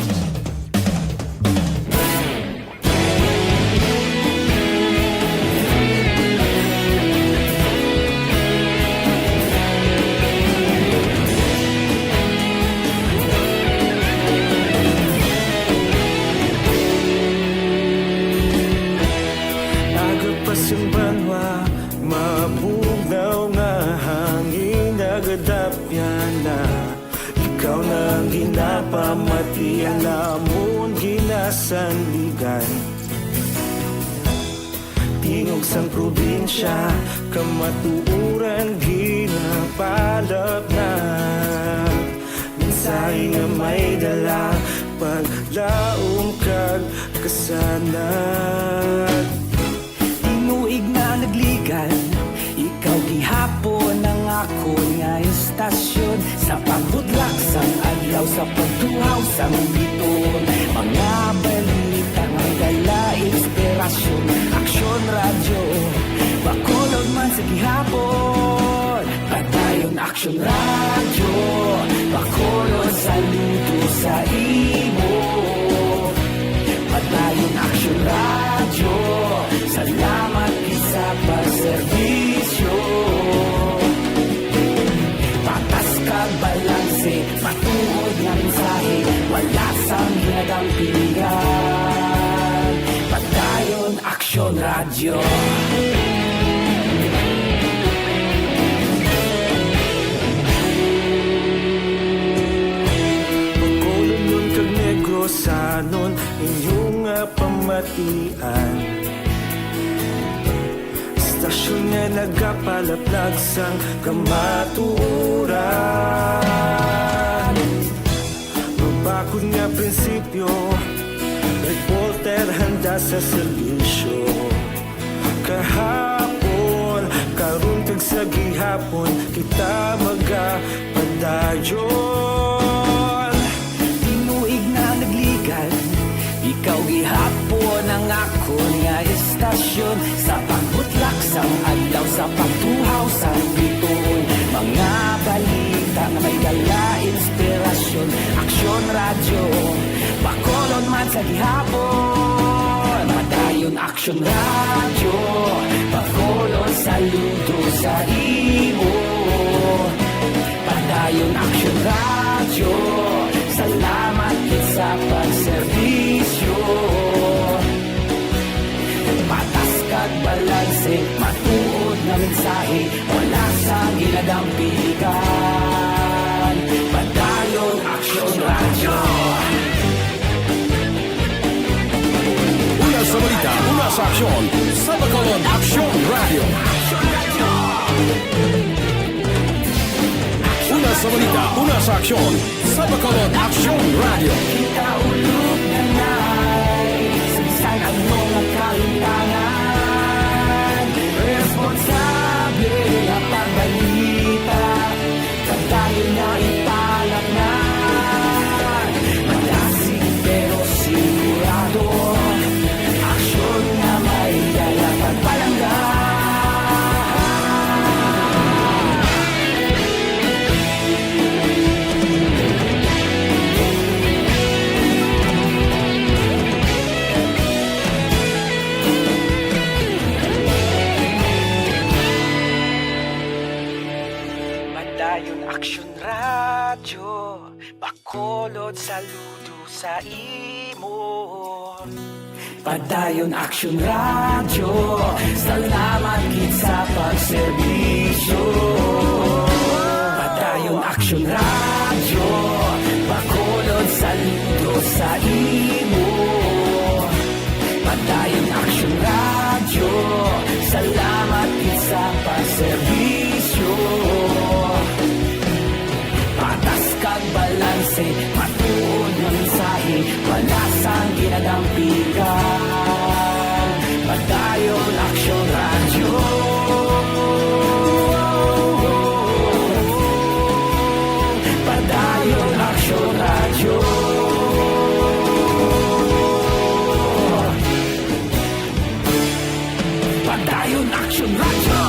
Aga pa sang banwa, mabugnaw nga hangin, nagadapyan na. Ikaw na ang ginapamati, ang amon ginasandigan. Tingog sang probinsya, kamatuoran ginapalapnat. Mensahe nga may dala, paglaom kag kasanag. Tinuig na nagligan, ikaw gihapon ang akon nga istasyon. Sa pagbudlak sang adlaw, sa pagtuhaw sang bituon, mga balita nga dala inspirasyon. Aksyon Radyo, Bacolod man sa gihapon. Padayon Aksyon Radyo, Bacolod, saludo sa imo. Padayon Aksyon Radyo, salamat gid sa pagserbisyo. Patas kag balanse, matuod nga mensahe, wala sang ginadampigan. Padayon Aksyon Radyo. Inyo nga pamatian, istasyon nga nagapalaplag sang kamatuoran. Mabakod nga prinsipyo, reporter handa sa serbisyo. Kahapon, karon, kag sa gihapon, kita magapadayon. Tinuig na nagligad, ikaw gihapon ang akon nga istasyon. Sa pagbutlak sang adlaw, sa pagtuhaw sang bituon, mga balita nga may dala inspirasyon. Aksyon Radyo, Bacolod man sa gihapon. Padayon Aksyon Radyo, Bacolod, saludo sa imo. Padayon Aksyon Radyo, salamat gid sa pagserbisyo. Patas kag balanse, matuod nga mensahe, wala sang ginadampigan. Padayon Aksyon Radyo. Una sa balita, una sa aksyon, sa Bacolod Aksyon Radyo. Una sa balita, una sa aksyon, sa Bacolod Aksyon Radyo. Kita ulog na na'y sa bisan ano nga kalimtangan. Responsable nga pagbalita, padayon nga ipalatnan. Madasig pero sigurado, aksyon nga may dala pagpalangga. Padayon Aksyon Radyo, Bacolod, saludo sa imo. Padayon Aksyon Radyo, salamat gid sa pagserbisyo. Padayon Aksyon Radyo, Bacolod, saludo sa imo. Padayon Aksyon Radyo, salamat gid sa pagserbisyo. Patas kag balanse, matuod nga mensahe, wala sang ginadampigan. Padayon Aksyon Radyo. Padayon Aksyon Radyo. Padayon Aksyon Radyo.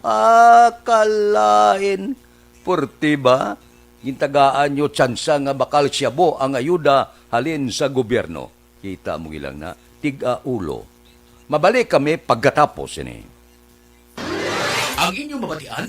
Ah, kalain. Purti ba? Gintagaan nyo tsansa nga bakal siyabo ang ayuda halin sa gobyerno. Kita mo gilang na, tig-a ulo. Mabalik kami pagkatapos sini. Ang inyong mabatian.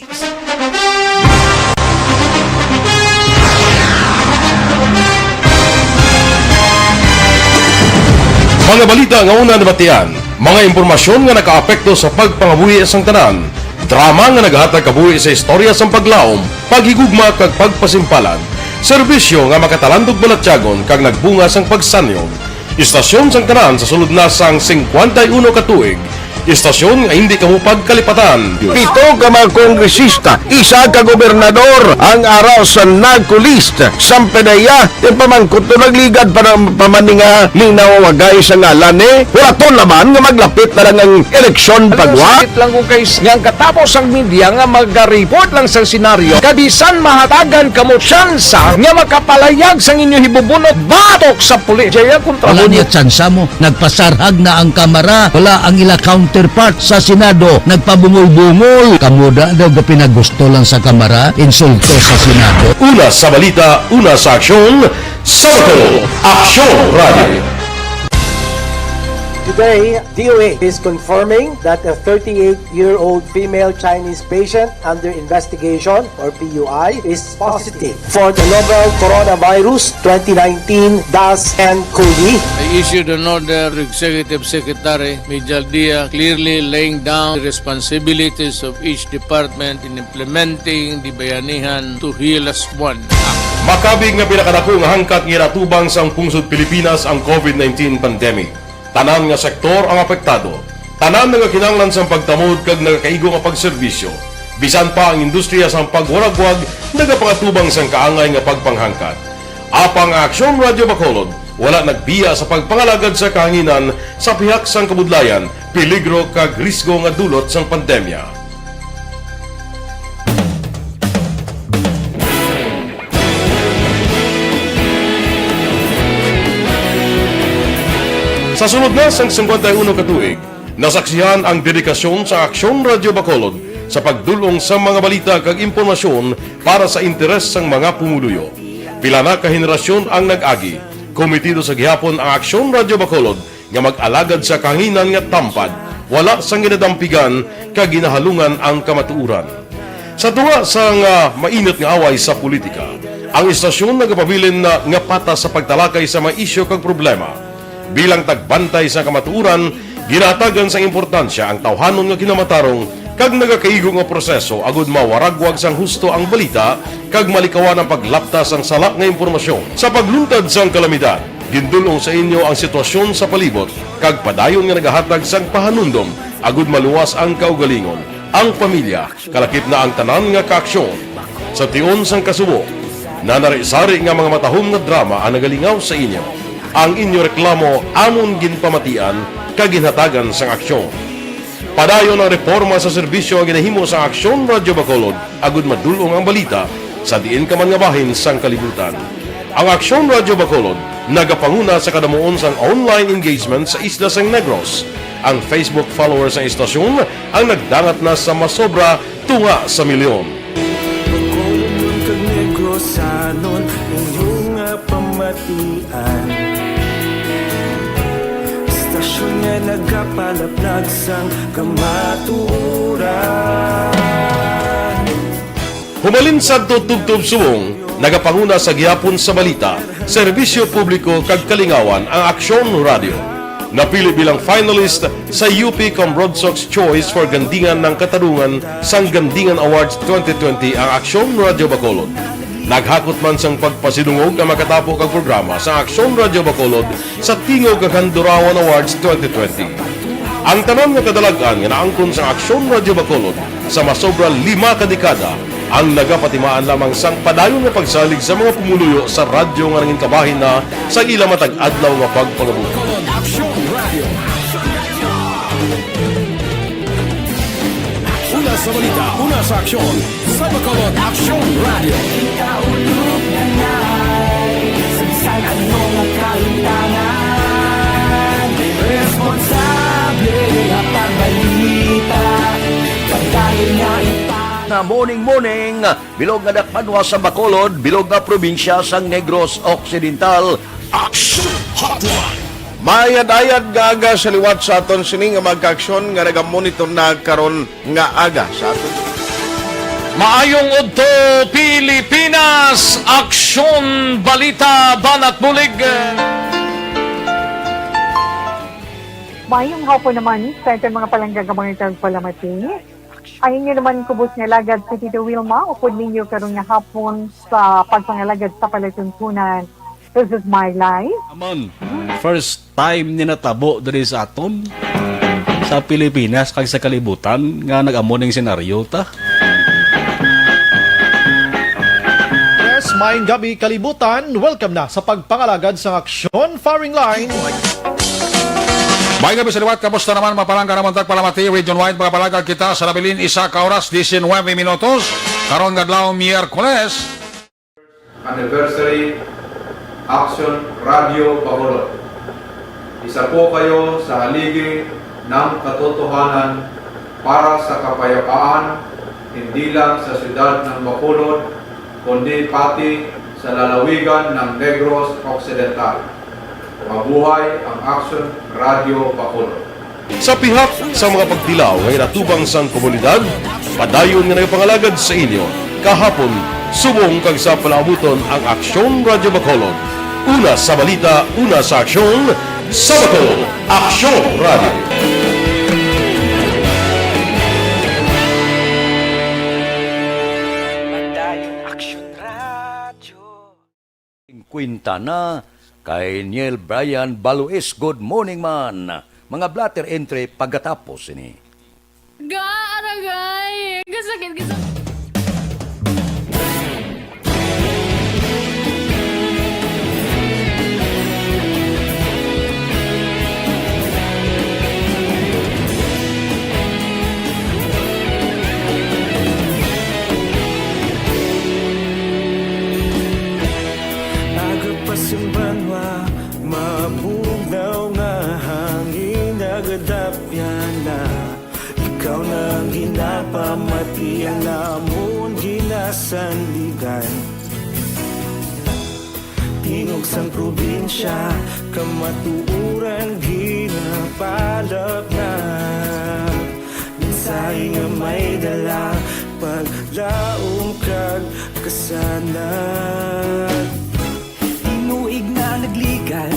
Mga balita nga una nabatian, mga impormasyon nga nakaapekto sa pagpangabuhi sang tanan, drama nga nagahatag kabuhi sa istorya sang paglaom, paghigugma kag pagpasimpalan, serbisyo nga makatalandog balatyagon kag nagbunga sang pagsanyog. Istasyon sang tanan sa sulod na sang singkwenta y uno ka tuig, istasyon nga hindi kamo pagkalipatan. Pito ka mga kongresista, isa ka gobernador ang ara sa NAGCOLEST. Sampanaya, ti pamangkot to nagligad pa ng pamaninga ning nawawagay sa ngalan ni Huraton naman nga maglapit na lang ang eleksyon Ano, pagwa. Sakit lang kung kay nga ang katapos ang media nga magaripot lang sa senaryo, kabisan mahatagan kamo tsansa nga makapalayag sang inyo hibubunot batok sa pulis. Jaya kontra Wala mo niya niya. Tsansa mo. Nagpasarhag na ang Kamara. Wala ang ila counterpart sa Senado. Nagpabungol-bungol. Kamo da daw gapinagusto lang sa Kamara. Insulto sa Senado. Una sa balita, una sa aksyon, Sabado, Aksyon Radio. Today, D O H is confirming that a thirty-eight-year-old female Chinese patient under investigation, or P U I, is positive for the novel coronavirus twenty nineteen dash N cov. I issued an order to Executive Secretary Mijal Dia, clearly laying down the responsibilities of each department in implementing the Bayanihan to Heal Us One Act. Makabig nga pinakadako nga hangkat nga ginatubang sang pungsod Pilipinas ang COVID nineteen pandemic. Tanan nga sektor ang apektado. Tanan nagakinahanglan sang pagtamod kag nagakaigo nga pagserbisyo. Bisan pa ang industriya sang pagwaragwag nagapangatubang sang kaangay nga pagpanghangkat. Apang ang Aksyon Radyo Bacolod wala nagbiya sa pagpangalagad sa kahanginan sa pihak sang kabudlayan, peligro kag risgo nga dulot sang pandemya. Sa sulod na sang singkwenta y uno ka tuig, nasaksihan ang dedikasyon sa Aksyon Radyo Bacolod sa pagdul-ong sa mga balita kag impormasyon para sa interes sang mga pumuluyo. Pila na ka henerasyon ang nag-agi. Komitido sa gihapon ang Aksyon Radyo Bacolod nga mag-alagad sa kahanginan nga tampad, wala sang ginadampigan kag ginahalungan ang kamatuoran. Sa tunga sang, ah, mainit nga away sa politika, ang istasyon nagapabilin na nga patas sa pagtalakay sa mga isyu kag problema. Bilang tagbantay sa kamatuoran, ginahatagan sang importansya ang tawhanon nga kinamatarong kag nagakaigo nga proseso agud mawaragwag sang husto ang balita kag malikawan ang paglapta sang sala nga impormasyon. Sa pagluntad sang kalamidad, gindul-ong sa inyo ang sitwasyon sa palibot kag padayon nga nagahatag sang pahanumdom agud maluwas ang kaugalingon, ang pamilya, kalakip na ang tanan nga kaaksyon. Sa tion sang kasubo, nanari-sari nga mga matahom nga drama ang nagalingaw sa inyo. Ang inyo reklamo amon ginpamatian kag ginhatagan sang aksyon. Padayon ang reporma sa serbisyo nga ginahimo sa Aksyon Radyo Bacolod agud madul-ong ang balita sa diin ka man nga bahin sang kalibutan. Ang Aksyon Radyo Bacolod nagapanguna sa kadamuon sang online engagement sa isla sang Negros. Ang Facebook followers sang istasyon ang nagdangat na sa masobra tunga sa milyon. Bacolodnon kag Negrosanon, inyo nga pamatian. Istasyon nga nagapalaplag sang kamatuoran. Humalin sadto tubtob subong, nagapanguna sa gihapon sa balita, serbisyo publiko kag kalingawan ang Aksyon Radyo. Napili bilang finalist sa U P Combrodsoc's Choice for Gandingan ng Katarungan sang Gandingan Awards twenty twenty ang Aksyon Radyo Bacolod. Naghakot man sang pagpasidungog ang makatapo kag programa sa Aksyon Radyo Bacolod sa Tingog kag Handurawan Awards twenty twenty. Ang tanan nga kadalag-an nga naangkon sang Aksyon Radyo Bacolod sa masobra lima ka dekada ang nagapatimaan lamang sang padayon nga pagsalig sa mga pumuluyo sa radyo nga nangin kabahin na sa ila matag adlaw nga pagpangabuhi. Aksyon Radio. Una sa balita, una sa aksyon, sa Bacolod Aksyon Radio. Ikaulo na na'y sa bisan ano nga kahimtangan, responsable nga pagbalita, pagdahil nga ipa- Nga morning, morning. Bilog nga dakbanwa sa Bacolod, bilog nga probinsya sang Negros Occidental. Action Hotline. Maayad-ayad nga aga sa liwat sa aton sini nga mga kaaksyon nga nagamonitor na karon nga aga sa aton. Maayong udto, Pilipinas! Aksyon, balita, banat, bulig. Mayong hapon naman sa aton mga palangga nga mga tagpalamati. Ang inyo naman kubos nga alagad si Tito Wilma, upod ninyo karon nga hapon sa pagpangalagad sa palatuntunan. This is my life. Amon, first time ni natabo diri sa aton, sa Pilipinas, kag sa kalibutan, nga nag-amo ning senaryo ta. Yes, maayong gabi, kalibutan. Welcome na sa pagpangalagad sa Aksyon Firing Line. Maayong gabi sa liwat, kamusta naman, mga palangga namon tagpalamati, region-wide, mga palangga kita sa nabilin, isa ka oras, diecinuebe minutos, karon nga adlaw, Miyerkules. Anniversary, Aksyon Radio Bacolod. Isa po kayo sa haligi ng katotohanan para sa kapayapaan, hindi lang sa siyudad ng Bacolod, kundi pati sa lalawigan ng Negros Occidental. Mabuhay ang Aksyon Radyo Bacolod. Sa pihak sa mga pagtilaw nga ginatubang sang komunidad, padayon nga nagapangalagad sa inyo, kahapon, subong kag sa palaabuton ang Aksyon Radyo Bacolod. Una sa balita, una sa aksyon, sa Bacolod, Aksyon Radyo. Padayon Aksyon Radyo. Kwenta na kay Niel Brian Balois. Good morning, man. Mga blotter entry pagkatapos ini. Ga, aragay! Kasakit, kasakit. Aga pa sing banwa, mabugnaw nga hangin nagadapyan na. Ikaw na ang ginapamati, ang amon ginasandigan. Tingog sang probinsya, kamatuoran ginapalapnap. Mensahe nga may dala, paglaom kag kasanag. Tinuig na nagligan,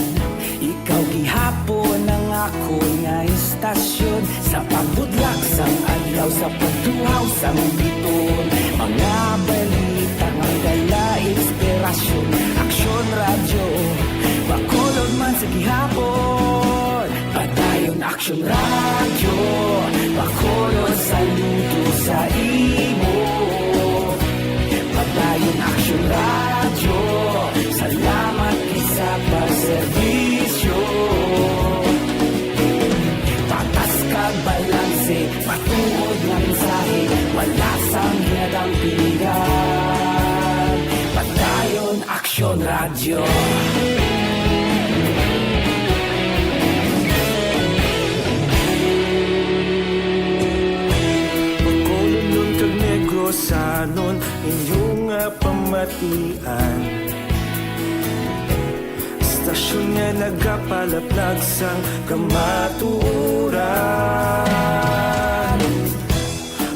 ikaw gihapon ang akon nga istasyon. Sa pagbudlak sang adlaw, sa pagtuhaw sang biton, mga balita nga dala inspirasyon. Aksyon Radyo, Bacolod man sa gihapon. Padayon Aksyon Radyo, Bacolod, saludo sa imo. Padayon Aksyon Radyo, salamat gid sa pagserbisyo. Patas kag balanse, matuod nga mensahe, wala sang ginadampigan. Padayon Aksyon Radyo. Bacolodnon kag Negrosanon, inyo nga pamatian. Istasyon nga nagapalaplag sang kamatuoran.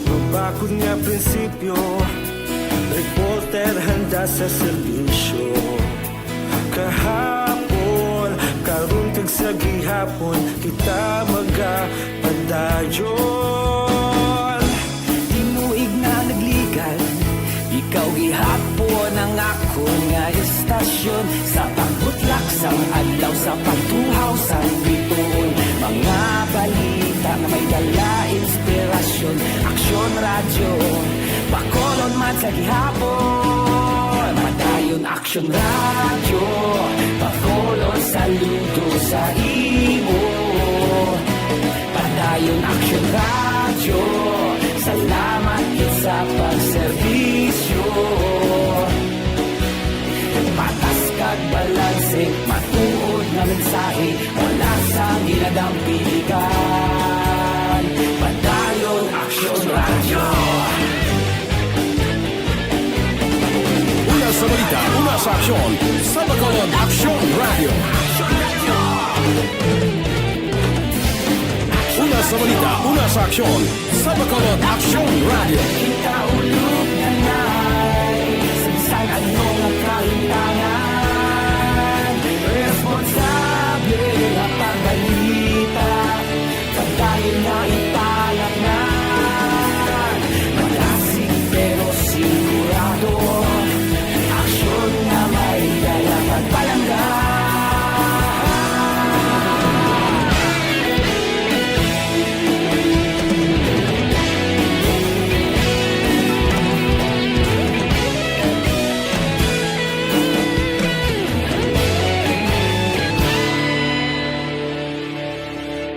Mabakod nga prinsipyo, reporter handa sa serbisyo. Kahapon, karon kag sa gihapon, kita magapadayon. Tinuig na nagligan, ikaw gihapon ang akon nga istasyon. Sa pagbutlak sang adlaw, sa pagtuhaw sang bituon, mga balita nga may dala inspirasyon. Aksyon Radyo, Bacolod man sa gihapon. Padayon Aksyon Radyo, Bacolod, saludo sa imo. Padayon Aksyon Radyo, salamat gid sa pagserbisyo. Patas kag balanse, matuod nga mensahe, wala sang ginadampigan. Padayon Aksyon Radyo. Una sa balita, una sa aksyon, sa Bacolod Aksyon Radyo. Una sa balita, una sa aksyon, sa Bacolod Aksyon Radyo. Kita ulog na nai, sa bisan ano nga kahimtangan, responsable nga pagbalita. Padayon nga ipalapngan, malasig pero sigurado. Aksyon nga may dala pagpalangga.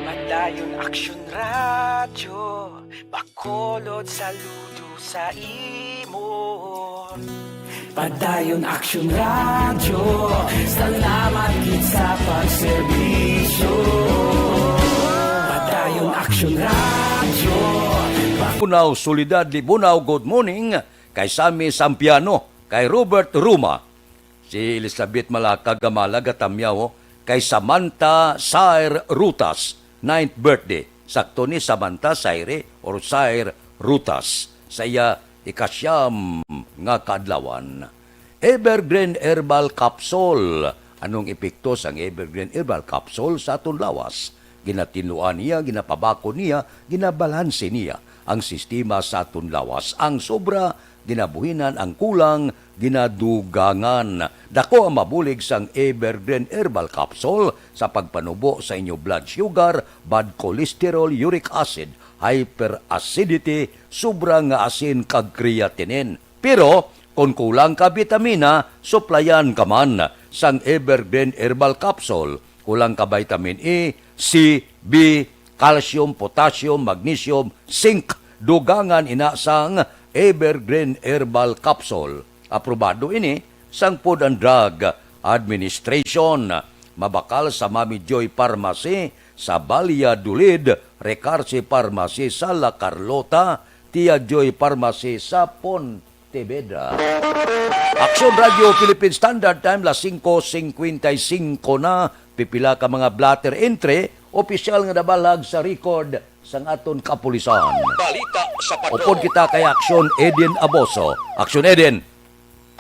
Padayon Aksyon Radyo, Bacolod, saludo sa imo. Padayon Aksyon Radyo, salamat gid sa pagserbisyo. Padayon Aksyon Radyo. Bak- Libunao, Soledad Libunao, good morning. Kay Sammy Sampiano, kay Robert Ruma. Si Elizabeth Malacag nga malag atamyaw, oh. kay Samantha Sair Rutas, ninth birthday. Sakto ni Samantha Saire or Sair Rutas sa iya ikasyam nga kaadlawan. Evergreen Herbal Capsule. Anong epekto sang Evergreen Herbal Capsule sa aton lawas? Ginatinluan niya, ginapabakod niya, ginabalanse niya ang sistema sa aton lawas. Ang sobra, ginabuhinan, ang kulang, ginadugangan. Dako ang mabulig sang Evergreen Herbal Capsule sa pagpanubo sa inyo blood sugar, bad cholesterol, uric acid, hyperacidity, sobra nga asin, kag creatinine. Pero kon kulang ka bitamina, suplayan ka man sang Evergreen Herbal Capsule. Kulang ka vitamin E, C, B, calcium, potassium, magnesium, zinc, dugangan ina sang Evergreen Herbal Capsule. Aprobado ini sang Food and Drug Administration. Mabakal sa Mami Joy Pharmacy sa Valladolid, Recarce Pharmacy sa La Carlota, Tia Joy Pharmacy sa Pontevedra. Aksyon Radio Philippine Standard Time, las singko singkwenta y singko na. Pipila ka mga blotter entry, opisyal nga nabalag sa record sang aton kapulisan. Balita sa Patrol. Upod kita kay Aksyon Eden Aboso. Aksyon Eden.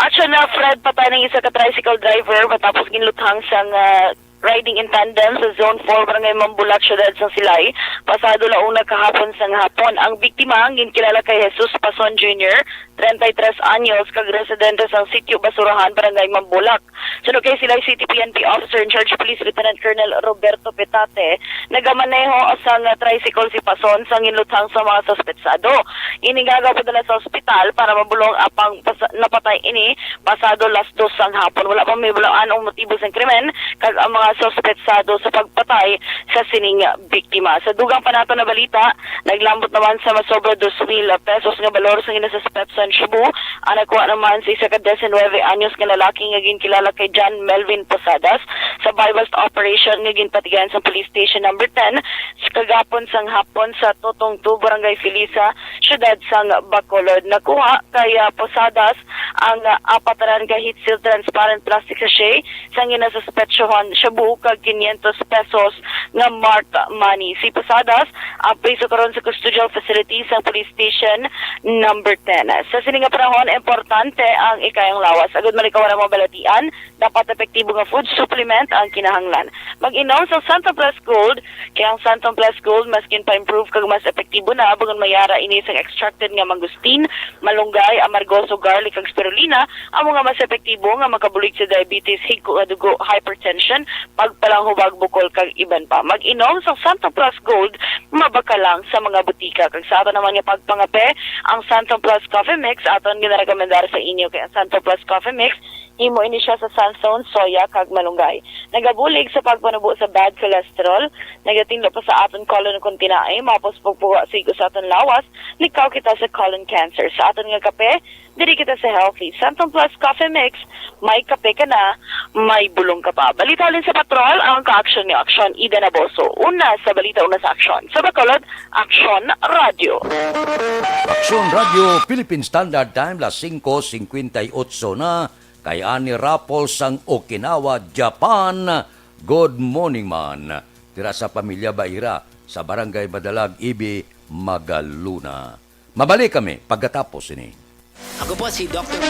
Aksyon na, Fred, patay ng isa ka tricycle driver matapos ginluthang sang, ah, riding in tandem sa Zone four, Barangay Mambulak, Siyudad sang Silay, pasado la una kahapon sang hapon. Ang biktima ang ginkilala kay Jesus Pason Junior, treinta y tres anyos, kag residente sang Sitio Basurahan, Barangay Mambulak. Suno kay Silay City P N P Officer in Charge Police Lieutenant Colonel Roberto Petate, nagamaneho sang tricycle si Pason sang ginluthang sa mga suspetsado. Ini nga padala sa ospital para mabulong, apang pas-, napatay ini pasado las dos sang hapon. Wala pa mahibaluan ang motibo sang krimen, kag ang mga suspetsado sa pagpatay sa sining biktima. Sa dugang pa nato na balita, naglambot naman sa masobra dos mil pesos nga balor sang ginasuspetso sang shabu ang nakuha naman sa isa ka diecinuebe anyos nga lalaki nga ginkilala kay John Melvin Posadas sa buy-bust operation nga ginpatigayon sa Police Station Number ten sa kagapon sang hapon sa Totong Two, Barangay Felisa, Siyudad sang Bacolod. Nakuha kay, ah, Posadas ang, ah, apat ka heat-sealed transparent plastic sachet sang ginasuspetsohan shabu kag quinientos pesos nga marked money. Si Posadas ang priso karon sa custodial facility sang Police Station Number ten. Sa sini nga panahon, importante ang ikayang lawas. Agud malikawan ang mga balatian, dapat epektibo nga food supplement ang kinahanglan. Mag-inom sa Santon Plus Gold, kay ang Santon Plus Gold maskin pa-improve kag mas epektibo na, bangod may ara ini sang extracted nga mangosteen, malunggay, amargoso, garlic, kag spirulina, amo nga mas epektibo nga makabulig sa diabetes, higko nga dugo, hypertension, pagpalanghubag bukol, kag iban pa. Mag-inom sa Santon Plus Gold, mabakal lang sa mga butika. Kag sa aton naman nga pagpangape, ang Santon Plus Coffee Mix aton ginarekomendar sa inyo, kay ang Santon Plus Coffee Mix, himo ini siya sa Santon, soya, kag malunggay. Nagabulig sa pagpanubo sa bad cholesterol, nagatinlo pa sa aton colon kon tinaay, mapos pagpuwa sa igo sa aton lawas, likaw kita sa colon cancer. Sa aton nga kape, diri kita sa healthy. Santon Plus Coffee Mix, may kape ka na, may bulong ka pa. Balita halin sa Patrol, ang kaaksyon ni Aksyon Ida Naboso. Una sa balita, una sa aksyon. Sa Bacolod, Aksyon Radio. Aksyon Radio, Philippine Standard Time, las singko singkwenta y otso na. Kay Ani Rapol sang Okinawa, Japan. Good morning, man. Dira sa Pamilya Baira, sa Barangay Madalag, Ibi, Magaluna. Mabalik kami pagkatapos ini. Ako po si Doktor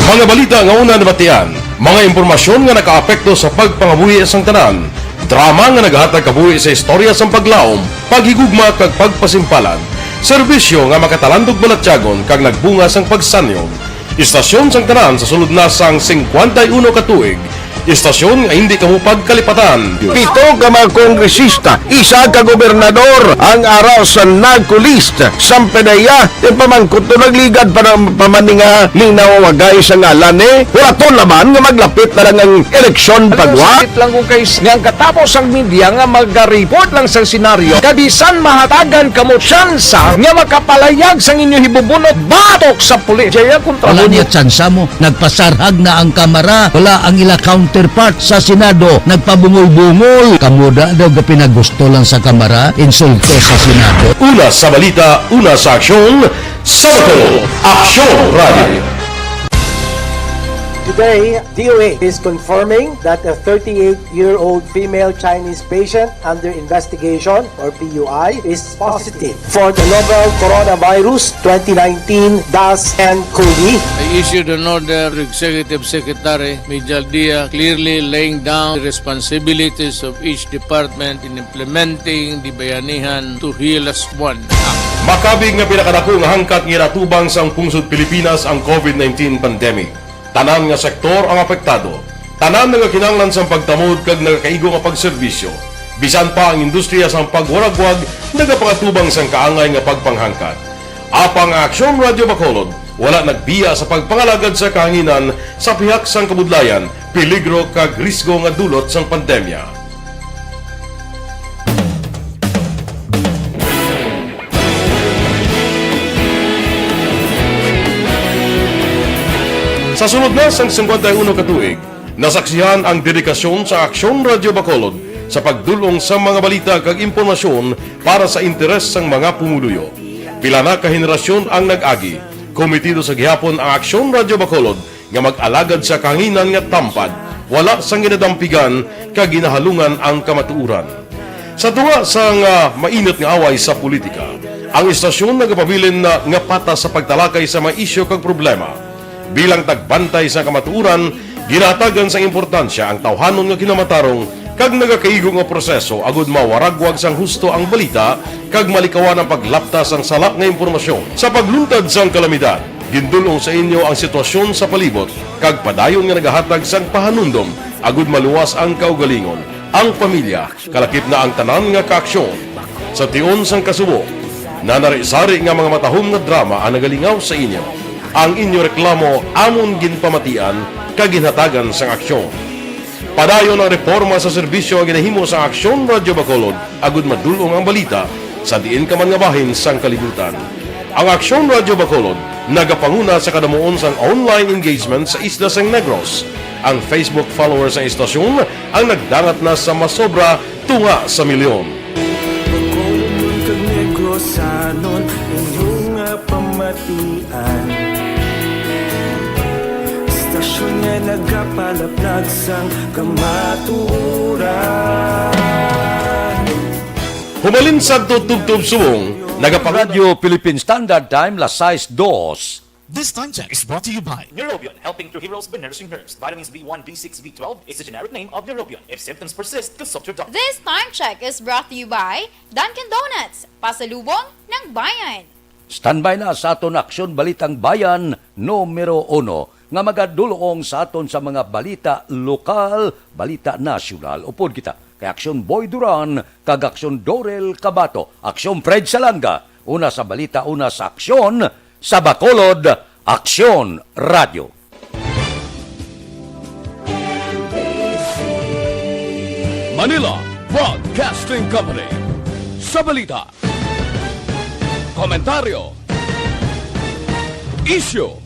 Mga balita nga una nabatian, mga impormasyon nga nakaapekto sa pagpangabuhi sang tanan, drama nga nagahatag kabuhi sa istorya sang paglaom, paghigugma kag pagpasimpalan, serbisyo nga makatalandog balatyagon kag nagbunga sang pagsanyog. Istasyon sang tanan sa sulod na sang singkwenta y uno ka tuig. Istasyon nga hindi kamo pagkalipatan. Pito ka mga kongresista, isa ka gobernador ang ara sa NAGCO list. Sang PDEA, ipamangkot to, nagligad pa ng pamaninga ning nawawagay sa ngalan, eh. Hulaton naman nga maglapit na lang ang eleksyon. Alam mo, pagwa. Sakit lang kung kay s-, nga ang katapos ang media nga magaripot lang sa senaryo. Kabisan mahatagan kamo tsansa nga makapalayag sang inyo hibubunot batok sa pulis. Jaya kontra. Wala mo niya tsansa mo. Nagpasarhag na ang Kamara. Wala ang ila counterpart sa Senado. Nagpabungol-bungol. Kamo da daw gapinagusto lang sa Kamara. Insulto sa Senado. Una sa balita, una sa aksyon, Sa Bacolod, Aksyon Radio. Today, D O A is confirming that a thirty-eight-year-old female Chinese patient under investigation, or P U I, is positive for the novel Coronavirus twenty nineteen dash N COVID. I issued an order to Executive Secretary Mijal Dia, clearly laying down the responsibilities of each department in implementing the Bayanihan to Heal As One Act. Makabig nga pinakadako nga hangkat nga ginatubang sang pungsod Pilipinas ang COVID nineteen pandemic. Tanan nga sektor ang apektado. Tanan nagakinahanglan sang pagtamod kag nagakaigo nga pagserbisyo. Bisan pa ang industriya sang pagwaragwag nagapangatubang sang kaangay nga pagpanghangkat. Apang ang Aksyon Radio Bacolod wala nagbiya sa pagpangalagad sa kahanginan sa pihak sang kabudlayan, peligro kag risgo nga dulot sang pandemya. Sa sulod na sang singkwenta y uno ka tuig, nasaksihan ang dedikasyon sa Aksyon Radio Bacolod sa pagdul-ong sa mga balita kag impormasyon para sa interes sang mga pumuluyo. Pila na ka henerasyon ang nag-agi. Komitido sa gihapon ang Aksyon Radio Bacolod nga mag-alagad sa kahanginan nga tampad, wala sang ginadampigan kag ginahalungan ang kamatuoran. Sa tunga sang, ah, mainit nga away sa politika, ang istasyon nagapabilin na nga patas sa pagtalakay sa mga isyu kag problema. Bilang tagbantay sa kamatuoran, ginahatagan sang importansya ang tawhanon nga kinamatarong kag nagakaigo nga proseso agud mawaragwag sang husto ang balita kag malikawan ang paglapta sang sala nga impormasyon. Sa pagluntad sang kalamidad, gindul-ong sa inyo ang sitwasyon sa palibot kag padayon nga nagahatag sang pahanumdom agud maluwas ang kaugalingon, ang pamilya, kalakip na ang tanan nga kaaksyon. Sa tion sang kasubo, nanari-sari nga mga matahom nga drama ang nagalingaw sa inyo. Ang inyo reklamo amon ginpamatian kag ginhatagan sang aksyon. Padayon ang reporma sa serbisyo nga ginahimo sa Aksyon Radyo Bacolod agud madul-ong ang balita sa diin ka man nga bahin sang kalibutan. Ang Aksyon Radyo Bacolod nagapanguna sa kadamuon sang online engagement sa isla sang Negros. Ang Facebook followers sang istasyon ang nagdangat na sa masobra tunga sa milyon. Bacolod kag Negros, anon inyo nga pamatian. Istasyon nga nagapalaplag sang kamatuoran. Hubalin sadto tubtob subong, nagapang- Radio Philippine Standard Time, las sais dos. This time check is brought to you by Neurobion, helping true heroes by nourishing nerves. Vitamins B one, B six, B twelve is the generic name of Neurobion. If symptoms persist, consult your doctor. This time check is brought to you by Dunkin' Donuts, pasalubong ng bayan. Standby na sa aton Aksyon Balitang Bayan numero uno nga magadul-ong sa aton sa mga balita lokal, balita nasyonal. Upod kita kay Aksyon Boy Duran kag Aksyon Dorel Cabato, Aksyon Fred Salanga, una sa balita, una sa aksyon, sa Bacolod, Aksyon Radio. Manila Broadcasting Company. Sa balita, komentaryo, isyu,